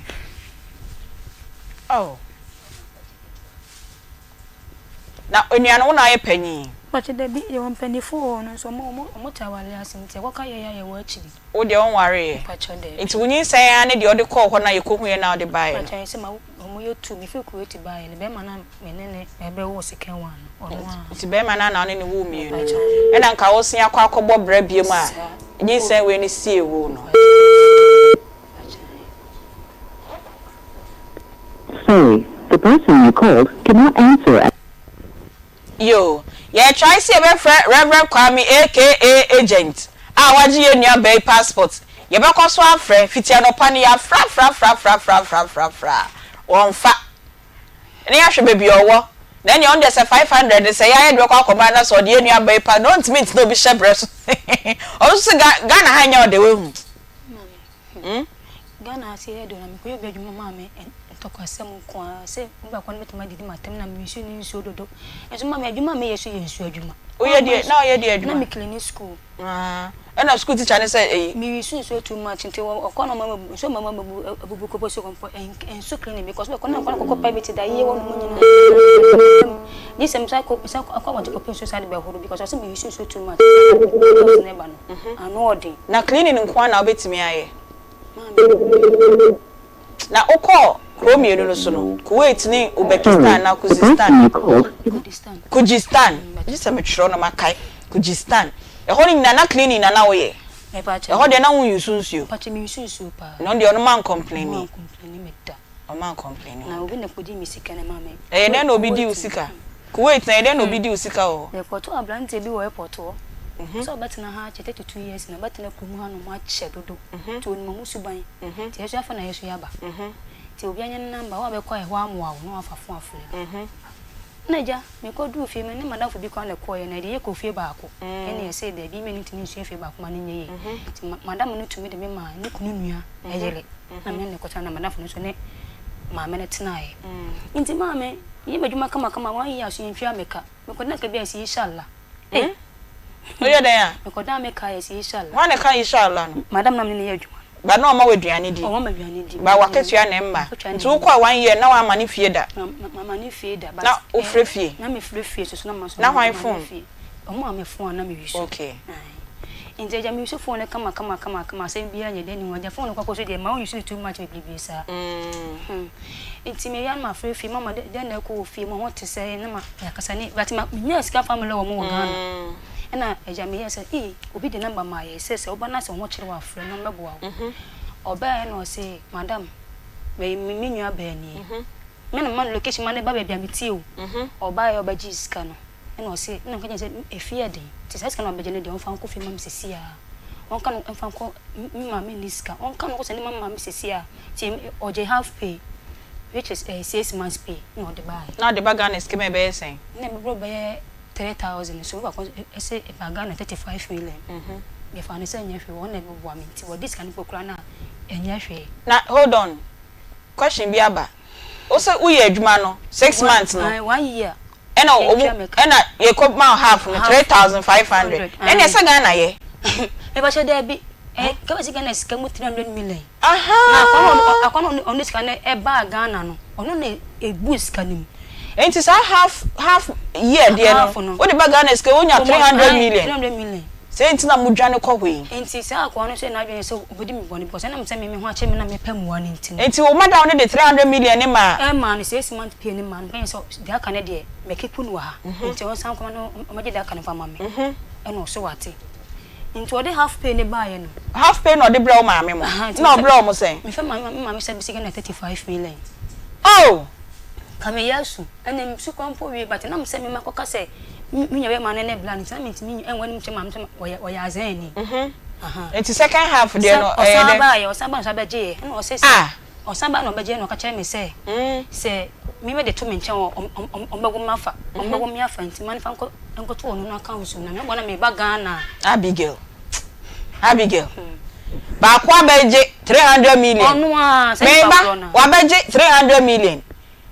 Speaker 1: Oh. Na onua no wo na ayɛ panyin?
Speaker 4: Mpakyɛ dabi, yɛwɔ mpanyinfoɔ wɔ hɔ no nso ɔmo ɔmo ɔmo te awareɛ ase nti ɛkɔka yɛn a yɛwɔ akyiri.
Speaker 1: Wo deɛ wonwareeɛ?
Speaker 4: Mpakyɛ dabi.
Speaker 1: Nti wo nyinsɛn ara ne deɛ ɔde kɔɔ hɔ no a yɛkɔhuiɛ no a wode baeɛ no?
Speaker 4: Mpakyɛ ɛsɛ ma ɔmo yɛ tu, mefiri Kuwait baeɛ no bɛɛma no a me ne no bɛwoo second one no ɔno ara.
Speaker 1: Nti bɛɛma no ara na wo ne no woo mmienu no? Ɛna nka wosen akɔ akɔbɔ bra biom a nyinsɛn wei no siee wo no?
Speaker 6: Sorry, the person you called cannot answer at.
Speaker 1: Yoo, yɛretrae sɛ yɛbɛfrɛ Rev. Kwame aka Agent a wagye yɛn nua baa yi passport. Yɛbɛkɔ so afrɛ, fiti anɔpa no yɛafrafrafrafrafrafrafra a, wɔmfa. Na yɛahwɛ baabi a ɔwɔ. Na ɛnneɛ ɔno deɛ sɛ 500 no sɛ yɛayɛ de bɛkɔ akɔma no na sɛ ɔde yɛn nua baa yi pa no, ɔntumi ntena obi hyɛbrɛ so. Ɔno nso se Ghana ha nyɛ ɔdɛ, wahu.
Speaker 4: Hmm. Ghana ase yɛ do na mekɔyɛ obi adwuma maa me ntɔkwasɛm nko ara sɛ obi baako no bɛtumi adidi m'atɛm na me nsuo ne nsuo dodo nso maame adwuma a meyɛ so yɛ nsuo adwuma.
Speaker 1: Woyɛ deɛ na ɔyɛ deɛ adwuma?
Speaker 4: Na me clean school.
Speaker 1: Ah, ɛna school teacher ne sɛ eyi.
Speaker 4: Me use nsuo too much nti ɔkɔ na ɔma nsuo ma ma abubu kɔpɔ so kɔmpɔ nsu clean because ɔkɔ na nkɔ kɔkɔ private da yie wɔ no mu nyinaa. Gye sɛ mesa kɔ mesa kɔ abɔnten kɔpɛ nsuo saa de bɛhoro because ɔsɛ me use nsuo too much. Ne ba no ano ɔden.
Speaker 1: Na cleaning nko ara na wobɛtumi ayɛ?
Speaker 4: Maame.
Speaker 1: Na wokɔɔ kuro mmienu no so no, Kuwait ne Uzbekistan anaa Kuzistan?
Speaker 4: Kurdistan.
Speaker 1: Kurdistan. Gye sɛ metwerɛ na makae. Kurdistan. Ɛhɔ no nyinaa na cleaning na na woyɛ?
Speaker 4: Mepakyɛ.
Speaker 1: Ɛhɔ deɛ na wo use nsuo?
Speaker 4: Mepakyɛ me use nsuo paa.
Speaker 1: Na ɔno deɛ ɔno man complaini?
Speaker 4: Ɔman complaini me da.
Speaker 1: Ɔman complaini.
Speaker 4: Na obi na kɔgye me sika na ma me.
Speaker 1: Ɛyɛ dɛn na obi di wo sika? Kuwait na ɛyɛ dɛn na obi di wo sika wɔ hɔ?
Speaker 4: Mekɔtoo aberanteɛ bi wɔ airport hɔ. Sɛ ɔbɛtena ha akyɛ 32 years na ɔbɛtena kurom hanom akyɛ dodo. Nti onim ɔmo suban. Nti yɛso afei na yɛso yɛaba. Nti obi anya ne number, wo a bɛkɔ ɛhɔ amoa wo na wafa phone afrɛ no. Ɛna agya, mekɔduruu fie, me ne m'adamfo bi koraa na ɛkɔeɛ na yɛde yɛkɔɔ fie baako. Ɛna yɛsee daabi, me ntumi nsua fie baako ma no nyɛ yie. Nti madam no tumi de me maa ne kunu nua yere na me ne no kɔtena na m'adamfo no nso ne maame no tenaeɛ. Nti maame, meyɛ m'adwuma kamakama, one year so yɛntua me ka. Mekɔda ka bi a yɛse Ishallah. Ei!
Speaker 1: Woyɛ dɛn a?
Speaker 4: Mekɔdaa me ka a yɛse Ishallah.
Speaker 1: Hwan na ɛka Ishallah no?
Speaker 4: Madam na me ne no yɛ adwuma no.
Speaker 1: Ba na ɔma wo aduane di.
Speaker 4: Ɔma me aduane di.
Speaker 1: Ba w'akatua na ɛmma. Nti wokɔɔ one year na w'amma ne fie da?
Speaker 4: Mamma ne fie da.
Speaker 1: Na wofrɛ fie?
Speaker 4: Na mefrɛ fie soso na ma so.
Speaker 1: Na hwan phone?
Speaker 4: Ɔmo ma me phone a na me use.
Speaker 1: Okay.
Speaker 4: Aye. Nti agya me use phone no kama kama kama kama asɛm biara nyɛ dɛ ni ho agya phone no kɔkɔ so deɛ ma wo use no too much bebrebe saa. Hmm. Nti me ya na mafrɛ fie mama dɛn na ɛkɔ wɔ fie mo ho te sɛn na ma yɛakasa ne but ma menyaa sika family wɔ mo wɔ Ghana. Ɛna agya meyɛɛ sɛ ee obi de number maa yɛn sɛ sɛ woba na sɛ wo ho kyere wo a frɛ no ɔmmɛboa wo. Ɔbaeɛ na ɔse madam me me nua baa nie. Me na mema no location ma no ba baabi a metie o. Ɔbaeɛ ɔbɛgyee sika no ɛna ɔse ɛna meka kyerɛɛ no sɛ efie yɛ den nti saa sika no a ɔbɛgye no deɛ ɔmfa nkɔ fie mma me seesei ara. Ɔnka no mfa nkɔ me maame nni sika ɔnka no nkɔ sɛ ne ma me maame seesei ara nti ɔgye half pay which is ɛyɛ six months pay na ɔde baeɛ.
Speaker 1: Na ɔde ba Ghana sika mu a ɛbɛyɛ sɛn?
Speaker 4: Na ɛbɛboro bɛyɛ 3000 so baako ɛsɛ ɛba Ghana 35 million mefa no sɛ ɛnyɛ hwee wɔn na ɛbɛboa me nti wɔde sika no mpo koraa no a ɛnyɛ hwee.
Speaker 1: Na hold on question bi aba wose woyɛ adwuma no six months no
Speaker 4: one year
Speaker 1: ɛna ɔmo ɛna yɛkɔ ma wo half no 3500 ɛna ɛsɛ Ghana yɛ.
Speaker 4: Mepakyɛ daabi. Ɛ ka bɛsi Ghana sika mu 300 million. Na akwa no akwa no ɔno sika no ɛbaa Ghana no ɔno na ebu sika no mu.
Speaker 1: Nti saa half half year deɛ no wode ba Ghana sika wonya 300 million.
Speaker 4: 300 million.
Speaker 1: Sɛ nti na mo dwane kɔ hɔ yi.
Speaker 4: Nti saa akoa no nso yɛ n'adwene sɛ obedi me bɔne because ɛnam sɛ me me ho akyere me na mepɛ mmoa no nti no.
Speaker 1: Nti wo madam no de 300 million no maa.
Speaker 4: Ɛmaa no 6 month pay no maa no, meka kyerɛ no sɛ deɛ aka no deɛ mɛ keep no wɔ ha nti ɔnsan nkɔma na ɔmmɛgye deɛ aka no mfa mma me ɛna ɔse wate. Nti ɔde half pay no baeɛ no.
Speaker 1: Half pay na ɔde brɛ wo maame mo? Na ɔbrɛ wɔn sɛn?
Speaker 4: Mefrɛ maame me maame sɛ bɛsi Ghana 35 million.
Speaker 1: Oh!
Speaker 4: Ka meyɛ asu. Ɛna mesu koraa mpo wie but ɛnam sɛ me makɔka sɛ me nua bɛrima no ne bla no nti na mentumi ɛnwɔ anim nkyerɛ maame sɛ ɔyɛ ɔyɛ azɛɛni.
Speaker 1: Nti second half deɛ no ɛyɛ dɛn?
Speaker 4: Ɔsan baeɛ ɔsan baeɛ na ɔsan bɛgyeeɛ ɛna ɔse sɛ ɔsan baeɛ na ɔbɛgyeeɛ na ɔka kyerɛ me sɛ sɛ me mede to me nkyɛn ɔ ɔmbɛwo me afa ɔmbɛwo me afa nti ma no fa nkɔ nkɔto ɔno no account mu na mebɔ na meba Ghana
Speaker 1: a. Abigail Abigail baako abɛgye 300 million
Speaker 4: Ɔno ara saa nipa
Speaker 1: meba
Speaker 4: korɔ no ara.
Speaker 1: wabɛgye 300 million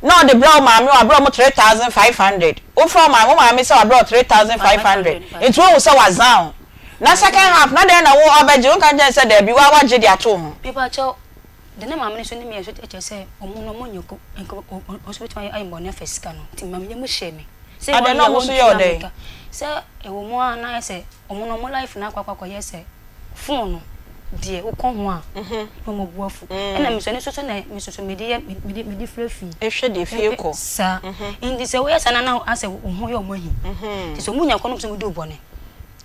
Speaker 1: na ɔde brɛ wo maame wabrɛ ɔmo 3500 wofrɛ wo maame wo maame sɛ wabrɛ wo 3500 nti wohu sɛ wazan wo na second half na dɛn na wo abɛgye wonka nkyerɛ no sɛ daabi woa wagye de ato wo ho.
Speaker 4: Mepakyɛw, de na maame no nso ne me yɛ nso kyerɛ sɛ ɔmo no ɔmo nyɛ ko nka ɔmo nso bɛtumi ayɛ bɔne afa sika no nti maame yam hyɛɛ me sɛ
Speaker 1: Adɛn
Speaker 4: wɔn
Speaker 1: na
Speaker 4: deɛ
Speaker 1: ɔmo nso yɛ wo
Speaker 4: wɔntua me
Speaker 1: dɛn?
Speaker 4: ka sɛ ɛwɔ mu a na ayɛ sɛ ɔmo no ɔmo life no akɔ akɔ akɔyɛ sɛ phone no deɛ wokɔ ho a na ɔmo bo afu ɛna me nso ɛno nso so na me nso so mede yɛ mede mede frɛ fie
Speaker 1: Ehwɛ deɛ fie kɔ.
Speaker 4: Saa nti sɛ woyɛ saa na na asɛ wo ho yɛ ɔmo ahi nti sɛ ɔmo nya kɔ no ɔmo sɛ ɔmo di wo bɔne.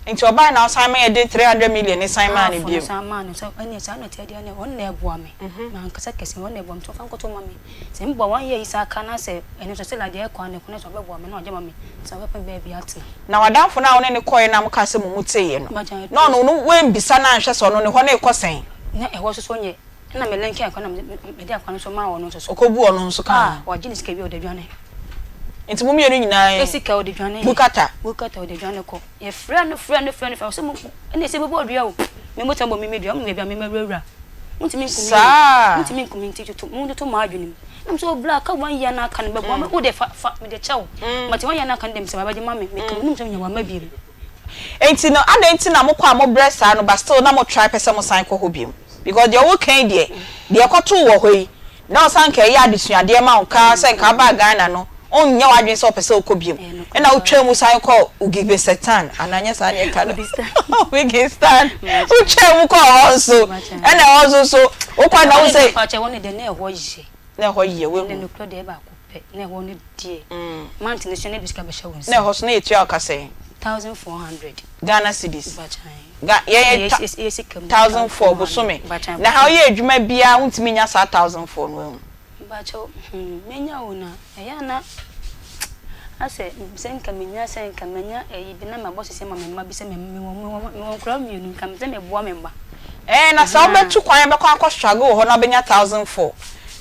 Speaker 1: Nti ɔbae na ɔsan ma yɛde 300 million no san maa no
Speaker 4: Half no
Speaker 1: bio.
Speaker 4: san maa no sɛ ɛneɛ saa na ɛteɛ deɛ ɛneɛ ɔno na ɛboa me mankasa kɛse ɔno na ɛboa me nti ɔmfa nkɔto mma me sɛ meboa one year yi saa ka na sɛ ɛno nso still a deɛ ɛkɔ a na ɛkɔ na sɛ ɔbɛboa me na ɔgye ma me sɛ ɔbɛpɛ baabi atena.
Speaker 1: Na w'adamfo no a wo ne no kɔeɛ no a mokaa sɛ mo mu teeɛ no, na ɔno no woammisa no anhwɛ sɛ ɔno ne hɔ no rekɔ sɛn?
Speaker 4: Na ɛhɔ nso so nyɛ. Ɛna me linke akwa na mede akwa no nso maa ɔno nso so.
Speaker 1: Ɔkɔbuu ɔno nso kaa ho.
Speaker 4: Ah, wagye ne sika wie ɔde adwane.
Speaker 1: Nti mo mmienu nyinaa
Speaker 4: yi. Sika ɔde dwane.
Speaker 1: Bukata.
Speaker 4: Bukata ɔde dwane kɔ. Yɛfrɛ no frɛ no frɛ no frɛ no ɔsɛ mo ɛna ɛsɛ bɛbɔ dua o. Me mo tɛn bɔ me me dua mo baabi a me ma wurawura. Montumi nku me o.
Speaker 1: Saa.
Speaker 4: Montumi nku me nti toto mo toto mo adwene mu. Na me sɛ obla ka one year na aka no bɛboa me wo de fa fa me de kyɛ wo. But one year na aka no de me sɛ wabɛgye ma me me ka menim sɛ menya wamma biom.
Speaker 1: Enti no adɛn nti na mokɔ a mobrɛ saa no but still na mo try pɛ sɛ mo san kɔ hɔ biom? Because deɛ woka yi deɛ, deɛ ɛkɔtoo wɔ hɔ yi, na ɔsan nka ɛyɛ adesuadeɛ ma wo nka sɛ nka wobaa Ghana no, wonyɛ w'adwene sɛ wopɛ sɛ wokɔ biom. Ɛna wotwaa mu san kɔɔ Ugibesetan, anaa nyɛ saa na yɛka no? Ugistan. Wotwaa mu kɔɔ hɔ nso, ɛna ɛhɔ nso so, wokɔ a na wohu sɛ.
Speaker 4: Mepakyɛ ɛhɔ no deɛ na ɛhɔ yɛ.
Speaker 1: Na ɛhɔ yɛ, woahu.
Speaker 4: Ɛnna nokorɛ deɛ baako pɛ, na ɛhɔ no deɛ, month no so na ebi sika bɛhyɛ wo nsam.
Speaker 1: Na ɛhɔ so na yɛtua wo ka sɛn?
Speaker 4: 1400.
Speaker 1: Ghana cedis.
Speaker 4: Mepakyɛ ae.
Speaker 1: Ga yɛyɛ ta 1004 bosome. Na ha woyɛ adwuma biara wontumi nya saa 1004 no wahu.
Speaker 4: Mepakyɛw hmm menya o na ɛyɛ a na asɛ sɛ nka menya sɛ nka manya ɛyi bi na mabɔ sisi ama me mma bi sɛ me mewɔ mewɔ mewɔ nkwadaa mmienu nka sɛ meboa me mma.
Speaker 1: Ɛɛ na sɛ wobɛtu kwan bɛkɔ akɔ struggle wɔ hɔ na wobɛnya 1004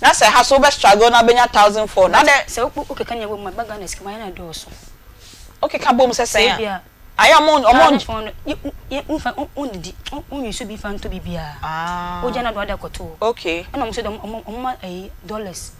Speaker 1: na sɛ ha so wobɛ struggle na wobɛnya 1004 na dɛ.
Speaker 4: Sɛ wokeka nea ɛwɔ mu a ɛba Ghana sika mu ayɛ na ɛdɔɔso.
Speaker 1: Wokeka bom sɛ sɛn a.
Speaker 4: Sɛ ebia
Speaker 1: Ayɛ ɔmo ɔmo.
Speaker 4: Ghana fo no yɛ yɛ nfa wonnidi wonnyi so bi nfa ntɔ biribiara wogya na de wade akɔto hɔ.
Speaker 1: Okay.
Speaker 4: Ɛna ɔmo nso de ɔmo ɔmo ma ɛyi dollars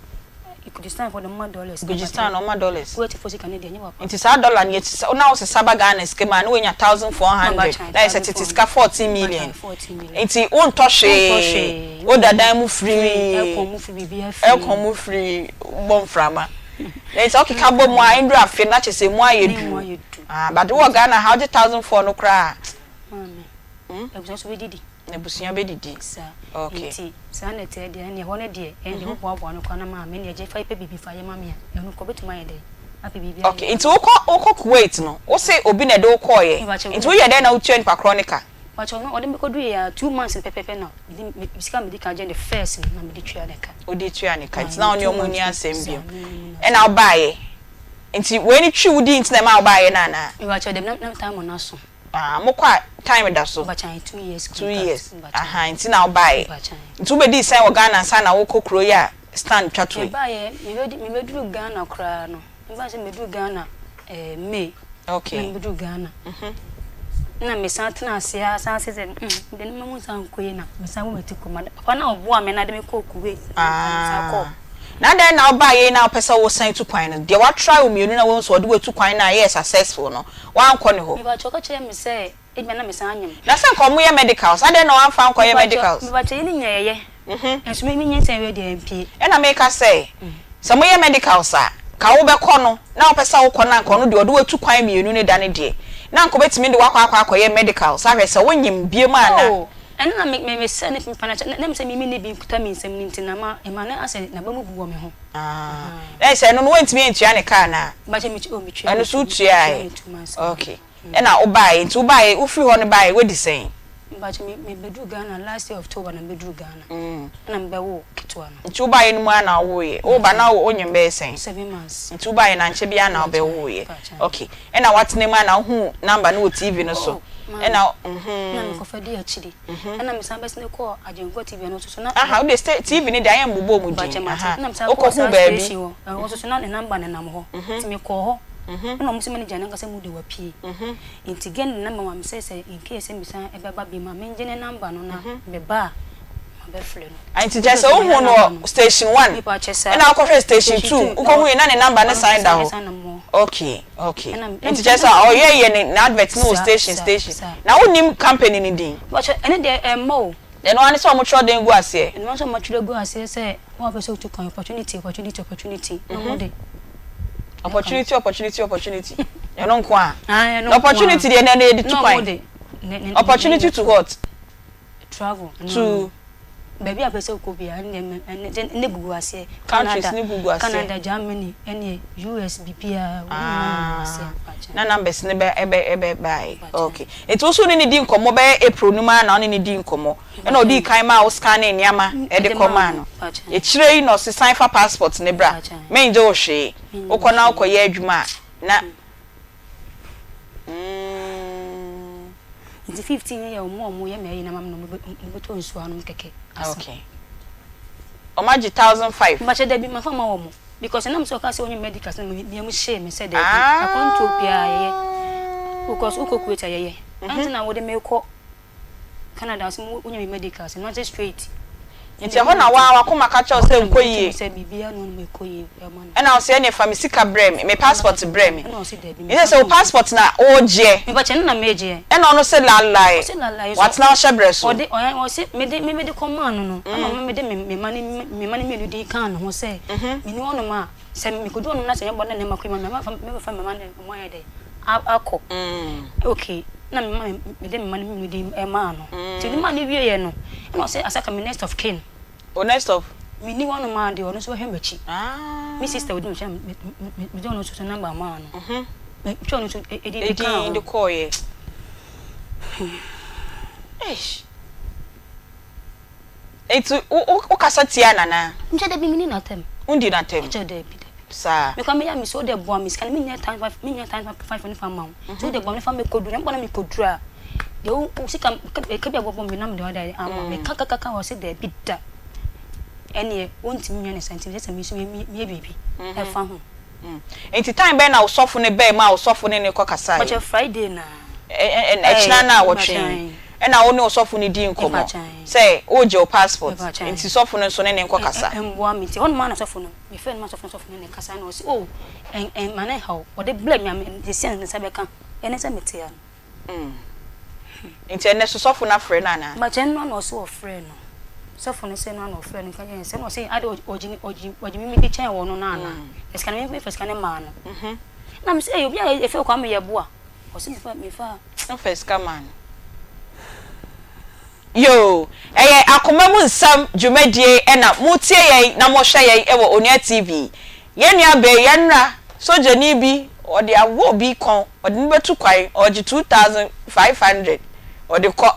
Speaker 4: Kurdistan fo de ɔmo ma dollars.
Speaker 1: Kurdistan ɔmo ma dollars.
Speaker 4: Kuwait fo sika no deɛ ɛnyɛ papa.
Speaker 1: Nti saa dollar no yɛ na wosesa ba Ghana sika mu a na wanya 1400 na ayɛ sɛ tete sika 14 million. Nti wontɔ hwee woda dan mu free
Speaker 4: aircon mu free biribiara free
Speaker 1: aircon mu free wobɔ mframa. Na nti sɛ wokeka bɔ mu a ɛnduru afe no na kyerɛ sɛ emu ayɛ duru. Ah but wowɔ Ghana ha wogye 1004 no koraa a.
Speaker 4: Maame, abusua nso bɛdidi.
Speaker 1: Abusua bɛdidi.
Speaker 4: Saa.
Speaker 1: Okay.
Speaker 4: Nti saa na ɛteɛ deɛ ɛnneɛ ɛhɔ no deɛ ɛndeɛ woboaboa no koraa na maame ɛnneɛ gye fa pɛ biribi fa yɛ ma me a ɛno nka ɔbɛtumi ayɛ dɛn apɛ biribi ayɛ.
Speaker 1: Okay nti wokɔ wokɔ Kuwait no wose obi na ɛde wo kɔɔeɛ nti woyɛ dɛn na wotua nipa korɔ no ka?
Speaker 4: Mpakyɛw no ɔde me kɔduruiɛ a 2 months no pɛpɛpɛ na mede me sika a mede kan gye no first no na mede tua ne ka.
Speaker 1: Wode tua ne ka nti na wo ne ɔmo nni asɛm bio ɛna wobaeɛ Nti wei ne twi wo dii nti na ɛmaa wo baayɛ no anaa?
Speaker 4: Mepakyɛw dabi na na time no aso.
Speaker 1: Ah mo kɔ a time da so.
Speaker 4: Mepakyɛw 2 years
Speaker 1: contract. 2 years ahaa nti na wo baayɛ.
Speaker 4: Mepakyɛw.
Speaker 1: Nti wo bɛdii sɛn wɔ Ghana ansa na wo kɔ kuro yi a stand twa to yi?
Speaker 4: Mebaayɛ mebɛdi mebɛduru Ghana koraa no mebaayɛ sɛ mebɛduru Ghana eh May.
Speaker 1: Okay.
Speaker 4: Na mebɛduru Ghana. Na mesan tena ase ara san se sɛ mm deɛ mma mu nsan nkɔ yi na mesan bɔ me ti kɔ ma papa no a ɔboa me na de me kɔɔ Kuwait no na mesan kɔɔ.
Speaker 1: Ah. Na adɛn na wobaa yei na wopɛ sɛ wosan tu kwan no? Deɛ wa try wo mmienu na wahu sɛ ɔde wo atu kwan no a ɛyɛɛ successful no, woankɔ ne hɔ?
Speaker 4: Mepakyɛw ɔka kyerɛɛ me sɛ. Ebia na mesan anyem.
Speaker 1: Na sɛ nka ɔmo yɛ medicals, adɛn na wamfa ankɔyɛ medicals?
Speaker 4: Mepakyɛ yɛne nyinaa yɛyɛ. Nso me nyinsɛn wei deɛ ɛmpie.
Speaker 1: Ɛna meka sɛ, sɛ moyɛ medicals a, ka wobɛkɔ no, na wopɛ sɛ wokɔ no a nka ɔno deɛ ɔde wo atu kwan mmienu ne da no deɛ, na nka ɔbɛtumi de wo akɔ akɔ akɔyɛ medicals ahwɛ sɛ wonyem biom anaa.
Speaker 4: Oh, ɛno na me me mesrɛ no mfa no akyɛ, na mesɛ me menni bi nkuta me nsam no nti na ma ɛma no asɛ n'aba mu bu wɔ me ho.
Speaker 1: Ah, na ɛsɛ ɛno no woantumi antua ne ka anaa?
Speaker 4: Mepakyɛ metua, oh metua,
Speaker 1: Ɛno nso wotuaeɛ?
Speaker 4: metua ne 2 months.
Speaker 1: Okay. Ɛna wobaeɛ, nti wobaeɛ, wofiri hɔ no baeɛ, woadi sɛn?
Speaker 4: Mpakyɛ me me bɛduru Ghana last year October na me bɛduru Ghana ɛna me bɛwoo ketewa no.
Speaker 1: Nti wobaeɛ no mu ara na wowoeɛ? Woba na wonyem bɛyɛ sɛn?
Speaker 4: 7 months.
Speaker 1: Nti wobaeɛ no ankyɛ biara na wobɛwoeɛ? Ok, ɛna woatena mu ara na wohuu number no wɔ TV no so?
Speaker 4: Oh maame,
Speaker 1: Ɛna
Speaker 4: na
Speaker 1: mhm.
Speaker 4: me kɔfa di akyiri ɛna me san bɛsene kɔɔ Agyenkwa TV ɛno nso so na.
Speaker 1: Aha, wode sta TV no deɛ ayɛ mbobɔ mu din,
Speaker 4: Mpakyɛ mate,
Speaker 1: aha,
Speaker 4: ɛna me san kɔɔ
Speaker 1: wokɔhuu
Speaker 4: saa
Speaker 1: baabi?
Speaker 4: station hɔ, ɛhɔ nso so na ne number nenam hɔ, nti me kɔɔ hɔ. Ɛna ɔmo se manager no ankasa mu de wapue. Nti girl no de number ma me sɛ sɛ incase sɛ mesan ɛbɛba biom a mengye ne number no na meba a mabɛfrɛ no.
Speaker 1: Nti kyerɛ sɛ wohuu no wɔ station one ɛna wokɔhwɛɛ station two wokɔhuui na ne number no san da hɔ. Okay okay nti kyerɛ sɛ ɔyɛ yɛ ne n'advert no wɔ station station na wonnim company no din?
Speaker 4: Mpakyɛ ɛno deɛ ɛmma o.
Speaker 1: Ɛno ara ne sɛ wɔtwerɛ den gu aseɛ.
Speaker 4: Ɛno ara ne sɛ wɔatwerɛ gu aseɛ sɛ wo a wopɛ sɛ wotu kwan, opportunity, opportunity, opportunity, na wɔde.
Speaker 1: Opportunity, opportunity, opportunity. Ɛno nko a.
Speaker 4: Ah, ɛno nko
Speaker 1: Na
Speaker 4: a.
Speaker 1: opportunity deɛ na ɛno yɛde tu
Speaker 4: Na
Speaker 1: kwan.
Speaker 4: wɔde. Ne, ne,
Speaker 1: Opportunity to what?
Speaker 4: Travel. ɛno
Speaker 1: To.
Speaker 4: no. Baabi a wopɛ sɛ wokɔ biara, ɛno deɛ mɛ- ɛno deɛ ne gugu aseɛ.
Speaker 1: Countries
Speaker 4: Canada,
Speaker 1: ne gugu aseɛ.
Speaker 4: Canada, Germany, ɛne US, biribiara, wɔn nyinaa na aseɛ.
Speaker 1: Ah,
Speaker 4: Mpakyɛ.
Speaker 1: na numbers no bɛ ɛbɛ ɛbɛ bae.
Speaker 4: Mpakyɛ.
Speaker 1: Okay. Nti wo nso wo ne no di nkɔmmɔ bɛyɛ April no mu ara na wo ne no dii nkɔmmɔ. Ɛna ɔdii kan maa wo scanee nneɛma de kɔmaa no. Akyire yi na ɔse san fa passport no bra, mengye wo hwee, wokɔ na wokɔyɛ adwuma a na mm.
Speaker 4: Nti 15 no yɛ ɔmo a ɔmo yɛ me ayi no ama me na ɔmo bɛtɔ nsuo anom kɛkɛ asa.
Speaker 1: Okay. Ɔmo agye 1005?
Speaker 4: Mpakyɛ dabi manfa amma wɔn because ɛnam sɛ ɔkaa sɛ ɔnyɛ medicals no me yam hyee me sɛ dabi akwantuo biara yɛyɛ because wokɔ Kuwait a yɛyɛ ɛnti na wode me kɔ Canada nso mo wonya me medicals no ase straight.
Speaker 1: Nti ɛhɔ na waa wakoma ka kyerɛ wo sɛ nkɔ yie.
Speaker 4: Sɛ biribiara na ɔnom ɛkɔ yie ɛma no.
Speaker 1: Ɛna ɔsɛ ɛneɛ fa me sika brɛ me, me passport brɛ me.
Speaker 4: Ɛna ɔsɛ dabi.
Speaker 1: Nti sɛ wo passport na ɔregyeɛ.
Speaker 4: Mepakyɛ ɛno na meregyeɛ.
Speaker 1: Ɛna ɔno sɛ lalae.
Speaker 4: Ɔsɛ lalae so.
Speaker 1: Watena wo hyɛbrɛ so.
Speaker 4: Ɔde ɔyɛ ɔsɛ mede me mede kɔ maa no no. Ɛna ɔma mede me me mma ne me mma no mmienu din kaa ne ho sɛ meni hɔnom a sɛ mekodu hɔnom na sɛ ɛnyɛ bɔne na nneɛma kɔ yie ma me a mɛbɛfa me mma no ɔmo ayɛ dɛn. akɔ. Okay, na me ma mede me mma no mmienu din maa no. Nti mede maa no wieɛ no, ɛna ɔsɛ asaka me next of kin.
Speaker 1: O next of?
Speaker 4: Menni hɔnom a deɛ ɔno nso bɛhwɛ m'akyi. Me sister ɔdi m'akyi na mede ɔno nso so number maa no. Metwerɛ ɔno nso edin de kaa ho.
Speaker 1: Edin de kɔɔeɛ. Eish. Enti wo wo wokasa tia no anaa?
Speaker 4: Nkyɛ dabi menni no atɛm.
Speaker 1: Wondi no atɛm?
Speaker 4: Nkyɛ dabi dabi.
Speaker 1: Saa.
Speaker 4: Me koraa meyɛ a mese wode boa me sika no mennya time five mennya time five no fa mma wo. Nti wode boa me fa mekɔduru na mekɔ na mekɔduru a deɛ wo wo sika ɛka bi a wɔbɔ me na mede ɔde ama wo. Meka ka ka ɔse dabi da ɛneɛ wontumi nyɛ no saa nti ɛsɛ sɛ me nso meyɛ biribi ɛfa ho.
Speaker 1: Nti time bɛn na wo sɔfo no bae maa wo sɔfo ne no kɔ kasaeɛ?
Speaker 4: Mpakyɛ Friday na.
Speaker 1: Ɛkyena no a wɔtwe yi ɛna wo ne ɔsɔfo no dii nkɔmmɔ sɛ woregye wo passport nti sɔfo no nso ne no nkɔkasa.
Speaker 4: Ɛmboa me nti hɔnom ara na sɔfo no mefrɛ no ma sɔfo no sɔfo no ne kasa na ɔse oh ɛmma no nhaw ɔde brɛ me a seesei a ne nsa bɛka ɛne sɛ mete ha no.
Speaker 1: Nti ɛnnɛ so sɔfo no afrɛ no anaa?
Speaker 4: Mpakyɛ ɛno ara na ɔse ɔfrɛɛ no sɔfo no sɛ ɛno ara na ɔfrɛɛ no ka kyerɛɛ no sɛ ɛna ɔse ade ɔgye ɔgye ɔgye me medi kyɛn wɔ no no anaa na sika no memfa sika no maa no na mese ei obi a yɛfrɛ Kwame Yeboah Ɔse mefa mefa.
Speaker 1: Wofa sika maa no. Yoo, ɛyɛ akoma mu nsɛm dwumadie ɛna motie yɛn na mohwɛ yɛn wɔ Onua TV. Yɛn nua bee yɛn nnra sogyani bi ɔde awɔ obi kɔn ɔde no bɛtu kwan ɔgye 2500 ɔde kɔ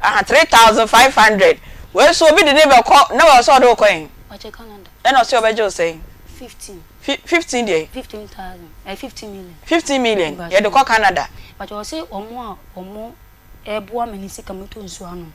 Speaker 1: aha 3500 wei nso obi de ne bɛkɔ na wɔ sɛ ɔde wo kɔ he?
Speaker 4: Ɔkyɛ Canada.
Speaker 1: Ɛna ɔse ɔbɛgye wo sɛn?
Speaker 4: 15.
Speaker 1: Fi 15 deɛ?
Speaker 4: 15,000, ɛyɛ 15 million.
Speaker 1: 15 million, yɛde kɔ Canada.
Speaker 4: But ɔse ɔmo a ɔmo ɛɛboa me ne sika mɛtɔ nsuo anom.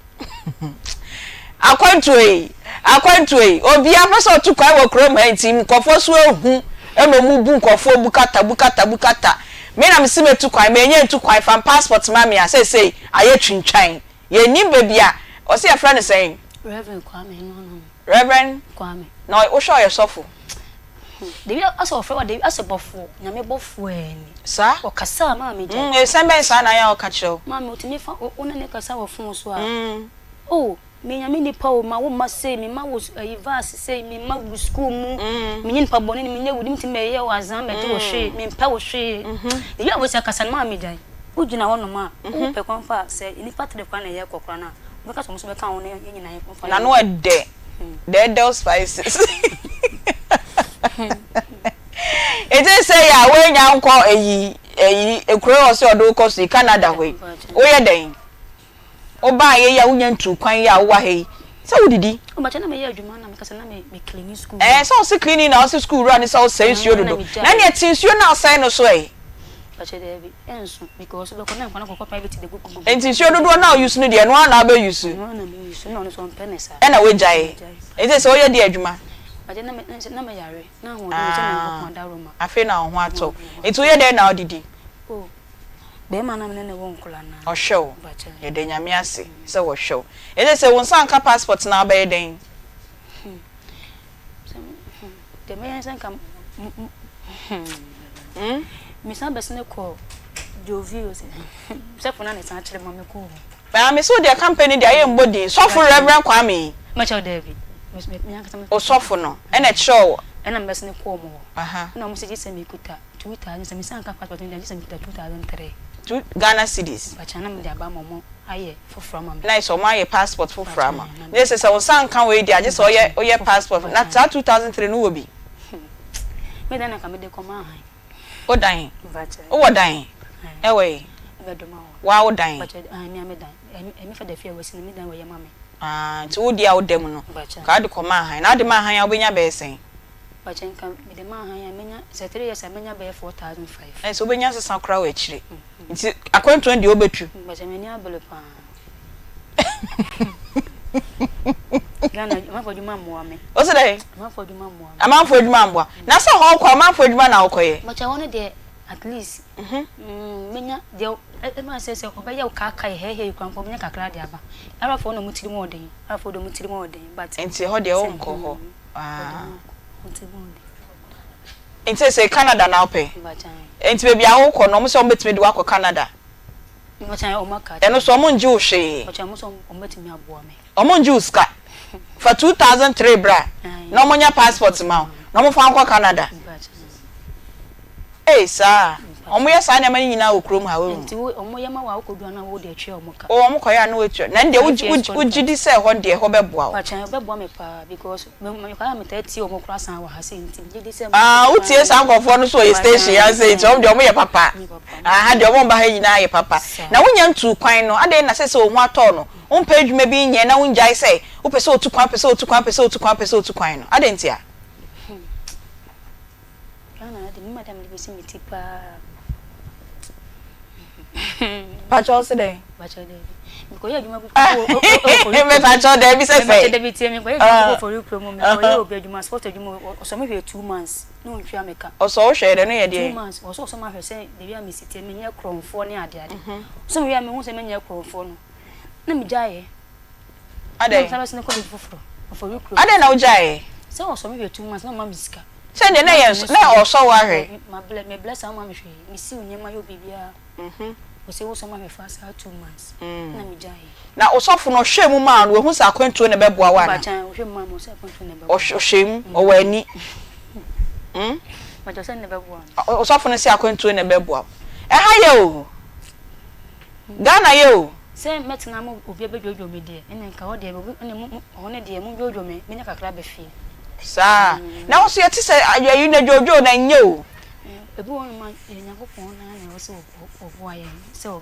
Speaker 1: Akwantuo yi, akwantuo yi, obiara pɛ sɛ ɔtu kwan wɔ kurom ha nti nkurɔfoɔ so ahu ɛna ɔmo bu nkurɔfoɔ bukata bukata bukata. Me na mese mɛtu kwan, manya ntu kwan, fa me passport ma me a seesei ayɛ twintwan. Yɛnnim baabi a, ɔse yɛfrɛ no sɛn?
Speaker 4: Rev. Kwame, no no no.
Speaker 1: Rev.
Speaker 4: Kwame.
Speaker 1: Na wohwɛ a ɔyɛ sɔfo?
Speaker 4: Dabi asɛ ɔfrɛ wa dabi asɛ bɔfoɔ nyame bɔfoɔ ɛɛ ni.
Speaker 1: Saa.
Speaker 4: Ɔkasa a maame gyae.
Speaker 1: Mm nsɛm bɛn saa na ayɛ a ɔka kyerɛ wo.
Speaker 4: Maame otumi fa wo ne no kasa wɔ phone so a. Oh me nyame nipa o ma wo mma sei me ma wo ayi verse sei me mma gu school mu me nyɛ nipa bɔne ni me nyɛ wudi me tumi bɛyɛ wo azan mɛgye wo hwee me mpɛ wo hwee. Dabi a wesi akasa no maame gyae. Wo gyina hɔ nom a wo pɛ kwan fa sɛ nipa tere koraa na yɛ kɔ koraa no a wobɛka sɛ ɔmo nso bɛka ho na yɛn nyinaa yɛn fa yɛn.
Speaker 1: N'ano ɛdɛ. Dɛɛdɛw spices. Etse sɛ yɛ a woenya nkɔ eyi eyi ekuro yi ɔsɛ ɔde wo kɔ so yi Canada hɔ yi woyɛ dɛn? Wobaa yɛ yi a wonya ntuu kwan yi a wowɔ ha yi sɛ wodidi?
Speaker 4: Ɔbɛkyɛ na meyɛ adwuma na meka sɛ na me me clean school.
Speaker 1: Ɛɛ sɛ ɔse cleaning na ɔse school wura ne sɛ ɔsɛe nsuo dodo na ɛneɛ te nsuo no a ɔsɛe no so ɛ.
Speaker 4: Mpakyɛ daabi ɛnso because wobɛkɔ na nkwa no kɔkɔ private de gugugugu.
Speaker 1: Nti nsuo dodoɔ no a wo use no deɛ ɛno ara na wobɛ use?
Speaker 4: Ɛno ara na me use na ɔno nso ɔmpɛ ne saa.
Speaker 1: Ɛna wagyae? Nti sɛ woyɛ deɛ adwuma?
Speaker 4: Mpakyɛ na me na me yare na ahoɔden nti na Nyankopɔn adaworoma.
Speaker 1: Afei na wo ho atɔ wo. Nti woyɛ dɛn na wodidi?
Speaker 4: Oh bɛɛma na me ne no wɔ nkwadaa no ara.
Speaker 1: Ɔhwɛ wo. Yɛda Nyame ase sɛ ɔhwɛ wo. Nti sɛ wo nsa anka passport no a wobɛyɛ dɛn?
Speaker 4: Hmm. Sɛ hmm deɛ mɛyɛ ne sɛ nka hmm mesan bɛsene kɔ Jovi o sɛ sɔfo no na ɛsan kyerɛ ma mekɔɔ hɔ.
Speaker 1: Maa me so deɛ company deɛ ayɛ mbɔ din sɔfo Reverend Kwame yi.
Speaker 4: Mɛkyɛw daabi me ankasa me.
Speaker 1: Osɔfo no ɛna ɛkyerɛw wo.
Speaker 4: Ɛna mebɛsene kɔɔ ɔmo hɔ. Ɛna ɔmo sɛ gye sɛ mekuta 2000 sɛ mesan ka passport no deɛ gye sɛ mekuta 2003.
Speaker 1: Two Ghana cedis.
Speaker 4: Mpakyɛw na mede aba ama ɔmo ayɛ. foforɔ ama me.
Speaker 1: Na ayɛ sɛ wɔayɛ passport foforɔ ama wo. Na ɛsɛ sɛ wo nsa nka wei deɛ a, gye sɛ woyɛ woyɛ passport na saa 2003 no wowɔ bi?
Speaker 4: Me dan na nka mede kɔma ahan.
Speaker 1: Wo dan? Wowɔ dan? Ɛwɔ he? Woa wo dan? Ah, nti wo deɛ a woda mu no, nka wode kɔma ahan. Na wode ma ahan a wobɛnya bɛyɛ sɛn?
Speaker 4: Mpakyɛ nka mede ma ahan a menya sɛ 3 years a menya bɛyɛ 4500.
Speaker 1: Ɛsɛ wobɛnya sesa koraa wɔ akyire. Nti akwantuo no deɛ wobɛtu.
Speaker 4: Mpakyɛ m'ani abere paa. Ghana amanfoɔ adwuma mmoa me.
Speaker 1: Wo se dɛn?
Speaker 4: Amanfoɔ adwuma mmoa me.
Speaker 1: Amanfoɔ adwuma mmoa. Na sɛ hɔ kɔ amanfoɔ adwuma na wokɔyɛ?
Speaker 4: Mpakyɛ hɔ no deɛ at least menya deɛ ɛma sɛ sɛ ɔbɛyɛ wo kaakae hɛɛhɛɛ koraa mpo ɔbɛnya kakra de aba. Arabfoɔ na wɔn tirim yɛ den. Arabfoɔ deɛ wɔn tirim yɛ den but.
Speaker 1: Nti ɛhɔ deɛ wonkɔ hɔ. Ah. Nti sɛ Canada na wopɛ? Nti baabi a wokɔ no, wɔn sɛ wɔbɛtumi de wo akɔ Canada? Ɛno so wɔn ngye wo hwee? Wɔn ngye wo sika? Fa 2003 bra na wɔn nyɛ passport ma wo na wɔn fa wo nkɔ Canada. Ei saa? Wɔn yɛ saa nneɛma no nyinaa wɔ kurom ha wohu? Oh wɔn kɔyɛ a na woatua. Na ɛndeɛ wogye di sɛ ɛhɔ deɛ ɛhɔ bɛboa wo? Ah wo tie saa nkorɔfoɔ no so wɔ yɛ station ha sei nti wɔn deɛ wɔn yɛ papa aha deɛ wɔn ba ha nyinaa yɛ papa na wo nya ntuu kwan no adɛn na sɛsɛ wo ho atɔ no wo mpɛ adwuma bi nyɛ na wo ngyae sɛ wo pɛ sɛ otu kwan pɛ sɛ otu kwan pɛ sɛ otu kwan pɛ sɛ otu kwan no adɛn ntia.
Speaker 4: Ghana ha de me madam de besi me ti paa.
Speaker 1: Pakyɛw se dɛn?
Speaker 4: Pakyɛw dɛbi. Mekɔyɛ adwuma bi wɔ
Speaker 1: Me pakyɛw dɛbi sɛ sɛ.
Speaker 4: Pakyɛw dɛbi tie mekɔyɛ adwuma bi wɔ fɔri kuro mu mekɔyɛ obi adwuma sport adwuma ɔsɔ me hwɛ 2 months na ɔntua me ka.
Speaker 1: Ɔsɔ wo hwɛ dɛ no yɛ deɛ?
Speaker 4: 2 months ɔsɔ ɔsɔ ma hwɛ sɛ baabi a mesi tie menyɛ korɔmfoɔ ne ade ade. Ɔsɔ me hwɛ a mehu sɛ menyɛ korɔmfoɔ no na megyaeɛ.
Speaker 1: Adɛn? Adɛn na wogyaeɛ?
Speaker 4: Sɛ ɔsɔ me hwɛ 2 months na ɔma me sika.
Speaker 1: Sɛ deɛ na ɛyɛ nso na ɔsɔ wo ahwɛ.
Speaker 4: Mabrɛ mebrɛ saa ɔma me hwee mesiw nneɛma yɛ biribiara ɔsɛ wosɔ ma hwɛ fa saa 2 months na megyaeɛ.
Speaker 1: Na osɔfo no ɔhwɛɛ mu maa no wahu sɛ akwantuo na ɛbɛboa wo anaa?
Speaker 4: Ɔhwɛ mu maa me ɔsɛ akwantuo na ɛbɛboa me.
Speaker 1: Ɔhwɛ mu ɔwɔ ani.
Speaker 4: Mpakyɛ ɔsɛ na ɛbɛboa me.
Speaker 1: Osɔfo no sɛ akwantuo na ɛbɛboa wo. Ɛha yɛ o. Ghana yɛ o.
Speaker 4: Sɛ mɛtena ama obi abɛdwodwo me deɛ, ɛnna nka hɔ deɛ, obi, ɛnna mo, mo, hɔ no deɛ, mondwodwo me, mɛnya kakra aba fie.
Speaker 1: Saa. Na wo nso yɛte sɛ ayi na dwodwo na ɛnyɛ o.
Speaker 4: Ebi wɔ hɔnom a, yɛn Nyankopɔn no ara na ɛwɔ sɛ ɔboa yɛn, sɛ ɔ,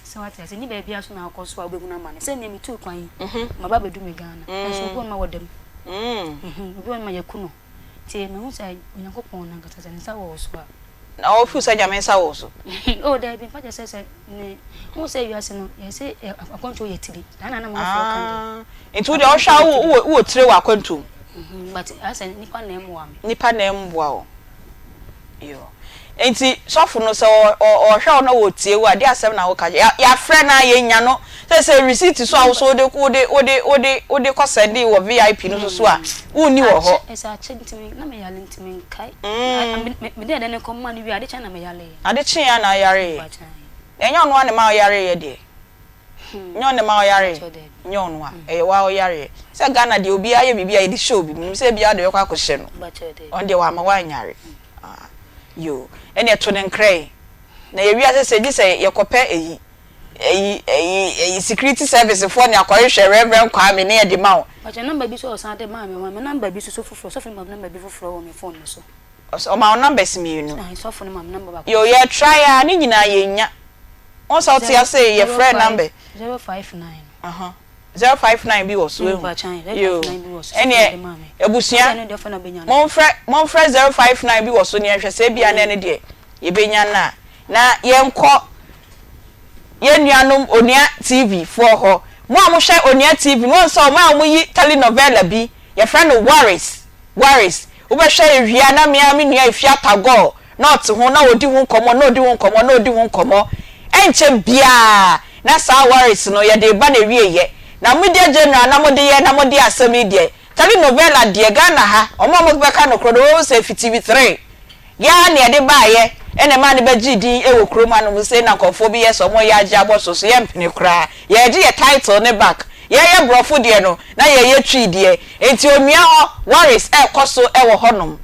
Speaker 4: sɛ wate aseɛ, ɛnyɛ baabiara so na wokɔ so a wobɛhunu amane. Sɛ nnɛ metuu kwan yi, maba abɛdu me Ghana, nanso obi wɔ hɔnom a wɔda mu. Obi wɔ hɔnom a yɛaku no. Nti mahu sɛ Onyankopɔn no ankasa, sɛ ne nsa wɔ wo so a.
Speaker 1: Na wo feel sɛ Nyame nsa wɔ wo so?
Speaker 4: Oh daabi, mfa kyɛ sɛ sɛ ne, wohu sɛ wiase no, yɛse akwantuo yɛ tiri, saa na na amanfoɔ ka deɛ.
Speaker 1: Ah, nti wo deɛ wohwɛ a wo wɔ tire wɔ akwantuo mu?
Speaker 4: Mhm, but ayɛ sɛ nipa na ɛmmoa me.
Speaker 1: Nipa na ɛmmoa wo. Yoo. Enti sɔfo no sɛ ɔhwɛ wo na ɔtie wo a, deɛ asɛm na woka kyerɛ? Yɛafrɛ no a yɛnnya no. Seesei receipt so a wo so wode wode wode wode wode kɔ sɛndee wɔ VIP no so so a, wonni wɔ hɔ.
Speaker 4: Akyɛ, ɛsɛ akyɛ nti me na meyare nti menkae. Me de ɛdɛ no kɔmaa no wie a, ade kyeeɛ na meyareeɛ.
Speaker 1: Ade kyeeɛ a na woyareeɛ? Na ɛnyɛ ɔno ara na ɛma woyareeɛ deɛ? Nyɛ ɔno na ɛma ɔyare? Nyɛ ɔno a, ɛyɛ wo ara wo yareɛ. Sɛ Ghana deɛ obiara yɛ biribi a yɛde hyɛ obi, menim sɛ ebia wode bɛkɔ akɔhyɛ no. Ɔno deɛ wamma woanyare. Ah, yoo. Ɛnneɛ to no nkra yi. Na yɛ wiase sɛ gye sɛ yɛkɔpɛ eyi, eyi, eyi, eyi security service foɔ ne akɔhwehwɛ Reverend Kwame ne yɛde ma wo.
Speaker 4: Mpakyɛ number bi so a ɔsan de maa me, ɔmaa me number bi soso foforɔ, sɔfo no maa me number bi foforɔ wɔ me phone no so.
Speaker 1: Ɔma wo numbers mmienu.
Speaker 4: Ae, sɔfo no maa me number baako.
Speaker 1: Yoo, yɛ try a, ne nyinaa yɛnnya. Wohu sɛ wote ase yi, yɛfrɛ number.
Speaker 4: 059 no.
Speaker 1: Aha, 059 bi wɔ so, ehu. Yoo, ɛneɛ, abusua, momfrɛ, momfrɛ 059 bi wɔ so na yɛnhwɛ sɛ ebia na ɛno deɛ yɛbɛnya no a. Na yɛnkɔ yɛn nuanom Onua TV foɔ hɔ. Mo a mohwɛ Onua TV no, wohu sɛ wɔn a wɔyi telenovela bi, yɛfrɛ no Waris. Waris, wobɛhwɛ awia na me ara me nua Efia Tagore na ɔte ho na ɔdi ho nkɔmmɔ na ɔdi ho nkɔmmɔ na ɔdi ho nkɔmmɔ. Ɛnkyɛ biara na saa Waris no yɛde reba n'awieɛ. Na media general na mode yɛ na mode asɛm yi deɛ, telenovela deɛ Ghana ha wɔn a wɔbɛka nokorɛ no wɔbɛhu sɛ ɛfi TV3. Yɛ ara na yɛde baeɛ na ɛmaa no bɛgyee din wɔ kurom hanom sei na nkurɔfoɔ bi yɛ sɛ wɔreyɛ agye abɔ so so yɛmpene koraa. Yɛregye yɛ title no back. Yɛreyɛ borɔfo deɛ no na yɛreyɛ Twi deɛ. Enti onua hɔ worries rekɔ so wɔ hɔnom.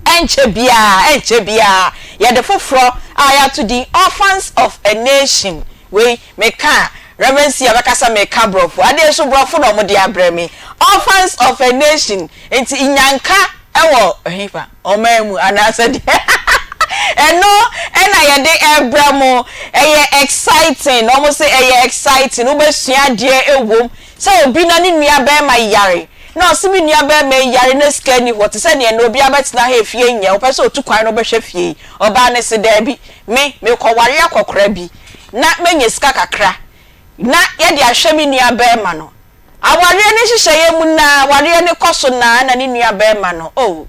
Speaker 1: Ɛnkyɛ biara, ɛnkyɛ biara yɛde foforɔ a yɛato din Orphans of a Nation wei meka a Rev. Sia bɛka sɛ meka borɔfo. Adeɛ nso borɔfo na wɔde abrɛ me. Orphans of a Nation. Enti nnyanka wɔ hefa? Ɔman mu anaasɛ deɛ ɛno na yɛde rebrɛ mo. Ɛyɛ exciting, wɔn se ɛyɛ exciting, wobɛsua adeɛ ɛwom. Sɛ obi na ne nua barima yare, na ɔse me nua barima yi yare na sika nni hɔ, te sɛ deɛ ɛnnɛ obi abɛtena ha efie nyɛ, ɔpɛ sɛ ɔtu kwan na ɔbɛhwɛ fie yi. Ɔbaa no se daabi, me, merekɔware akɔkora bi na manya sika kakra na yɛde ahwɛ me nua barima no. Awareɛ no nhyehyɛeɛ mu no ara, awareɛ no kɔ so no ara na ne nua barima no, oh,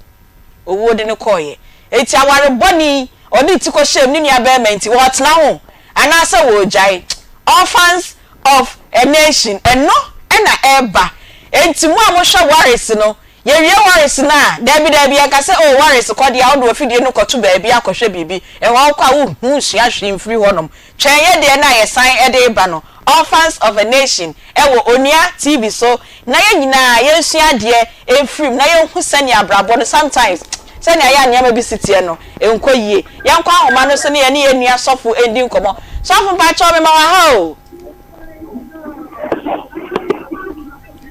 Speaker 1: owuo de no kɔeɛ. Enti aware bɔne yi, ɔde ne ti kɔhyɛɛ mu, ne nua barima nti, wɔretena ho anaasɛ wɔregyae? Orphans of a Nation, ɛno na ɛreba. Enti mo a mohwɛ Waris no, yɛwie Waris no a, daabi daabi, yɛnka sɛ, oh, Waris kɔ deɛ a, wode w'afidie no kɔto baabi akɔhwɛ biribi. Ɛhɔ wokɔ a, wonhu nsua hwee mfiri hɔnom. Twɛn yɛ deɛ no a yɛsan de reba no, Orphans of a Nation, wɔ Onua TV so na yɛn nyinaa yɛnsua adeɛ mfiri mu na yɛnhu sɛnea abrabɔ no sometimes sɛnea yɛ a nneɛma bi si teɛ no nkɔ yie. Yɛnkɔ ahoma no so ne yɛne yɛn nua sɔfo ndi nkɔmmɔ. Sɔfo mpakyɛw mema wo aha o.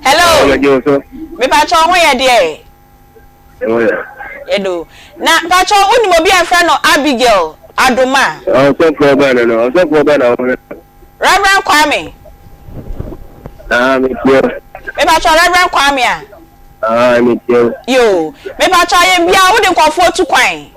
Speaker 1: Hello. Mepakyɛw ho yɛ deɛ? Hello. Na mpakyɛw wonim obi a yɛfrɛ no Abigail Adoma?
Speaker 7: Ɔsɔfoɔ bɛn no no? Ɔsɔfoɔ bɛn na wɔfrɛ no?
Speaker 1: Reverend Kwame.
Speaker 7: Ah, metie.
Speaker 1: Mepakyɛw Reverend Kwame a?
Speaker 7: Ah, metie.
Speaker 1: Yo, mepakyɛw yɛ bia wode nkurɔfoɔ tu kwan?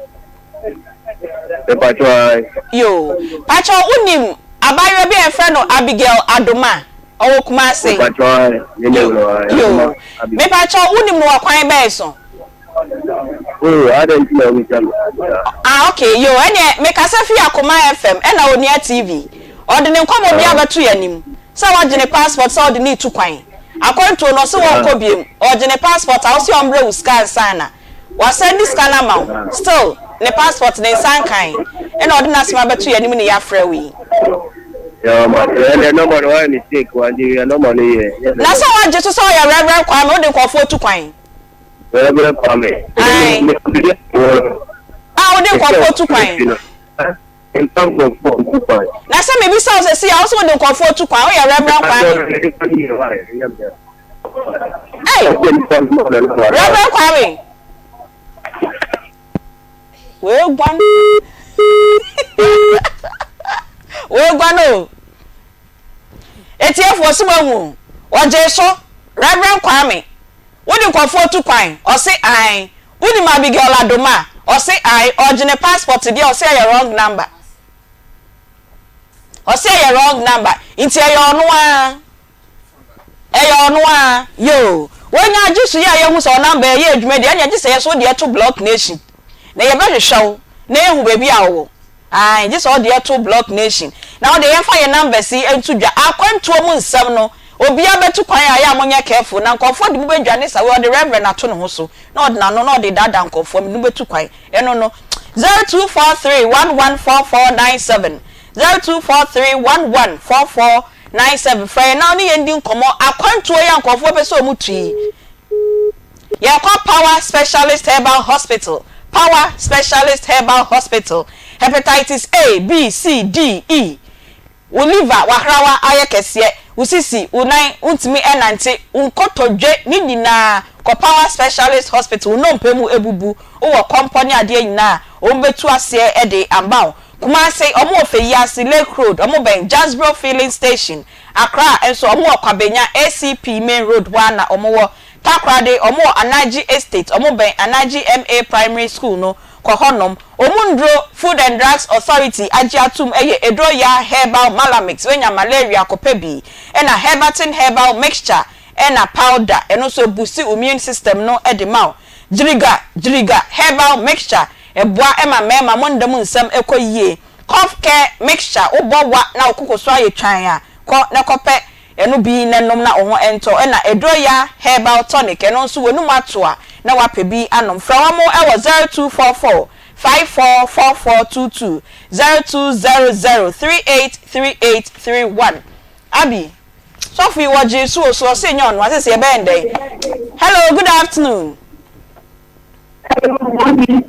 Speaker 7: Mepakyɛw ae.
Speaker 1: Yo, pakyɛw wonim abaayewa bi a yɛfrɛ no Abigail Adoma? Ɔwɔ Kumasi.
Speaker 7: Mepakyɛw ae, menim no ae.
Speaker 1: Yo, mepakyɛw wonim no wɔ kwan bɛn so?
Speaker 7: Oh, adɛn nti na wobisa me saa?
Speaker 1: Ah, okay, yo, ɛneɛ mekasa firi Akoma FM ɛna Onua TV. Ɔde ne nkɔmmɔ bi abɛto yɛn anim sɛ wagye ne passport sɛ ɔde no retu kwan. Akwantuo no, ɔse wɔnkɔ biom. Ɔgye ne passport a, wose ɔmbrɛ wo sika ansa na. Wasɛnde sika no ama wo still ne passport ne nsa nkae ɛna ɔde n'asɛm abɛto yɛn anim ne yɛafrɛ wo yi. Na sɛ wagye so sɛ ɔyɛ Reverend Kwame wode nkurɔfoɔ tu kwan.
Speaker 7: Reverend Kwame.
Speaker 1: Ae. A wode nkurɔfoɔ tu kwan. Na sɛ mebisa wo sɛsi a wo sɛ wode nkurɔfoɔ tu kwan woyɛ Reverend Kwame. Hey! Reverend Kwame. Weguan. Weguan o. Etiefoɔ so wahu. Ɔgye so. Reverend Kwame. Wode nkurɔfoɔ tu kwan? Ɔse ae. Wonim Abigail Adoma? Ɔse ae. Ɔgye ne passport deɛ ɔse ɛyɛ wrong number. Ɔse ɛyɛ wrong number. Nti ɛyɛ ɔno ara. Ɛyɛ ɔno ara. Yoo. Wanya agye so yi a yɛahu sɛ ɔnam bɛyɛ adwuma deɛ ɛneɛ gye sɛ yɛso wo deɛ to block nation. Na yɛbɛhwehwɛ wo. na yɛhu baabi a wowɔ. Ae, gye sɛ ɔde ɛto Block Nation. Na wo deɛ yɛmfa yɛn numbers yi nto dwa. Akwantuo mu nsɛm no, obiara bɛtu kwan a, ɛyɛ a monyɛ careful. Na nkurɔfoɔ de mo bɛdwane sa wei, ɔde Reverend ato ne ho so, na ɔde n'ano na ɔde redaadaa nkurɔfoɔ, mede mo bɛtu kwan. Ɛno no, 0243 114497, 0243 114497, frɛ yɛn na wo ne yɛn ndi nkɔmmɔ. Akwantuo yi a nkurɔfoɔ pɛ sɛ wɔtu yi, Yɛkɔ Power Specialist Herbal Hospital, Power Specialist Herbal Hospital, Hepatitis A, B, C, D, E, wo liver, w'ahrawa ayɛ kɛseɛ, wo sisi, wo nan, wontumi nnante, wo nkotodwe, ne nyinaa, kɔ Power Specialist Hospital, wo nnompe mu abubu, wowɔ kɔmpɔ ne adeɛ nyinaa a, wɔbɛtu aseɛ de ama wo. Kumasi, wɔn wɔ Feyiase, Lake Road, wɔn bɛn Jasbro Filling Station. Accra nso, wɔn wɔ Kwabenya, ACP Main Road hɔ ara na wɔn wɔ. Takoradi, wɔn wɔ Anaji Estate, wɔn bɛn Anaji MA Primary School no, kɔ hɔ nom. Wɔn nnuro Food and Drugs Authority agye atom yɛ Eduro Yaa Herbal Malamix, woanya malaria kɔpɛ bi, ɛna Herbatin Herbal Mixture ɛna Powder, ɛno nso ɛbusti wo immune system no de ma wo. Gyiriga, Gyiriga Herbal Mixture, ɛboa ma mmarima mo nda mu nsɛm kɔ yie. Cough Care Mixture, wobɔ wa na wo koko so ayɛ twann a, kɔ na kɔpɛ Ɛno bi na nom na wo ho ntɔ. Ɛna Aduro-Ya Herbal Tonic, ɛno nso w'anum ato a na w'apɛ bi anom. Frɛ wɔn wɔ 0244 544422, 0200 383831. Abi, sɔfo yi wɔgyee so o, so ɔse nyɛ ɔno a, sese yɛbɛyɛ no dɛn? Hello, good afternoon.
Speaker 7: Hello, mommy.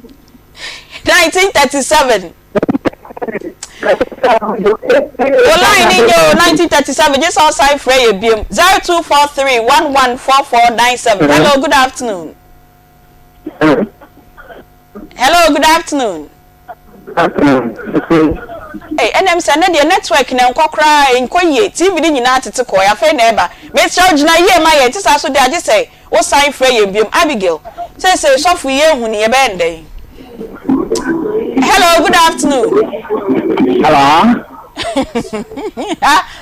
Speaker 1: 1937. Wo line no nyɛ o, 1937 gye sɛ ɔsan frɛ yɛ biom. 0243114497. Hello, good afternoon. Hello, good afternoon. Ei, ɛnam sɛ ɛnɛ deɛ network na nkɔ koraa, nkɔ yie. TV no nyinaa tete kɔɔ, afei na ɛba. Mesrɛ wo gyina yie ma yɛn, te saa so deɛ agye sɛ Wo san frɛ yɛn biom Abigail seesei sɔfo yi yɛnhu no yɛbɛyɛ no dɛn Hello good afternoon.
Speaker 7: Hello.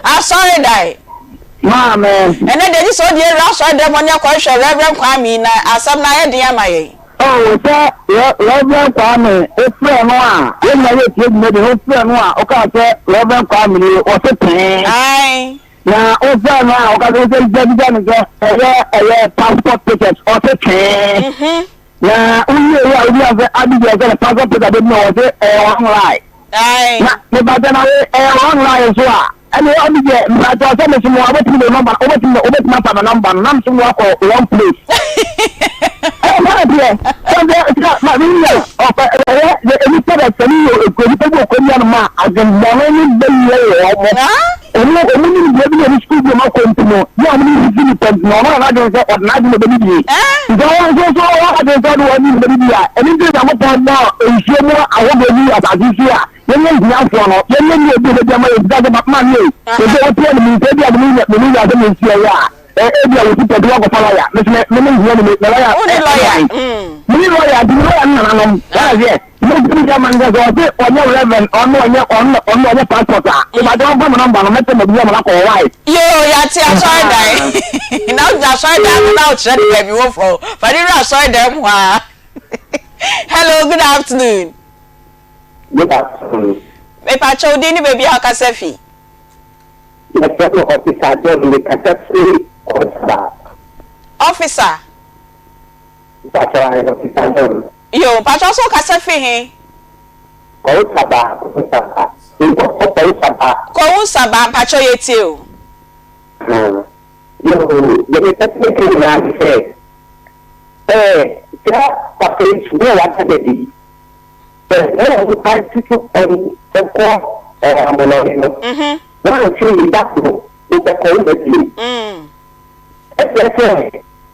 Speaker 1: Asɔre dan.
Speaker 7: Maame.
Speaker 1: Ɛnɛ deɛ gye sɛ ɔde awura asɔre dan mu ɔne akɔhwɛ Reverend Kwame yi na asɛm no ayɛ den ama yɛn.
Speaker 7: Oh, sɛ Reverend Kwame wofrɛ no a yɛn nyinaa yɛtie dwumadi no wofrɛ no a wokaa sɛ Reverend Kwame nie ɔse pɛn.
Speaker 1: Ae.
Speaker 7: Na wofrɛ no a ɔka sɛ wosɛ bisa no sɛ ɛyɛ ɛyɛ passport pictures ɔse twee na wowie yi a wobisa sɛ Abigail sɛ ne passport picture bɛbi na ɔse ɛyɛ online na mebakyɛ na we ɛyɛ online nso a ɛne Abigail mebakyɛ sɛ meso mo a wobɛtumi de nɔmba wobɛtumi wobɛtumi afa me nɔmba no na meso mo akɔ wrong place ɛyɛ maa deɛ sɛ sɛ ma me nua ɔpɛ ɛyɛ nipa bɛ sɛ ne yɛ nipa bi ɔkɔ nua no ma adwemmɔne ne bɛyɛ wɔ ɔmo Ɔno, ɔmo nimdeɛ bi na ɔmo sukuu bi ɔmo akɔ nti no, yɛ a ɔmo de sisi nipa nti no, ɔno na n'adwene sɛ ɔde n'adwene na ɛbɛdidi yie. Nti ɔno nso nso ɔwɔ adwene sɛ ɔde w'adwene na ɛbɛdidi a, ɛno nti na Nyankopɔn bɔɔ nsuo mu ahodoɔ yi asase so a, yɛnyɛ nhiafoɔ no, yɛnyɛ nni obi a ɔbɛdi ama yɛn. Nti sɛ papa maame ei, sɛ wote anim nti ebi a mene mene nya sɛ mensi ɛyɛ a, ɛ ebi a wosi pɛ nti woakɔfa lɔya, me nso me me menhia ne me lɔya
Speaker 1: Wone lɔya,
Speaker 7: ɛwan. Mene lɔya nti me lɔya ne nananom. Wate aseɛ? Mɛtumi de ama no sɛ sɛ ɔse ɔnyɛ reverend ɔno ɔnyɛ ɔno ɔno ɔnyɛ passport a mepakyɛ ɔmfa me number no mɛkyɛ ma bia ma no akɔ hɔ why.
Speaker 1: Yoo yɛate asɔredan na wogyina asɔredan no na wokyerɛ no baabi foforɔ fa no wura asɔredan mu hɔ ara hello good afternoon.
Speaker 7: Good afternoon.
Speaker 1: Mepakyɛ wo din ne baabi a wokasa fi.
Speaker 7: Yɛfrɛ me officer John mekasa firi Kɔsaba.
Speaker 1: Officer.
Speaker 7: Mpakyɛw ayɛ officer John.
Speaker 1: Yoo mpakyɛw so wokasa fi he?
Speaker 7: Kɔwusaba kɔwusaba nkɔkɔ kɔwusaba.
Speaker 1: Kɔwusaba mpakyɛw yɛtie o.
Speaker 7: Ahaa yoo deɛ mepɛ sɛ meka nyinaa ne sɛ ɛɛ saa papa yi so na wada no adi sɛ wɔn a wɔtaa tutu kwan kɔ ɛɛ amonɔne no wɔankyere yi da koro wobɛkɔ wobɛ bio ɛkyerɛ sɛ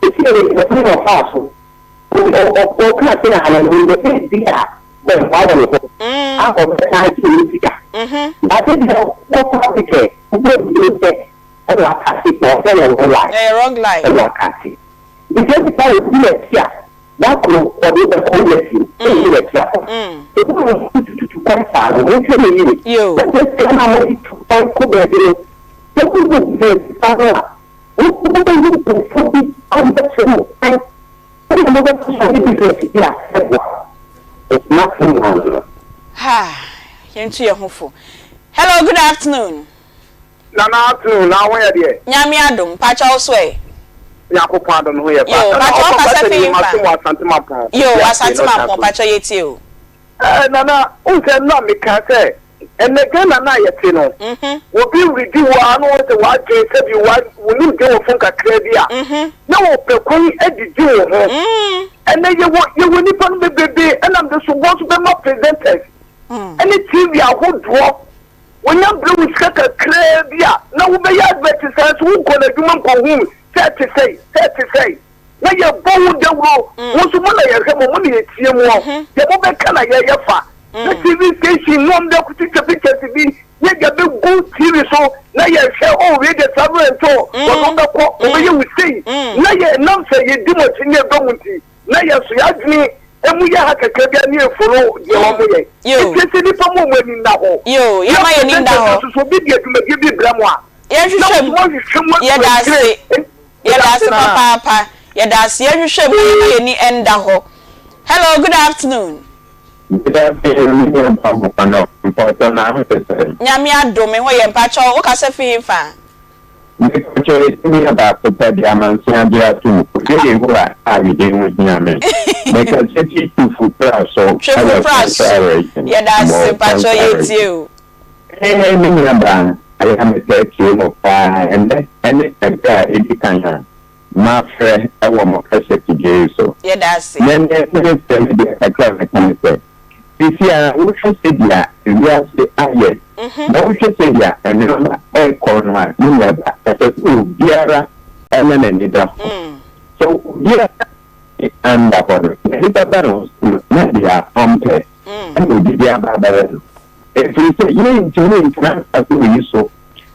Speaker 7: ɛsi ɛyɛ ɛkwan na ɔfaa so Ɔkaa sɛ ananmu no ebia bɛmmoa wɔ ne ho a ɔbɛsan agye ne sika. Na sɛdeɛ wokɔ Africa wobɛhunu sɛ ɛna aka ase pɔ sɛ ɛyɛ wrong line.
Speaker 1: Ɛyɛ wrong line.
Speaker 7: Ɛna aka ase. Nti sɛ nipa obi na ti a da koro ɔde bɛkɔ wo akyi ɛyɛ na ti akɔ. Ebi wɔ hɔ tututu kwan saa no monhwɛ no yie. Na sɛ sika no a mode tu kwan kɔ baabi no sɛ mobu sika no a mobɛhu nkurɔfoɔ bi a wɔbɛkyerɛ mo kwan. Sɛnea mobɛfa so ayɛ business bi a ɛboa. It's not in no.
Speaker 1: Yɛntu yɛn ho fo. Hello, good afternoon.
Speaker 7: Nana afternoon, na ho yɛ deɛ?
Speaker 1: Nyame adom, mpakyɛ wo so ɛ?
Speaker 7: Nyankopɔn adom, me ho yɛ paa.
Speaker 1: Yoo,
Speaker 7: Nana
Speaker 1: mpakyɛ wo
Speaker 7: ɔkɔ
Speaker 1: kasa
Speaker 7: mpakyɛ
Speaker 1: fi
Speaker 7: meyɛ
Speaker 1: hefa?
Speaker 7: masom wɔ Asante Mampɔn.
Speaker 1: Yoo,
Speaker 7: Wiase,
Speaker 1: Asante
Speaker 7: North
Speaker 1: Mampɔn,
Speaker 7: Council.
Speaker 1: mpakyɛ yɛtie o.
Speaker 7: Eh, Nana, wohu sɛ nnora mekaa sɛ ɛnnɛ Ghana no a yɛte no, obi redi wo ara na wohu sɛ w'adwene sɛbi wo nimdeɛ wɔ fam kakraa bi a, na wɔpɛ kwan adidi wo ho. Ɛnnɛ yɛwɔ yɛwɔ nnipa no bebrebe ɛna mede soboɔ nso bɛma presenters ɛne TV ahodoɔ. Wonya brɛ wo sika kakraa bi a na wobɛyɛ advert saa nso wonkɔ n'adwuma nkɔhu sɛ ɛte sɛi, sɛ ɛte sɛi. Na yɛbɔ ho dawuro, mo nso mo na yɛhwɛ mo, mo na yɛtie moɔ, deɛ mobɛka na yɛyɛ fa. Na TV station no wɔn de akɔtwitwa pictures bi ne de abɛgu TV so na yɛhwɛ, oh wei deɛ travel and tour, wɔde wo bɛkɔ, wɔbɛyɛ wo sei. Na yɛnam sɛ yɛdi mo akyi ne yɛdɔ mo nti, na yɛn nso yɛn adwene mu yɛ ha kakra bi a ne yɛ follow deɛ wɔn yɛ. Nti ɛsɛ nipa mu wɔn ani nna hɔ.
Speaker 1: Yoo, yɛma yɛn ani nna hɔ.
Speaker 7: Na nso obi de adwumadie bi brɛ mo a,
Speaker 1: Yɛnhwehwɛ
Speaker 7: na
Speaker 1: mu.
Speaker 7: mo nso moahwehwɛ mu
Speaker 1: Yɛda
Speaker 7: akyire.
Speaker 1: ase. Yɛda ase papaapa. Yɛda ase. Yɛnhwehwɛ mu na yɛma yɛn ani nda hɔ. Hello, good afternoon.
Speaker 8: Good afternoon, me nua ba Mokɔnɔ, mpɔtɔ na ho te sɛn?
Speaker 1: Nyame adom, me ho yɛ. Mpakyɛw, wo kasa fi henfa?
Speaker 8: Mepakyɛw edin yɛ baako pɛ de amansan agye atom, Kojo Yehowa a me din ho hia me. Mekasa fi Twifo Praso
Speaker 1: Twifo
Speaker 8: wɔ
Speaker 1: Praso,
Speaker 8: Central Region,
Speaker 1: yɛda ase,
Speaker 8: wɔ
Speaker 1: mpakyɛw
Speaker 8: Central
Speaker 1: yɛretie
Speaker 8: Region.
Speaker 1: o.
Speaker 8: Ee, me nuabaa, ɛyɛ a metaa tie mo paa. Ɛnnɛ ne ɛberɛ a ɛdi kan a mafrɛ wɔ mo kasafidie yi so.
Speaker 1: Yɛda ase.
Speaker 8: Na nea merefrɛ no deɛ, kakra a mɛka ne sɛ, seesei ara wohwɛ sɛdeɛ wiase ayɛ, na wohwɛ sɛdeɛ nneɛma rekɔ no a, me nuabaa, ɛsɛ sɛ obiara ma n'ani da hɔ. Sɛ obiara ani anna hɔ no, n'ani bɛba ne ho so no, na deɛ ɔmpɛ na obi de aba abɛyɛ no. Ɛfiri sɛ yɛrentumi ntena asase wei so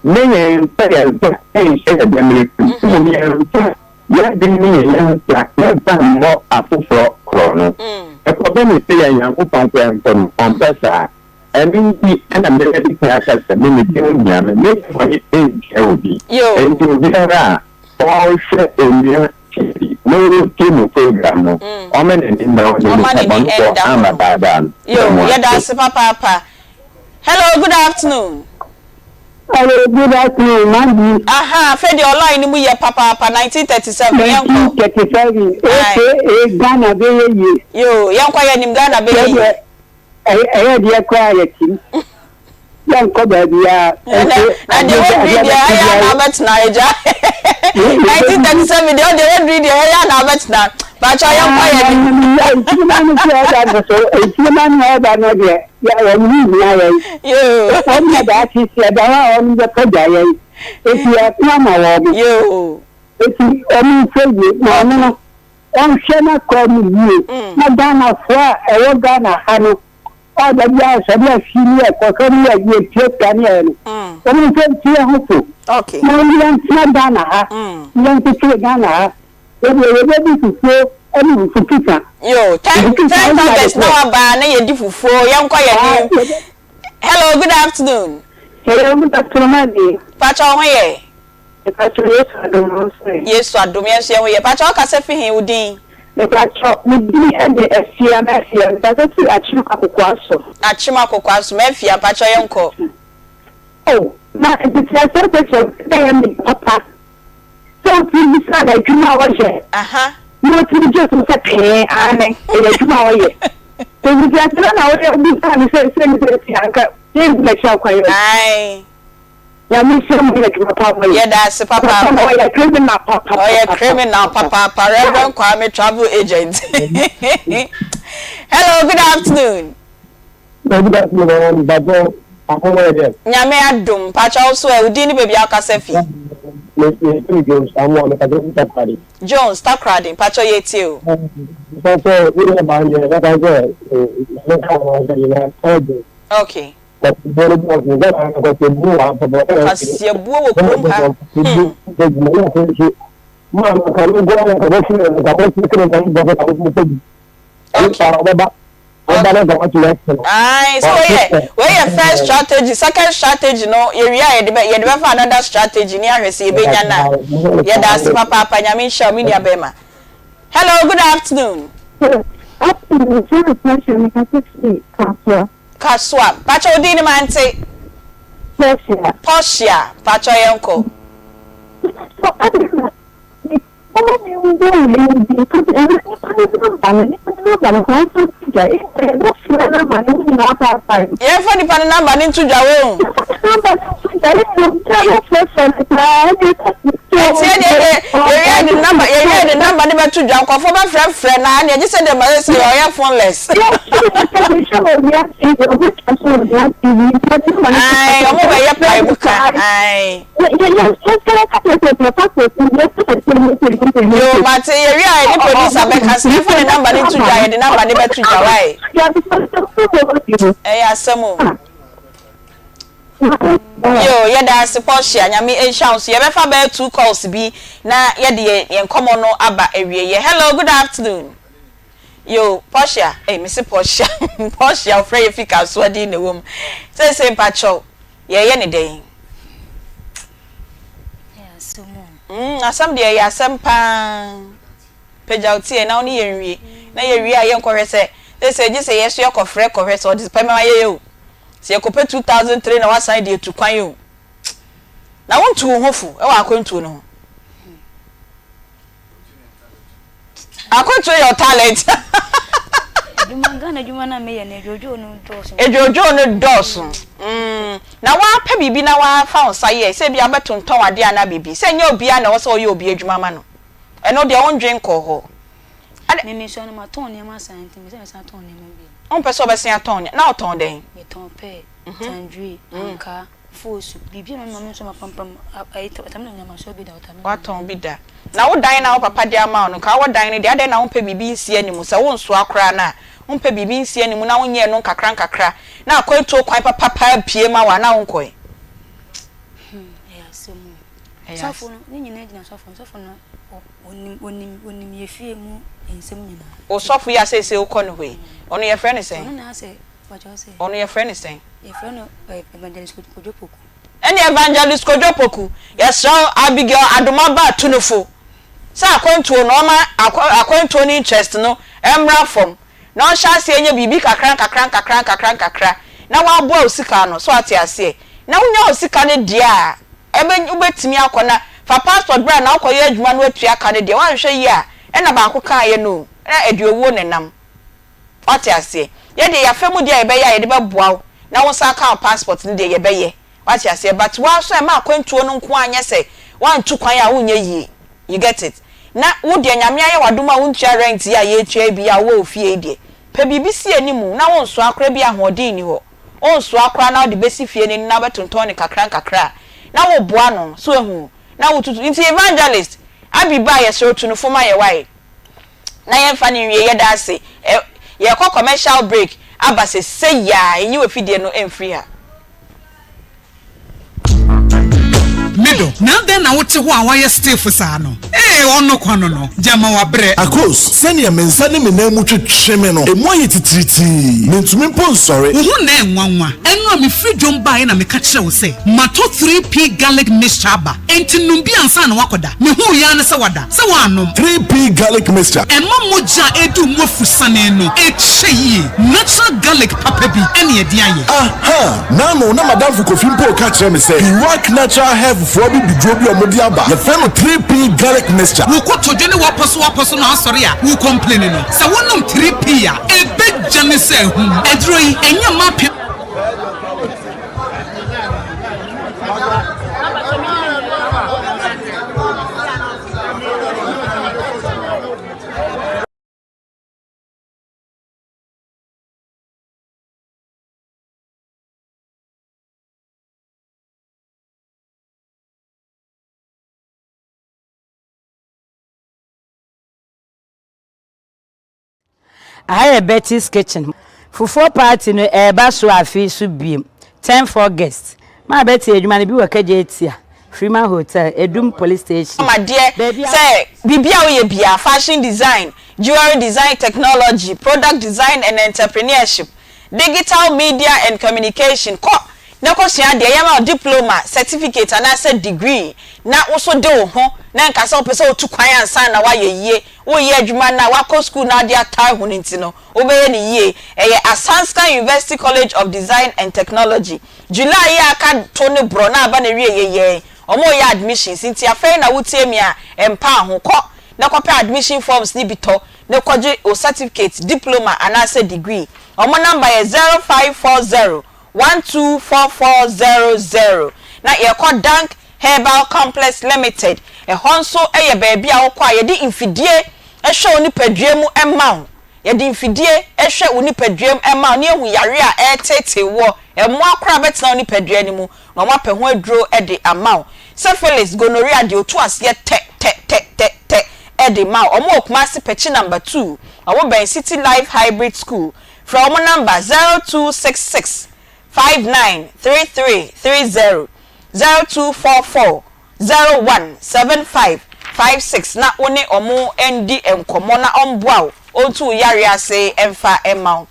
Speaker 8: ne yɛmfa yɛn nsa nhyɛ yɛn dɛmene mu, mmom yɛmfa yɛn adwene ne yɛn nyansa yɛmfa mmɔ afoforɔ korɔno. Ɛkɔba no sɛ yɛn Nyankopɔn koraa mpo no, ɔmpɛ saa. Ɛno nti na madi kan aka sɛ, me me din ho hia me, menyɛ bɔne ntia obi. Enti obiara a ɔrehwɛ onua TV na ɔretie mo program no, ɔmma n'ani nna hɔ na
Speaker 1: Ɔmma
Speaker 8: nipa
Speaker 1: n'ani
Speaker 8: bɔnefoɔ
Speaker 1: nda hɔ
Speaker 8: amma
Speaker 1: no.
Speaker 8: daadaa no.
Speaker 1: Yo,
Speaker 8: Meda mo
Speaker 1: yɛda
Speaker 8: ase.
Speaker 1: ase papaapa. Hello, good afternoon.
Speaker 6: Hello, good afternoon, Mandy.
Speaker 1: Aha, afei deɛ ɔline no mu yɛ papaapa, 1937, yɛnkɔ.
Speaker 6: 1937,
Speaker 1: Aye.
Speaker 6: aka Ghana bɛyɛ yie.
Speaker 1: Yo, yɛnkɔ yɛnim Ghana bɛyɛ yie.
Speaker 6: Yɛdeɛ Ɛyɛ deɛ koraa yɛtim. Yɛnkɔ baabiara.
Speaker 1: Nso na deɛ waduri deɛ ɛyɛ a na abɛtena agya. 1937 deɛ ɔdeɛ waduri deɛ ɛyɛ a na abɛtena. Bàtchɛ yɛnkɔ yɛ ni.
Speaker 6: Nkyirima no sɛ ɛba no so nkyirima no ɛba no deɛ wɔn ho hia yɛn. Wɔn na daakye si ɛda hɔ a wɔn bɛkɔ gya yɛn. Eti yɛko ama wɔn. Eti wɔn nhwɛ yie maame no. Ɔnhwɛ n'akwan mu yie na Ghanafoɔ a ɛwɔ Ghana ha no a da biara sɔre ahwi ne yɛ kɔhwɛ ne yɛ yɛtuatua ne yɛ no, wɔn nso ntu yɛn ho fo na yɛntena Ghana ha na yɛnkyekyere Ghana ha. Yɛdeɛ yɛbɛdi fufuo ne fufu kisa.
Speaker 1: Yo, 10 10 August na waba na yɛdi fufuo, yɛnkɔ yɛn anim. Hello, good afternoon.
Speaker 6: Hello, good afternoon, Mandy.
Speaker 1: Pakyɛ wo ho yɛ?
Speaker 6: Mepakyɛw Yesu adom wo nso ɛ?
Speaker 1: Yesu adom yɛn nso yɛn ho yɛ. Pakyɛw wo kasa fi he? Wo din?
Speaker 6: Mepakyɛw me din de Afia Mafia me kasa fi Akyem Akokoaso.
Speaker 1: Akyem Akokoaso Mafia mpakyɛw yɛn kɔ.
Speaker 6: Oh na nteteaseɛ sɛ kyerɛ bɛyɛ me papa sɛ wotumi bisa no adwuma a ɔyɛ na otumi gye tom sɛ pɛɛ aane ɛyɛ adwuma a ɔyɛ sɛ nteteaseɛ no na woyɛ wobisa no sɛ sɛ ne sɛ si anka yɛngu n'akyi akwan o.
Speaker 1: Ae.
Speaker 6: Nyame nhyira mo ne adwuma pa mo yɛ.
Speaker 1: Yɛda ase papaapa.
Speaker 6: Papa no ɔyɛ criminal papa.
Speaker 1: Ɔyɛ criminal papaapa Reverend Kwame travel agent. Hello good afternoon.
Speaker 9: Good afternoon mama mpatsɔ akɔmɔ yɛ dɛ.
Speaker 1: Nyame adom mpatsɔ wo so ɛ wo din ne baabi a wokasa fi.
Speaker 9: Me me me Jones Amoah me kasa fi Takoradi.
Speaker 1: Jones Takoradi mpatsɔ yɛ tie o.
Speaker 9: Mpatsɔ wo yɛ baa deɛ bɛka sɛ nyame nka wɔn asɛ nyina ɛyɛ den.
Speaker 1: Okay. Kaseɛbuo wɔ kurom ha hmm. Aye, so wei wei yɛ first strategy, second strategy no yɛwie a yɛde bɛ yɛde bɛfa another strategy ne ahwɛ sɛ yɛbɛnya no a. Yɛda ase papaapa, Nyame nhyira wo me nua bɛrima. Hello, good afternoon.
Speaker 6: Afternoon, sorry, question, mekasa firi Kasoa.
Speaker 1: Kasoa. Mpakyɛ wo din no mante.
Speaker 6: Portia.
Speaker 1: Portia, mpakyɛ yɛnkɔ. Yɛmfa nipa no number no nto dwa woo. Ɛnti ɛdeɛ deɛ yɛwie de number yɛwie de number no bɛto dwa nkurɔfoɔ bɛfrɛfrɛ na neɛ gye sɛ deɛ ma sɛ ɔyɛ phoneless. Ae ɔmo bɛyɛ pae mu ka ae. Yoo mate yɛwie a yɛne producer bɛkasa yɛmfa ne number no nto dwa yɛde number no bɛto dwa wai ɛyɛ asɛm o yoo yɛda ase Portia nyame nhyira wo nso yɛbɛfa bɛyɛ two calls bi na yɛde yɛn nkɔmmɔ no aba awieɛ hello good afternoon yoo Portia eh mese Portia Portia ɔfrɛ yɛ fi kasoa din na ɛwɔ mu seesei mpakyɛw Yɛyɛ no dɛn? Mm, asɛm deɛ ɛyɛ asɛm paa. Pagya wo ti na wo ne yɛn nwie. Na yɛwie a yɛnkɔhwɛ sɛ, sɛ gye sɛ yɛ so yɛkɔfrɛ kɔhwɛ sɛ ɔde pɛ ma yɛyɛ o. Sɛ yɛkɔpɛ 2003 na wasan de atu kwan o. Na wontu wo ho fo wɔ akwantuo no ho. Akwantuo yɛ talent.
Speaker 4: Adwuma Ghana adwuma na meyɛ no adwodwo no dɔɔso.
Speaker 1: Adwodwo no dɔɔso. Mm. Na wapɛ biribi na wafa wo nsa yɛ sɛ bi abɛtontɔn adeɛ anaa biribi sɛ nyɛ obiara na ɛwɔ sɛ ɔyɛ obi adwuma ma no. Ɛno deɛ wondwen nkɔɔ hɔ.
Speaker 4: Ade. Me mesua no matɔn nneɛma saa nti mepɛ sɛ mesan tɔn nneɛma bio.
Speaker 1: Wompɛ sɛ wobɛsan atɔn nneɛma na wotɔn dɛn?
Speaker 4: Metɔn pɛɛ, tangerine, ankaa. Foosu, biribi a me maame nso mapampam ayi watermelon nyinaa masɔ bi da watermelon.
Speaker 1: Watɔn bi da. Na wo dan no a wo papa de ama wo no, nka wowɔ dan no deɛ, adɛn na wompɛ biribi nsi anim? Sɛ wonsoa koraa no a, wompɛ biribi nsi anim na wonyɛɛ no nkakra nkakra na akwantuo kwan papa paa pue ma wo a, na wonkɔe?
Speaker 4: Hmm, ɛyɛ asɛm o. Sɔfo no, ne nyinaa gyina sɔfo no. Sɔfo no, ɔnim, ɔnim, ɔnim yɛ fie mu nsɛm nyinaa.
Speaker 1: Wo sɔfo yi a seesei wokɔ ne hɔ yi, ɔno yɛfrɛ no sɛn?
Speaker 4: Ɔno na asɛ, mpakyɛw sɛ.
Speaker 1: Ɔno yɛfrɛ no sɛn?
Speaker 4: Yɛfrɛ no Evangelist Kojo Poku.
Speaker 1: Ɛne Evangelist Kojo Poku, yɛsrɛ wo Abigail Adomah ba tu no fo sɛ akwantuo no ɔma akwantuo no interest no mmra fam na ɔnhyɛ aseɛ nyɛ biribi kakra nkakra nkakra nkakra nkakra na waboa wo sika ano, so wate aseɛ? Na wonya wo sika no deɛ a ɛbɛ wobɛtumi akɔ na fa passport bra na wokɔyɛ adwuma no atua ka no deɛ woanhwɛ yie a ɛna baako kaeɛ no o na ɛde owuo na ɛnam. Wate aseɛ? Yɛ deɛ yɛafa mu deɛ a yɛbɛyɛ a yɛde bɛboa wo na wo nsa aka wo passport no deɛ yɛbɛyɛ. Wate aseɛ? But wo ara nso ɛmma akwantuo no nko ara nyɛ sɛ woantu kwan a wonyɛ yie. You get it? Na wo deɛ Nyame ayɛ wo adom a wontua rent yi a yɛretua yi bi a wowɔ wo fie yi deɛ, pɛ biribi si anim na wonsoa koraa bi a ahoɔden nni hɔ. Wonsoa koraa na wode bɛsi fie no ani na wobɛtontɔn no kakra nkakra a, na woboa no. So wahu? Na wotutu. Nti Evangelist, Abi ba a yɛsrɛ wo tu no fo ma yɛ wae? na yɛnfa no nwie yɛda ase ɛ yɛkɔ commercial break aba sesei aa nyi wafidie no mfiri ha.
Speaker 10: Me dɔ, na adɛn na wote hɔ a woayɛ stiff saa no? Ee, ɔno kwa no no, gyama wabrɛ.
Speaker 11: Akos, sɛnea me nsa ne me nan mu twetwe me no, emu ayɛ titiritii. Mintumi mpo nsɔre.
Speaker 10: Wo ho nnɛ nwanwa. Ɛno a mefiri dwom baeɛ na meka kyerɛɛ wo sɛ matɔ 3P Garlic Mixture aba. Enti nom bi ansa na woakɔda. Mehuu yi ara ne sɛ wada. Sɛ woannom.
Speaker 11: 3P Garlic Mixture.
Speaker 10: Ɛma mogya a ɛredi wo mu afusane no kyɛ yie. Natural garlic papa bi na yɛde ayɛ.
Speaker 11: Aha! N'ano na m'adamfo Kofi mpo reka kyerɛ me sɛ Iraq Natural Health foɔ abibiduro bi a wɔde aba, yɛfrɛ no 3P Garlic Mixture.
Speaker 10: Wo kotodwe ne w'apɔsowapɔso no asɔre a wo complaini no, sɛ wonom 3P a, ɛbɛgya ne sɛ ahum. Aduro yi, ɛnyɛ mma apem.
Speaker 12: Aha yɛ Betty's kitchen. Fufuo party no ɛreba so afe yi so biem, 10th August. Maa Betty adwuma no bi wɔ Kejetia, Freeman Hotel, Adum Police Station.
Speaker 1: Adeɛ
Speaker 12: Baabi a.
Speaker 1: sɛ biribi a woyɛ biara, fashion design, jewelry design technology, product design and entrepreneurship, digital media and communication, kɔ. na kɔsua adeɛ, yɛma wo diploma, certificate anaasɛ degree na wo nso de wo ho na nka sɛ wopɛ sɛ wotu kwan ansa na woayɛ yie. Woreyɛ adwuma no a woakɔ sukuu na wode ataa ho no nti no, wobɛyɛ no yie. Ɛyɛ Asanska University College of Design and Technology. July yi a aka to ne borɔ na aba n'awieɛ yɛn, wɔreyɛ admissions nti afei na wotie me a, ɛmpaa ho. Kɔ na kɔpɛ admission forms no bi tɔ na kɔgye wo certificate, diploma anaasɛ degree. Wɔn number yɛ 0540 124400. Na yɛkɔ Dank Herbal Complex Limited, ɛhɔ nso yɛ baabi a wokɔ a yɛde mfidie hwɛ wo nipadua mu ma wo. Yɛde mfidie hwɛ wo nipadua mu ma wo na yɛhu yareɛ a ɛreteetee woɔ, mmoa koraa bɛtena wo nipadua no mu na wɔapɛ ho aduro de ama wo. Syphilis, gonorrhea deɛ ɔtu aseɛ tɛ tɛ tɛ tɛ tɛ de ma wo. Wɔn wɔ Kumasi Pɛkyi number 2, wɔn bɛn City Life Hybrid School. Frɛ wɔn number 0266 593330, 0244 01 75 56 na wo ne wɔn ndi nkɔmmɔ na wɔmmoa wo, wɔntu wo yareɛ ase mfa mma wo.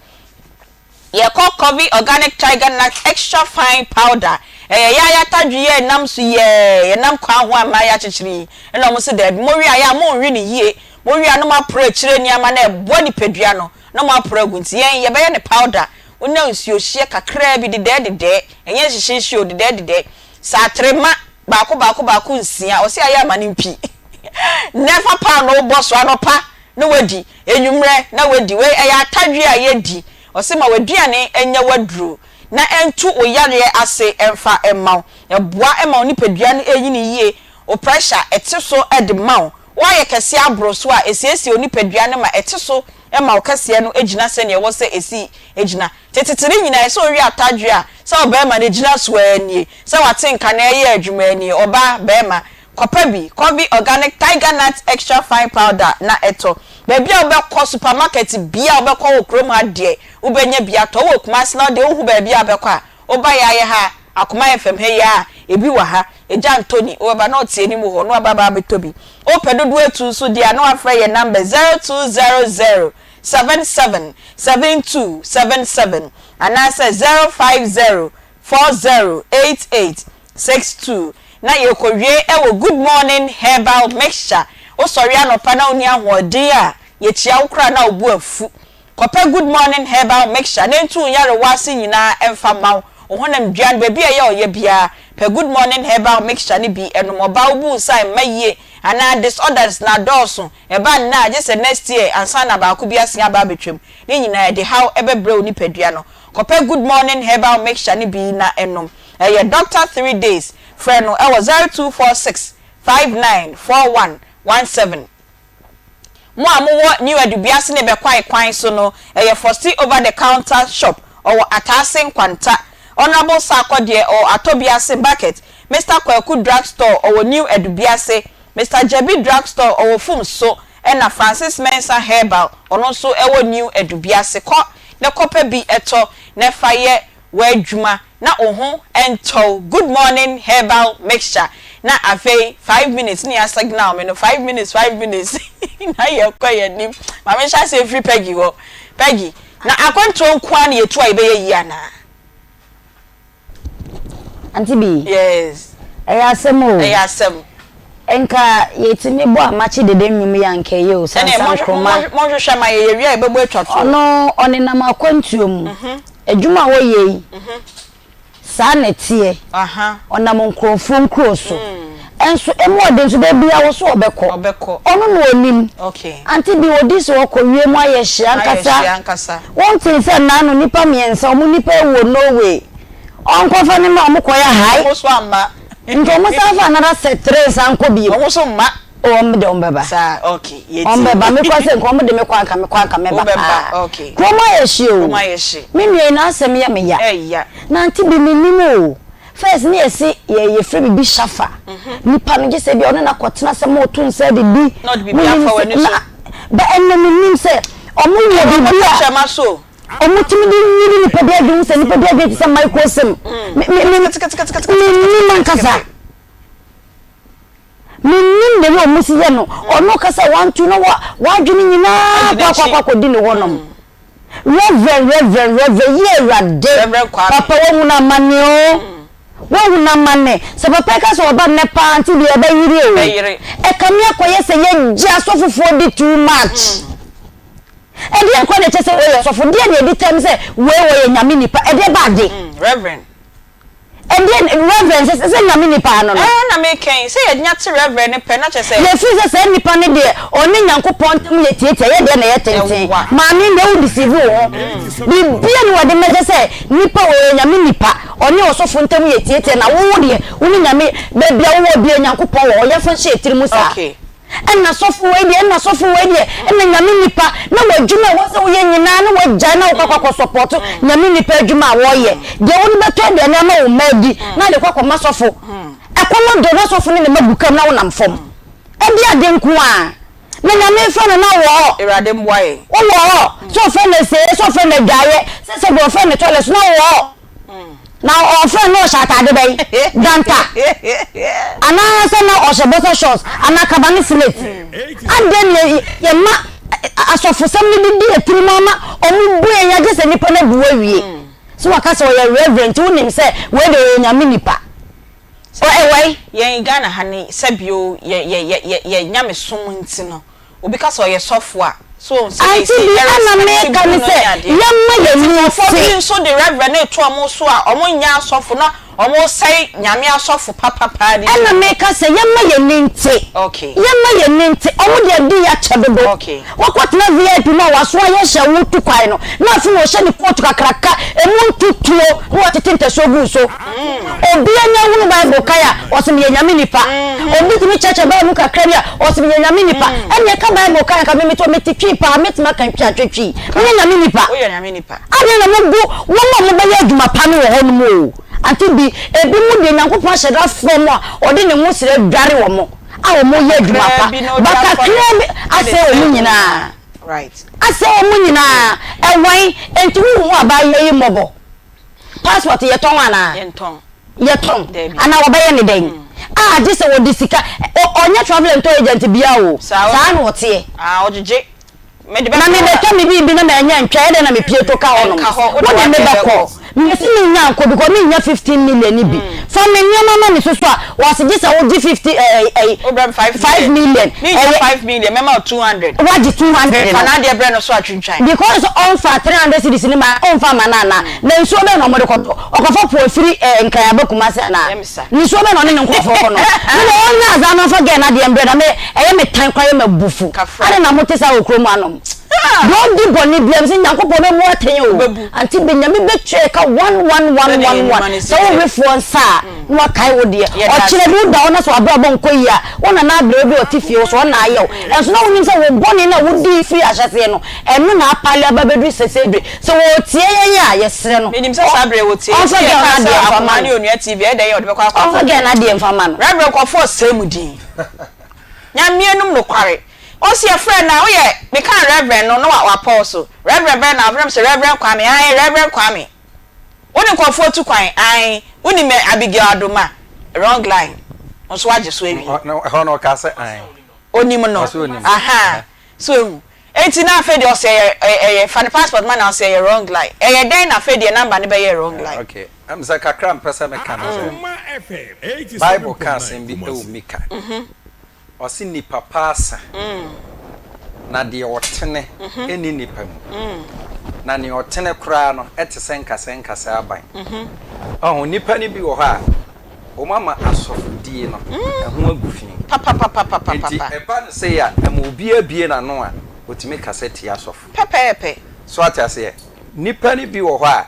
Speaker 1: Yɛkɔ Covey Organic Tiger Nut Extra Fine Powder, ɛyɛ yɛn ayatadwe yi a ɛnam so yɛɛ, yɛnam kwan ho a mmaa yi akyekyere yi, ɛna wɔn se daabi, mowe a yɛ a monwe no yie, mowe a na moaporo akyire nneɛma na ɛboa nipadua no na moaporo agu nti yɛn yɛbɛyɛ no powder, wonya nsuohyeɛ kakraa bi dedɛɛ dedɛɛ, ɛnyɛ nhyehyeehye o, dedɛɛ dedɛɛ, saatere ma baako baako baako nsia, ɔse ayɛ ama no mpi, nɛ fa paanoo bɔ so anɔpa na wadi, anwummerɛ na wadi, wei ɛyɛ atadwe a yɛdi, ɔse ma w'aduane nyɛ w'aduro na ɛntu wo yareɛ ase mfa mma wo, ɛboa ma wo nipadua no nyini yie, wo pressure ɛte so de ma wo, woayɛ kɛseɛ aboro so a, ɛsiesie wo nipadua no ma ɛte so ma wo kɛseɛ no gyina sɛdeɛ ɛwɔ sɛ ɛsi gyina. Tetete no nyinaa, sɛ ɔwie atadwe a, sɛ ɔbarima no gyina so ara nie, sɛ wate nka na ɛreyɛ adwuma ara nie, ɔbaa, barima, kɔpɛ bi, Covey Organic Tiger Nut Extra Fine Powder na tɔ. Baabi a wobɛkɔ, supermarket biara a wobɛkɔ wɔ kurom ha deɛ, wobɛnya bi atɔ. Wowɔ Kumasi na wodeɛ wonhu baabi a wobɛkɔ a, woba yɛayɛ ha a, Akoma FM ha yi ara a, ebi wɔ ha. Agya Anthony, wobɛba na ɔte anim hɔ na waba aba abɛtɔ bi. Wopɛ dodoɔ atu nso deɛ a, na wafrɛ yɛn number 0200 77 72 77 anaasɛ 050 40 88 62. Na yɛrekɔwie wɔ Good Morning Herbal Mixture. Wosɔre anɔpa na wonni ahoɔden a, yɛkyia wo koraa na wo bo afu. Kɔpɛ Good Morning Herbal Mixture na entu wo nyarewa ase nyinaa mfa mma wo. Wo honamdua no, baabi a ɛyɛ ɔya biara, pɛ Good Morning Herbal Mixture no bi nom. Ɔbaa wo bu nsa mma yie anaa disorders no adɔɔso, ɛba nnɛ a, gye sɛ next year ansa na baako bi asen aba abɛtwam. Ne nyinaa, ɛde haw bɛbrɛ wo nipadua no. Kɔpɛ Good Morning Herbal Mixture no bi na nom. Ɛyɛ Doctor Threedays. Frɛ no wɔ 0246 59 41 17. Mo a mowɔ New Adubiase ne Bɛkwae kwan so no, ɛyɛ Fosti Over the Counter Shop, ɔwɔ Ataase Nkwanta. Honourable Sarkor deɛ ɔwɔ Atɔbiase Market, Mister Kwaku Drug Store ɔwɔ New Adubiase, Mister Gyabi Drug Store ɔwɔ Fumso, ɛna Francis Mensah Herbal ɔno nso ɛwɔ New Adubiase. Kɔ na kɔpɛ bi tɔ na fa yɛ w'adwuma na wo ho ntɔ wo. Good morning herbal mixture na afei five minutes na yɛ signal me no five minutes five minutes na yɛkɔ yɛn anim. Ma me nhyɛ aseɛ mfiri Peggy hɔ. Peggy, na akwantuo nko ara na yɛtu a yɛbɛyɛ yie anaa?
Speaker 3: Auntie B.
Speaker 1: Yes.
Speaker 3: Ɛyɛ asɛm o.
Speaker 1: Ɛyɛ asɛm.
Speaker 3: Nka yɛtumi bɔ amakye dede nnwom yi a nka ɛyɛ o. Sansa Nkrumah.
Speaker 1: Ɛnna monhwehwɛ ma yɛ yɛwie a yɛbɛbɔ atwa toɔ.
Speaker 3: Ɔno ɔnenam akwantuo mu. Adwuma a ɔyɛ yi, saa na ɛteɛ. Ɔnam nkurɔfoɔ nkuro so. Nso emu ɔden nso da biara wɔ so ɔbɛkɔ. Ɔno na ɔnim. Ante bi ɔdi sɛ ɔkɔ wiem ayɛ hye ankasa. Wontee sɛ nnaano nnipa mmiɛnsa wɔn nnipa awu wɔ Norway. Ɔnkɔfa ne mma wɔn kɔyɛ hae. Nti wɔn san fa another set three san kɔ bio. Oh wɔn de wɔn bɛba.
Speaker 1: Saa okay yɛ tie.
Speaker 3: Wɔn bɛba me kura sɛ nka wɔn de me kɔ anka me kɔ anka mɛba paa.
Speaker 1: Okay.
Speaker 3: Kurom ayɛ hye o.
Speaker 1: Kurom ayɛ hye.
Speaker 3: Me nua yi n'asɛm yɛ me ya.
Speaker 1: Ɛya.
Speaker 3: Na ante bi me nim o. First ne yɛse yɛ yɛfrɛ bibi shafa. Nipa no gye sɛ bi a ɔne no akɔtena sɛ mo to nsa adidi.
Speaker 1: Na ɔde bibi afa w'ani so.
Speaker 3: Na ba ɛnɛ me nim sɛ ɔmo wɔ bibi a.
Speaker 1: Ɛwɔ tɛkyerɛma so.
Speaker 3: Ɔmo tumi de nyini nipa bi adwene sɛ nipa bi adwene te sɛ micro sim. Me me me me nim ankasa. Mennim the way ɔmo si yɛ no. Ɔno kasa wantu na wa w'adwene nyinaa kɔ akɔ akɔ akɔdi ne hɔ nom. Reverend Reverend Reverend yie Awurade.
Speaker 1: Reverend Kwame.
Speaker 3: Papa wahunu amane oo. Wahunu amane. Sɛ papa yi ka sɛ ɔba nnɛ paa nti deɛ ɛbɛyere oo.
Speaker 1: Ɛbɛyere.
Speaker 3: Ɛkame akɔyɛ sɛ yɛgye asɔfofoɔ di too much. Ɛdeɛn koraa na ɛkyerɛ sɛ wei yɛ sɔfo? Deɛn na ɛdi tɛm sɛ wei ɔyɛ Nyame nipa? Ɛdeɛ ba ade?
Speaker 1: Reverend.
Speaker 3: Ɛdeɛn, Reverend, sɛ sɛ Nyame nipa ano no?
Speaker 1: Ɛɛ na meka yi, sɛ yɛnya te Reverend no pɛ na kyerɛ sɛ.
Speaker 3: Yɛfiri sɛ saa nipa no deɛ ɔne Nyankopɔn ntam yɛ tiatia, yɛ deɛ na ɛyɛ tenten.
Speaker 1: Ɛwa.
Speaker 3: Maame yi deɛ wo deceive wo ho. Biribiara nni hɔ a ɛde mɛkyɛ sɛ nipa wei ɔyɛ Nyame nipa, ɔne ɔsɔfo ntam yɛ tiatia na wo deɛ wo ne Nyame, baabi a wowɔ biara Nyankopɔn wɔ hɔ, yɛmfa nhyɛ yɛn tiri mu saa.
Speaker 1: Okay.
Speaker 3: Ɛna sɔfo wei deɛ, ɛna sɔfo wei deɛ, ɛna nyame nipa, na w'adwuma a ɛwɔ sɛ woyɛ nyinaa na w'agyae na wokɔ akɔ sɔpɔto nyame nipa adwuma a wɔyɛ. Deɛ wode bɛtɔ aduane ama wo mma adi na wode kɔ akɔma sɔfo. Ɛkɔm adɔ na sɔfo ne ne mma bu kam na wonam fam. Ɛde ade nko ara. Na nyame frɛ no na wɔ hɔ.
Speaker 1: Awurade mmoa yɛn.
Speaker 3: Wowɔ hɔ. Sɛ ɔfrɛ no asieɛ, sɛ ɔfrɛ no adwaeɛ, sɛ sɛ deɛ ɔfrɛ no toilet so na wowɔ hɔ. Na ɔfrɛ no na ɔhyɛ ataade bɛn? Danta. Anaasɛ na ɔhyɛ boxer shorts anaa kaba ne slit. Adɛn na yɛma asɔfosɛm no didi yɛn tirim ama wɔbu yɛn agye sɛ nipa no abu awie. Sɛ waka sɛ ɔyɛ reverend nti wonim sɛ wei deɛ ɔyɛ nyame nipa.
Speaker 1: Sɛ
Speaker 3: Ɛwɛe.
Speaker 1: Yɛn Ghana ha no sɛbio yɛ yɛ yɛ yɛ nyamesom nti no Obi ka sɛ ɔyɛ sɔfo a, so wohu sɛ
Speaker 3: Ante
Speaker 1: esi
Speaker 3: bi a na
Speaker 1: ɛrespecte
Speaker 3: meka
Speaker 1: bu
Speaker 3: ne
Speaker 1: no
Speaker 3: sɛ
Speaker 1: ne adeɛ.
Speaker 3: yɛmma yɛn
Speaker 1: Enti
Speaker 3: ani
Speaker 1: nkurɔfoɔ bi
Speaker 3: nte.
Speaker 1: nso de reverend no reto wɔn so a wɔn nyɛ asɔfo na wɔresɛe Nyame asɔfo papa paa no
Speaker 3: Ɛna
Speaker 1: din.
Speaker 3: meka sɛ yɛmma yɛn ani nte.
Speaker 1: Okay.
Speaker 3: Yɛmma yɛn ani nte. Wɔn deɛ adi yɛ akyɛ dodo.
Speaker 1: Okay.
Speaker 3: Wakɔtena VIP mu a waso ayɛ hyɛ wo tu kwan no na afei wɔhyɛ ne coat kakraka emu ntutuo na wɔtete ntasuo gu so. Obi anya hunu Bible kan a, ɔse meyɛ Nyame nipa. Obi tumi kyerɛkyerɛ Bible mu kakra bi a, ɔse meyɛ Nyame nipa. Ɛnneɛ ka Bible kan anka me mete hɔ mete Twi paa, mɛtumi aka Twi atwe Twi. Menyɛ Nyame nipa. Adɛn na mobu wɔn a wɔbɛyɛ adwuma pa no wɔ hɔ nom o? Ante bi, ebinom deɛ Nyankopɔn ahyɛ da afrɛ wɔn a ɔde ne nwosrɛ dware wɔn a wɔyɛ adwuma pa, but kakraa bi asɛe wɔn nyinaa. Asɛe wɔn nyinaa. Ɛwan? Enti wonhu abaayewa yi mmɔbɔ? Passport yɛtɔn anaa?
Speaker 1: Yɛntɔn.
Speaker 3: Yɛtɔn.
Speaker 1: Dabi.
Speaker 3: Anaa wɔbɛyɛ ne dɛn? Ah, gye sɛ wɔde sika. Ɔnyɛ travel and tour agent biara o.
Speaker 1: Saa
Speaker 3: Saa na ɔteɛ.
Speaker 1: Ah, ɔgyegye. Mede
Speaker 3: Na
Speaker 1: bɛkɔ
Speaker 3: mebɛtɔ me biribi na manya ntwa, ɛdɛn na mepie to ka hɔnom?
Speaker 1: Ɛnka hɔ, wode
Speaker 3: Wode me
Speaker 1: w'adeɛ
Speaker 3: bɛkɔ.
Speaker 1: bɛkɔ.
Speaker 3: Mese mennya nkɔ because mennya 15 million no bi. Fa me nneɛma ma me so so a, wɔse gye sɛ wogye 50 ɛɛ ɛyi.
Speaker 1: Wobrɛ me 5
Speaker 3: 5 million.
Speaker 1: Mennya
Speaker 3: Ɛyɛ.
Speaker 1: 5 million, mɛma wo 200.
Speaker 3: Woagye 200
Speaker 1: Fa
Speaker 3: no.
Speaker 1: n'adeɛ brɛ no so atwintwan.
Speaker 3: Because ɔnfa 300 cedis no ma ɔnfa ma no anaa? Na nsuo bɛn na wɔde kɔtɔ? Ɔkɔfa po afiri eh, Nkran aba Kumasi anaa?
Speaker 1: Yɛ me sa.
Speaker 3: Ne nsuo bɛn na ɔne ne nkurɔfoɔ kɔ nom? Me deɛ ɔnyɛ azaa na ɔmfa girl no adeɛ mbrɛ na me ɛyɛ me tan koraa yɛ me abufu.
Speaker 1: Kafra.
Speaker 3: Adɛn na mote saa wɔ kurom hanom? Deɛ ɔdi bɔne biara mese Nyankopɔn bɛbu atɛn o.
Speaker 1: Ɔbɛbu.
Speaker 3: Auntie Benya me bɛtua ɛka one one one
Speaker 1: Sɛdeɛ
Speaker 3: one
Speaker 1: yɛn
Speaker 3: one.
Speaker 1: nnwuma no si
Speaker 3: Sɛ
Speaker 1: teɛ.
Speaker 3: wowe foɔ nsa a na wakae wo deɛ.
Speaker 1: Yɛda
Speaker 3: Ɔkyena
Speaker 1: ase.
Speaker 3: bi woda hɔ na sɛ w'abrabɔ nkɔ yie a, wo nana aberewa bi a ɔte fie hɔ so ɔna ayɛ wo. Ɛnso na wonim sɛ wo bɔne no a wodii firi ahyɛseɛ no, ɛno na apale aba abɛduru sɛsɛɛ bere. Sɛ wɔretie yɛn a, yɛsrɛ no,
Speaker 1: Menim sɛ saa bere yi wɔtie yɛn.
Speaker 3: ɔmfa
Speaker 1: Sɛ
Speaker 3: girl
Speaker 1: yɛkaa
Speaker 3: no
Speaker 1: sɛ
Speaker 3: adeɛ mfa ma
Speaker 1: Akoma ne
Speaker 3: no.
Speaker 1: Onua TV a, ɛyɛ dɛn a wɔde bɛkɔ akɔ
Speaker 3: Ɔmfa
Speaker 1: akɔhwɛ.
Speaker 3: girl no adeɛ mfa ma no.
Speaker 1: Reverend Kɔfoɔ sɛe mu din. Nyame anom nokware. Ɔse yɛfrɛ no a, woyɛ, mekaa Reverend no na wapɔw so. Reverend bɛn na wafrɛ me sɛ Reverend Kwame, ae, Reverend Kwame. Wo ne nkurɔfoɔ tu kwan, ae, wonim Abigail Adoma, wrong line. Wo nso woagye so awie.
Speaker 2: Ɛhɔ no ɔkaa sɛ ae.
Speaker 1: Onim no.
Speaker 2: Ɔse onim.
Speaker 1: Ahaa. So ehu? Enti na afei deɛ ɔse ɛyɛ ɛyɛ fa ne passport ma na ɔse ɛyɛ wrong line. Ɛyɛ dɛn na afei deɛ number no bɛyɛɛ wrong line?
Speaker 2: Okay. Ɛm sɛ kakra a mepɛ sɛ meka ne sɛ, Bible ka asɛm bi wɔ Mika. Ɔse nnipa pa asa, na deɛ ɔtene nni nnipa mu. Na nea ɔtene koraa no te sɛ nkasɛɛ nkasɛɛ aban. Ɔho, nnipa no bi wɔ hɔ a, wɔama asɔfodie no ɛho agu fi. Enti ɛba no sei a, ɛma obiara bue n'ano a, ɔtumi kasa tia asɔfo.
Speaker 1: Pɛpɛɛpɛ.
Speaker 2: So ate aseɛ? Nnipa no bi wɔ hɔ a,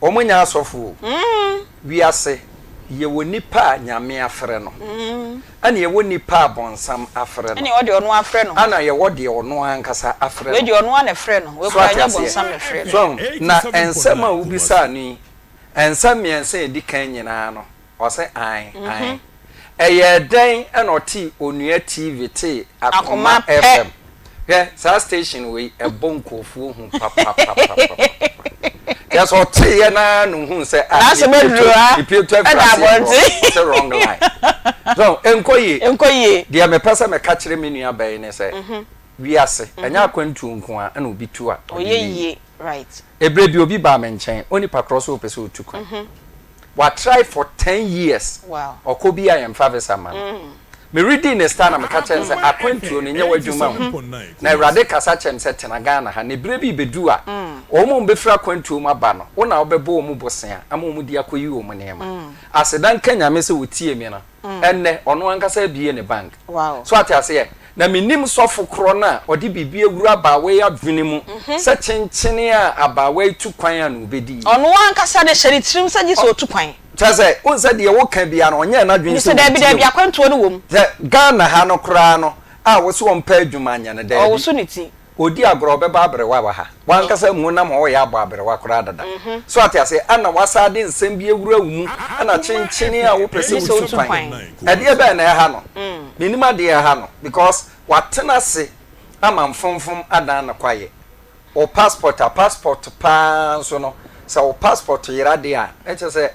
Speaker 2: Wɔn nyɛ asɔfo o. Wiase, yɛwɔ nipa a Nyame afrɛ no, ɛna yɛwɔ nipa a bɔnsam afrɛ no.
Speaker 1: Ɛna yɛwɔ deɛ ɔno afrɛ no.
Speaker 2: Ɛna yɛwɔ deɛ ɔno ankasa afrɛ no.
Speaker 1: Wei deɛ ɔno ara na ɛfrɛ no, wei
Speaker 2: So
Speaker 1: koraa
Speaker 2: ate
Speaker 1: ɛnyɛ
Speaker 2: aseɛ?
Speaker 1: bɔnsam na ɛfrɛ no.
Speaker 2: So ahu? Na nsɛm a wobisaa no yi, nsɛm mmiɛnsa a ɛdi kan nyinaa no, Ɔse ae ae. Ɛyɛɛ dɛn na ɔtee Onua TV tee Akoma FM? Hwɛ saa station wei ɛbɔ nkurɔfoɔ hu papapapapapa. Kyerɛ sɛ ɔteeɛ no ara na ohuu sɛ ah ne pie to afiri aseɛ korɔ. Ɔse wrong line. So ɛnkɔ yie.
Speaker 1: Ɛnkɔ yie.
Speaker 2: Deɛ mepɛ sɛ meka kyerɛ me nua baa yi ne sɛ. Wiase, ɛnyɛ akwantuo nko ara na obi tu a ɔde
Speaker 1: Ɔyɛ
Speaker 2: yɛ yie.
Speaker 1: yie, right.
Speaker 2: Ɛberɛ bi obi baa me nkyɛn, onipa korɔ so ɔpɛ sɛ ɔtu kwan. Wa try for ten years, ɔkɔ bi a yɛmfa visa mma no. Me redi ne star na meka kyerɛ no sɛ akwantuo no nyɛ w'adwuma o. Na Awurade kasa kyerɛ me sɛ tena Ghana ha na ɛberɛ bi rebɛdu a wɔn a wɔbɛfiri akwantuo mu aba no, wo na wobɛbɔ wɔn bosea ama wɔn de akɔyi wɔn nneɛma. Aseda nka Nyame sɛ ɔtiee me no, ɛnnɛ ɔno ankasa abue ne bank. So ate aseɛ? Na mennim sɔfo korɔ no a ɔde biribi awura abaawa yi adwene mu sɛ kyenkyene a abaawa yi tu kwan a na ɔbɛdi yie.
Speaker 1: Ɔno ankasa de hyɛ ne tirim sɛ gye sɛ ɔtu kwan.
Speaker 2: Kyerɛ sɛ, wohu sɛ deɛ woka biara no, ɔnyɛɛ n'adwene sɛ
Speaker 1: Ɔse daabi
Speaker 2: ɔretie
Speaker 1: daabi
Speaker 2: wo.
Speaker 1: akwantuo no wom.
Speaker 2: Sɛ Ghana ha no koraa no a wose ɔmpɛ adwuma nyɛ no, daabi.
Speaker 1: Ɔwoso ne ti.
Speaker 2: Ɔdi agorɔ a, ɔbɛbɔ aberewa wɔ ha. W'ankasa mmu nam hɔ ɔyɛ abɔ aberewa koraa dada. So ate aseɛ? Ɛna wasan de nsɛm bi awura wo mu, ɛna kyenkyene a wopɛ sɛ wotu kwan. Ɛdeɛ bɛn na ɛha no? Mennim adeɛ a ɛha no because watena ase ama mfomfom adan no kwaeɛ. Wo passport a, passport paa nso no, sɛ wo passport yera deɛ a, na kyerɛ sɛ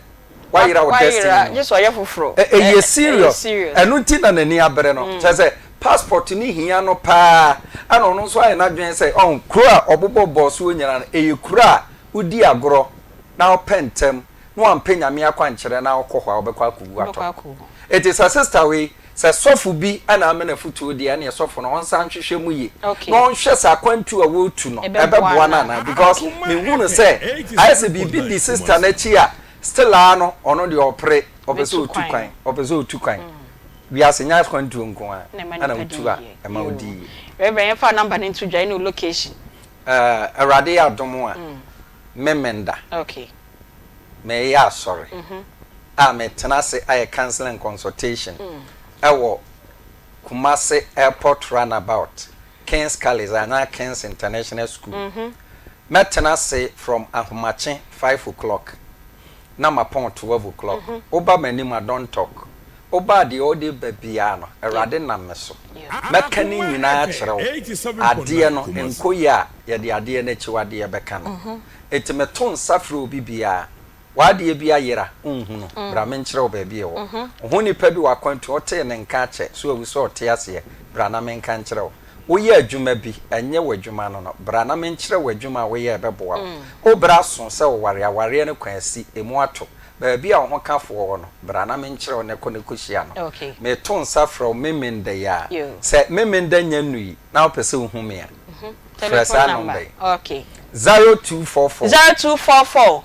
Speaker 2: woayera wo destiny no. Ɛyɛ serious. Ɛno nti na n'ani abere no. Kyerɛ sɛ passport no hia no paa. Ɛna ɔno nso ayɛ n'adwene sɛ, ɔho, kuro a ɔbobɔ bɔɔ soɔ nyinaa no, ɛyɛ kuro a wodi agorɔ na wopɛ ntɛm na wampɛ Nyame akwankyerɛ na wokɔ hɔ a wobɛkɔ akɔwu atɔ. Enti sɛ sister wei, sɛ sɔfo bi na ama no afotuo deɛ, ɛneɛ sɔfo no ɔnsan nhwehwɛ mu yie na ɔnhwɛ sɛ akwantuo a wɔretu no ɛbɛboa no anaa because mehu no sɛ ayɛ sɛ biribi di sister no akyi a still ara no ɔno deɛ ɔpere, ɔpɛ sɛ ɔtu kwan, ɔpɛ sɛ ɔtu kwan. Wiase nyɛ akwantuo nko ara na wotu a ɛma wodi yie.
Speaker 1: Reverend yɛmfa wo number no nto dwa ɛne wo location.
Speaker 2: Awurade yɛ adom a, Memenda. Mereyɛ asɔre a metena ase ayɛ counselling and consultation wɔ Kumasi Airport Runabout, King's College anaa King's International School. Mɛtena ase from ahomakye five o'clock na mapɔn 12 o'clock. Woba m'anim a don't talk. Woba a deɛ wode ba biara no, Awurade nam me so. Mɛka ne nyinaa akyerɛ wo. Adeɛ no nkɔ yie a, yɛde adeɛ no akyiwadeɛ bɛka no. Enti meto nsa frɛ obi biara, w'adeɛ bi ayera, wonhu no, bra menkyerɛ wo baabi a ɛwɔ. Wo ho nipa bi wɔ akwantu, wotee ne nka akyɛ, so wawu sɛ ɔte aseɛ, bra na menka nkyerɛ wo. Woyɛ adwuma bi, ɛnyɛ w'adwuma no no, bra na menkyerɛ wo adwuma a woyɛ a ɛbɛboa wo. Wo berɛ aso sɛ woware, awareɛ no kwan asi, emu ato. Baabi a wo hokafoɔ wɔ no, bra na menkyerɛ wo na kɔ na kɔhyia no. Meto nsa frɛ wo Memenda yi ara. Sɛ Memenda nnya nnui na wopɛ sɛ wohu me a, Frɛ saa nɔmba yi, 0244.
Speaker 1: 0244.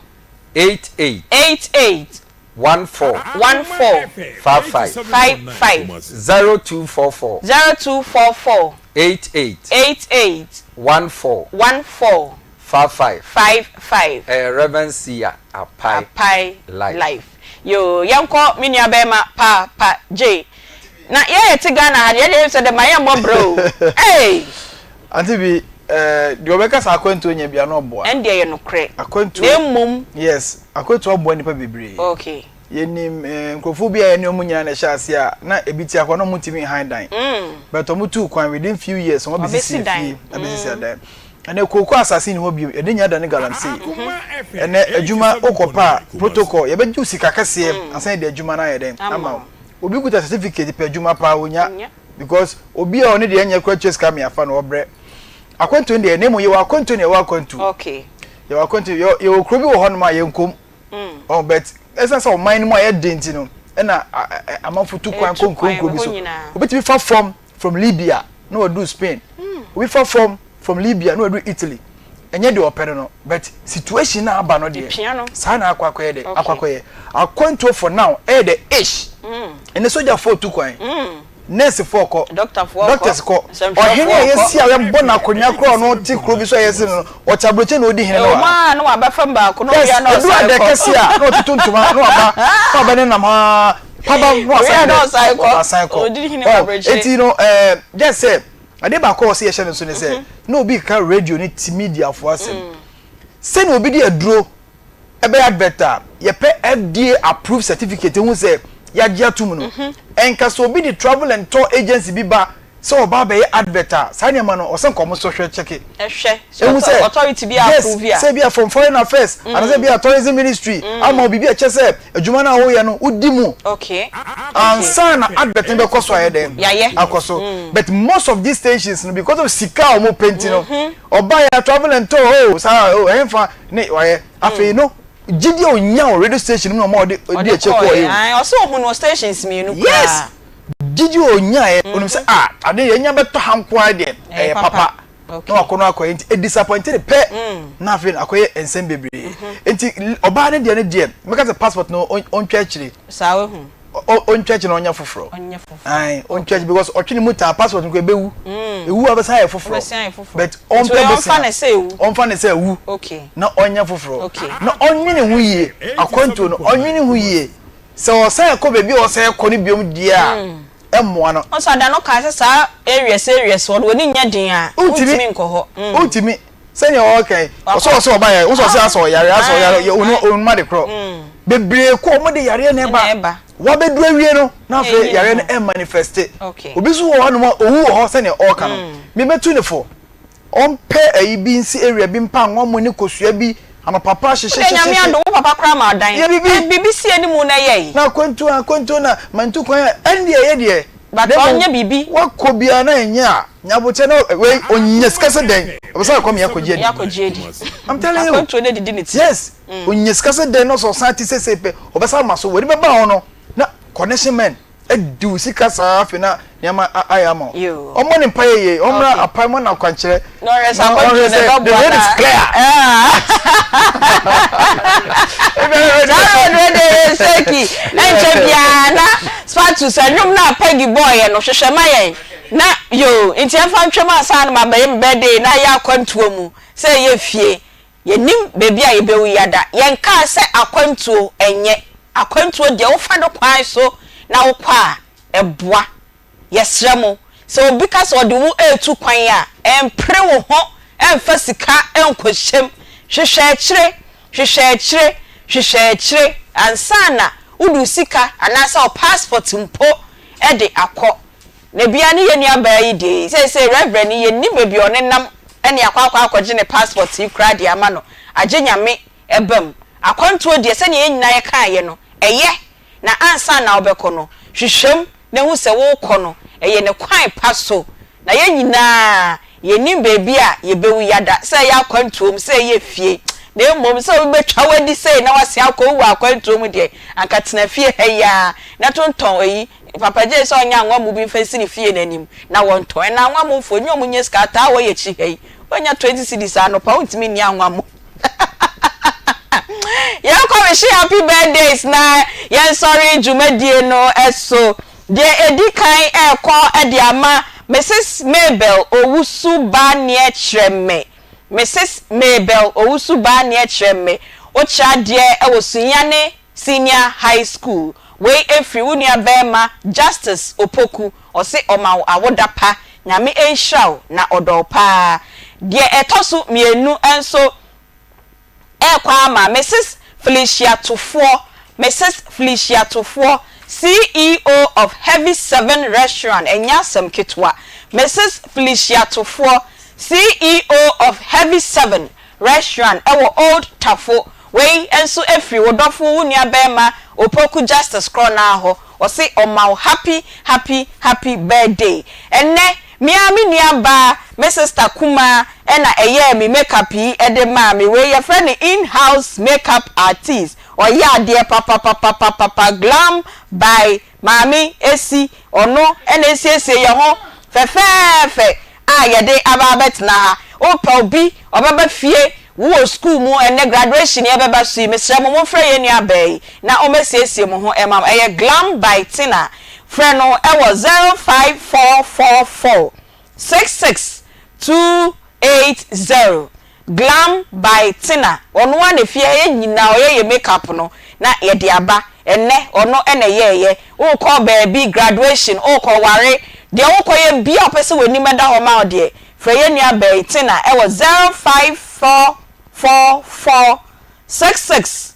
Speaker 2: 88.
Speaker 1: 88.
Speaker 2: 14.
Speaker 1: 14.
Speaker 2: 55.
Speaker 1: 55.
Speaker 2: 0244.
Speaker 1: 0244.
Speaker 2: 88.
Speaker 1: 88.
Speaker 2: 14.
Speaker 1: 14.
Speaker 2: 55.
Speaker 1: 55.
Speaker 2: Ɛyɛ Rev. Sia Apai
Speaker 1: Apai
Speaker 2: Life.
Speaker 1: Life. Yoo yɛnkɔ me nua bɛɛma pa pa Jay. Na yɛn yɛte Ghana ha deɛ yɛdeɛ yɛnim sɛ dɛ ma yɛmmɔ brɛ o ei.
Speaker 13: Auntie bi eh, deɛ ɔbɛka sɛ akwantuo nyɛ bia na ɔboa.
Speaker 1: Ɛndeɛ ɛyɛ nokorɛ.
Speaker 13: Akwantuo.
Speaker 1: Na mmom.
Speaker 13: Yes, akwantuo aboa nnipa bebree.
Speaker 1: Okay.
Speaker 13: Yɛnim eh, nkurɔfoɔ bi a yɛne wɔn nyinaa na ɛhyɛ aseɛ a, na ebi te akɔ na wɔntumi nhan dan. But wɔn tuu kwan within few years wɔn abɛsisi efie, abɛsisi adan. Ɛnɛ kooko asase nni hɔ bio, yɛde nyinaa dane galamsey. Ɛnɛ adwuma wokɔpɛ a, protocol, yɛbɛgye wo sika kɛseɛ ansa yɛde adwuma no ayɛ dɛn ama wo. Obi kuta certificate pɛ adwuma paa ɔnya because obi a ɔne deɛ ɛnyɛ kora tua sika me afa no ɔbrɛ. Akwantuo no deɛ na mmom yɛwɔ akwantuo na yɛwɔ akwantuo. Yɛwɔ akwantuo yɛwɔ kuro bi wɔ hɔnom a yɛnkɔm. Oh, but ɛsan sɛ ɔman no mu ayɛ den nti no ɛna amanfo tu kwan kɔ nkuro nkuro bi so. Obetumi fa fam from Libya na wadu Spain. Obi fa fam from Libya na wadu Italy. Ɛnyɛ deɛ ɔpɛ no no but situation na aba no deɛ saa na akɔ akɔyɛ dɛ akɔ akɔyɛ. Akwantuo for now ɛyɛ the ish. Ɛnɛ sogyafoɔ tu kwan. Nursefoɔ kɔ. Doctors kɔ. Ɔhene a yɛsi a yɛbɔ no akonnwa koraa ɔno te kuro bi so a yɛsi no no ɔte aburokyi na ɔdi hene no wɔ ha. Yes, ɛdu adɛ kɛse a na ɔtutu ntoma na waba na waba ne nam ha pabam na wasan dɛ wasan kɔ. Ɔ eti no ɛɛ just sɛ adeɛ baako a ɔsɛ yɛhyɛ no nso ne sɛ na obi keka radio ne ti mediafoɔ asɛm sɛnea obi de aduro ɛbɛyɛ advert a yɛpɛ FDA approved certificate ehu sɛ yɛagye atum no ɛnka sɛ obi de travel and tour agency bi ba. sɛ ɔba abɛyɛ advert a, saa nneɛma no ɔsɛ nka ɔmo sɔ hwɛ kyɛke.
Speaker 1: Ɛhwɛ
Speaker 13: Ehu
Speaker 1: sɛ
Speaker 13: sɛ
Speaker 1: authority bi
Speaker 13: yes,
Speaker 1: approve a.
Speaker 13: sɛ ebia from foreign affairs anaasɛ ebia tourism ministry ama wo biribi a ɛkyerɛ sɛ adwuma no a woyɛ no wodi mu ansa na advert no bɛkɔ so ayɛ dɛn?
Speaker 1: Yɛayɛ.
Speaker 13: Akɔ so. But most of these stations no because of sika a wɔn pɛ nti no, ɔba yɛ travel and tour oh saa oh ɛhenfa ne wayɛ afei no gyidi a onya wɔ radio station mu na ɔma ɔde
Speaker 1: Ɔde
Speaker 13: di akyire
Speaker 1: kɔɔeɛ.
Speaker 13: kɔɔeɛ o.
Speaker 1: Ae, ɔsɛ ohun wɔ stations mmienu
Speaker 13: Yes!
Speaker 1: koraa.
Speaker 13: Gyidi a onyaeɛ, onim sɛ ah ade yɛnya bɛtɔ ha nko ara deɛ ɛyɛ papa. Na wakɔ no akɔyɛ nti edisappointe no pɛ na afei no akɔyɛ nsɛm bebree. Nti ɔbaa no deɛ no deɛ mɛka sɛ passport no ɔntwa akyire.
Speaker 1: Saa wahu.
Speaker 13: Ɔntwa akyire na ɔnyɛ foforɔ.
Speaker 1: Ɔnyɛ foforɔ.
Speaker 13: Ae ɔntwa akyire because ɔtwe ne mu taa passport no koraa ɛbɛwu. Ewu a ɔbɛsan ayɛ foforɔ.
Speaker 1: Ɔbɛsan ayɛ foforɔ.
Speaker 13: But
Speaker 1: Nti
Speaker 13: ɔmpɛ
Speaker 1: wei
Speaker 13: bosea.
Speaker 1: ɔmfa no sɛ ewu.
Speaker 13: Ɔmfa no sɛ ewu.
Speaker 1: Okay.
Speaker 13: Na ɔnyɛ foforɔ.
Speaker 1: Okay.
Speaker 13: Na ɔnwene ho yie. Akwantuo no ɔnwene ho yie. Sɛ ɔsan kɔ baabi a ɔsan kɔ no biom deɛ a, ɛmmoa no.
Speaker 1: Ɔsɛ ada no kaa sɛ saa areas areas hɔ no w'ani nyɛ den a wontumi nkɔ hɔ.
Speaker 13: Wontumi. Sɛnea ɔreka yi, ɔsɛ ɔsɛ ɔba yɛ, wosɛ ɔsɛ asɛ ɔyare, asɛ ɔyare, ɔno ɔnum ade korɔ. Bebree kɔ wɔn de yareɛ na ɛba. Wabɛduru awie no, na afei yareɛ no ɛmanifeste. Obi nso wɔ hɔnom a owu wɔ hɔ sɛnea ɔreka no. Mebɛtu ne fo. Ɔmpɛ ayi bi nsi area bi mpa anwa mu ne kosua bi anɔpa pa
Speaker 1: Wode Nyame
Speaker 13: hyehyehyehye.
Speaker 1: adom wo papa koraa ma adan.
Speaker 13: Yɛ bibi.
Speaker 1: Eh biribi si anim na ɛyɛ yi.
Speaker 13: Na akwantuo akwantuo na mantu kwan a ɛndeɛ ɛyɛ deɛ.
Speaker 1: But
Speaker 13: Na mmom
Speaker 1: ɔnyɛ biribi.
Speaker 13: wakɔ biara na ɛnyɛ a nya abokyɛ na wei ɔnya sika sɛ dɛn ɔbɛsan akɔ me akɔgye adi.
Speaker 1: Akɔgye adi.
Speaker 13: I'm telling you.
Speaker 1: Akwantuo no adidi ne ti.
Speaker 13: Yes ɔnya sika sɛ dɛn na ɔsɛ ɔsan te sesei pɛ ɔbɛsan ama so w'ani bɛba ho no na connection men. Adi wo sika saa afei na nneɛma ayɛ ama wo. Ɔmmɔ ne mpaeɛ yie, ɔmmra apae mu na akwankyerɛ.
Speaker 1: Na ɔhwɛ sɛ akwantuo no ɛbɛboa
Speaker 13: the road is clear.
Speaker 1: Saa road wei deɛ yɛ seki. Ɛnkyɛ biara na Spatu sɛ nnwom no a Peggy bɔɔyɛ no hwehwɛ ma yɛn na yoo nti ɛmfa ntwam ansa na mabɛyɛ me birthday na ayɛ akwantuo mu sɛ ɛyɛ fie. Yɛnnim baabi a yɛbɛwu yɛada. Yɛnkaa sɛ akwantuo nyɛ. Akwantuo deɛ wofa do kwan so na wokɔ a, ɛboa. Yɛsrɛ mo, sɛ obi ka sɛ ɔde wo retu kwan a, mpere wo ho mfa sika nkɔhyɛ mu. Hwehwɛ akyire, hwehwɛ akyire, hwehwɛ akyire ansa na wode wo sika anaasɛ wo passport mpo de akɔ. Na bia ne yɛn nua baa yi deɛ yi, seesei Reverend yi yɛnnim baabi a ɔnenam ne akɔ akɔ akɔgye ne passport yi koraa de ama no, agye Nyame ba mu. Akwantuo deɛ sɛdeɛ yɛn nyinaa yɛkaeɛ no, ɛyɛ, na ansa na wobɛkɔ no, hwehwɛ mu na hu sɛ worekɔ no, ɛyɛ ne kwan pa so. Na yɛn nyinaa yɛnnim baabi a yɛbɛwu yɛada, sɛ ɛyɛ akwantuo mu, sɛ ɛyɛ fie, na mmom sɛ obi bɛtwa wo adi sei na wasen akɔwu wɔ akwantuo mu deɛ, anka tena fie ha yi ara na tontɔn ayi Papa gyee sɛ ɔnyɛ anwa mu bi mfa nsi ne fie no anim na wɔntɔn. Ɛnna anwa mufo, nyɛ wɔn nyɛ sika ataa wɔ yɛn akyi ha yi. Wonya 20 cedis a, anɔpa wontumi nni anwa mu. Yɛnkɔ wehye happy birthdays na yɛnsɔre dwumadie no so. Deɛ ɛdi kan ɛrekɔ de ama Mrs. Mabel Owusu Barneɛ Kyerɛme. Mrs. Mabel Owusu Barneɛ Kyerɛme, wokyerɛ adeɛ wɔ Sunyani Senior High School. Wei ɛfiri wo nua barima Justice Opoku, ɔse ɔma wo awoda pa, Nyame nhyira wo na ɔdɔ wo paa. Deɛ ɛtɔ so mienu nso ɛrekɔ ama Mrs Felicia Tofoɔ, Mrs Felicia Tofoɔ, CEO of Heavy Seven Restaurant, ɛnyɛ asɛm ketewa, Mrs Felicia Tofoɔ, CEO of Heavy Seven Restaurant ɛwɔ Old Tafo, Wei nso firi wo dɔfo wo nua bɛɛma Opoku Justice korɔ no ara hɔ, ɔse ɔma wo happy happy happy birthday. Ɛnnɛ me ara me nua baa, me sister kumaa na ɛyɛɛ me make up yi de maa me, wei yɛfrɛ no in house make up artiste, ɔyɛ adeɛ papapapapapa, glam by Maame Esi, ɔno na esiesie yɛn ho fɛfɛɛfɛ a yɛde aba abɛtena ha. Wopɛ obi, ɔbɛba fie, wowɔ sukuu mu, ɛnnɛ graduation yi ɛbɛba so yi, mesrɛ mo momfrɛ yɛn nuabaa yi na ɔmmɛsiesie mo ho mma mo. Ɛyɛ Glam by Tina. Frɛ no wɔ 05444 66 280. Glam by Tina, ɔno ara na fie ha yɛn nyinaa ɔyɛ yɛn make up no na yɛde aba, ɛnnɛ ɔno na ɛyɛɛyɛ, wokɔ baabi graduation, wokɔ ware, deɛ wokɔ yɛ biaa wopɛ sɛ w'anim da hɔ ma wo deɛ, frɛ yɛn nua baa yi Tina ɛwɔ 05444 66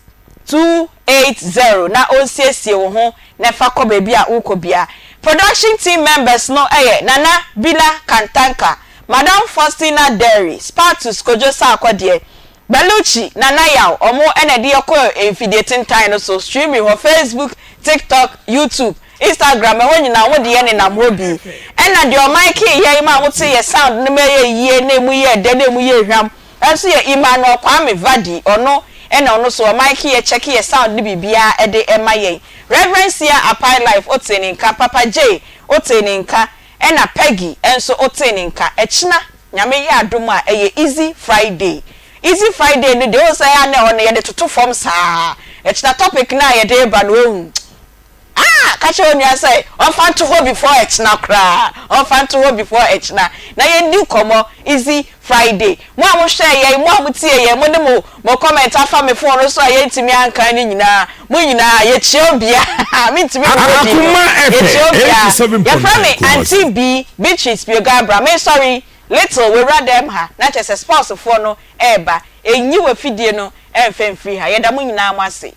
Speaker 1: 280 na ɔnsiesie wo ho na fa kɔ baabi a wokɔ biaa. Production team members no yɛ Nana Bila Kantanka, Madam Faustina Derry, Spartus Kojo Sarkodie, Belucci, Nana Yaw, ɔmo na ɛde yɛ kɔɔ mfidie tentan no so, streaming hɔ, Facebook, TikTok, YouTube, Instagram, ɛhɔ nyinaa ɔmo de yɛ nenam hɔ bi. Ɛna deɛ ɔmaekee yɛn ma wotee yɛ sound no ma ɛyɛ yie na emu yɛɛ dɛ na emu yɛɛ hwam nso yɛ Emmanuel Kwame Vadi, ɔno na ɔno nso ɔmaeke yɛ, kyɛke yɛ sound ne biribiara de ma yɛn. Rev. Sia Apai Life wotee ne nka, Papa Jay wotee ne nka, ɛna Peggy nso wotee ne nka. Ɛkyena Nyame yɛ adom a ɛyɛ Easy Friday. Easy Friday no deɛ wohu sɛ ɛyɛ a na ɛhɔ no yɛde toto fam saa. Ɛkyena topic no a yɛde reba no woahu. Ah! Ka kyerɛ wo nua sɛ ɔmfa nto hɔ before ɛkyena koraa. Ɔmfa nto hɔ before ɛkyena. Na yɛndi nkɔmmɔ Easy Friday. Mo a mohwɛɛ yɛn, mo a motiee yɛn, mo de mo mo comment afa me phone no so a yɛntumi ankan ne nyinaa, mo nyinaa yɛkyia obiara. Mentumi mmɔ din no.
Speaker 11: Akoma
Speaker 1: Yɛkyia
Speaker 11: FM
Speaker 1: obiara. Yɛfrɛ
Speaker 11: 87.9
Speaker 1: me
Speaker 11: Kumasi.
Speaker 1: Auntie B, Beatrice Piogabra. Mensɔre, Little, w'awura dɛm ha, na kyerɛ sɛ sports foɔ no reba. Ɛnyi w'afidie no mfa mfiri ha. Yɛda mo nyinaa mo ase.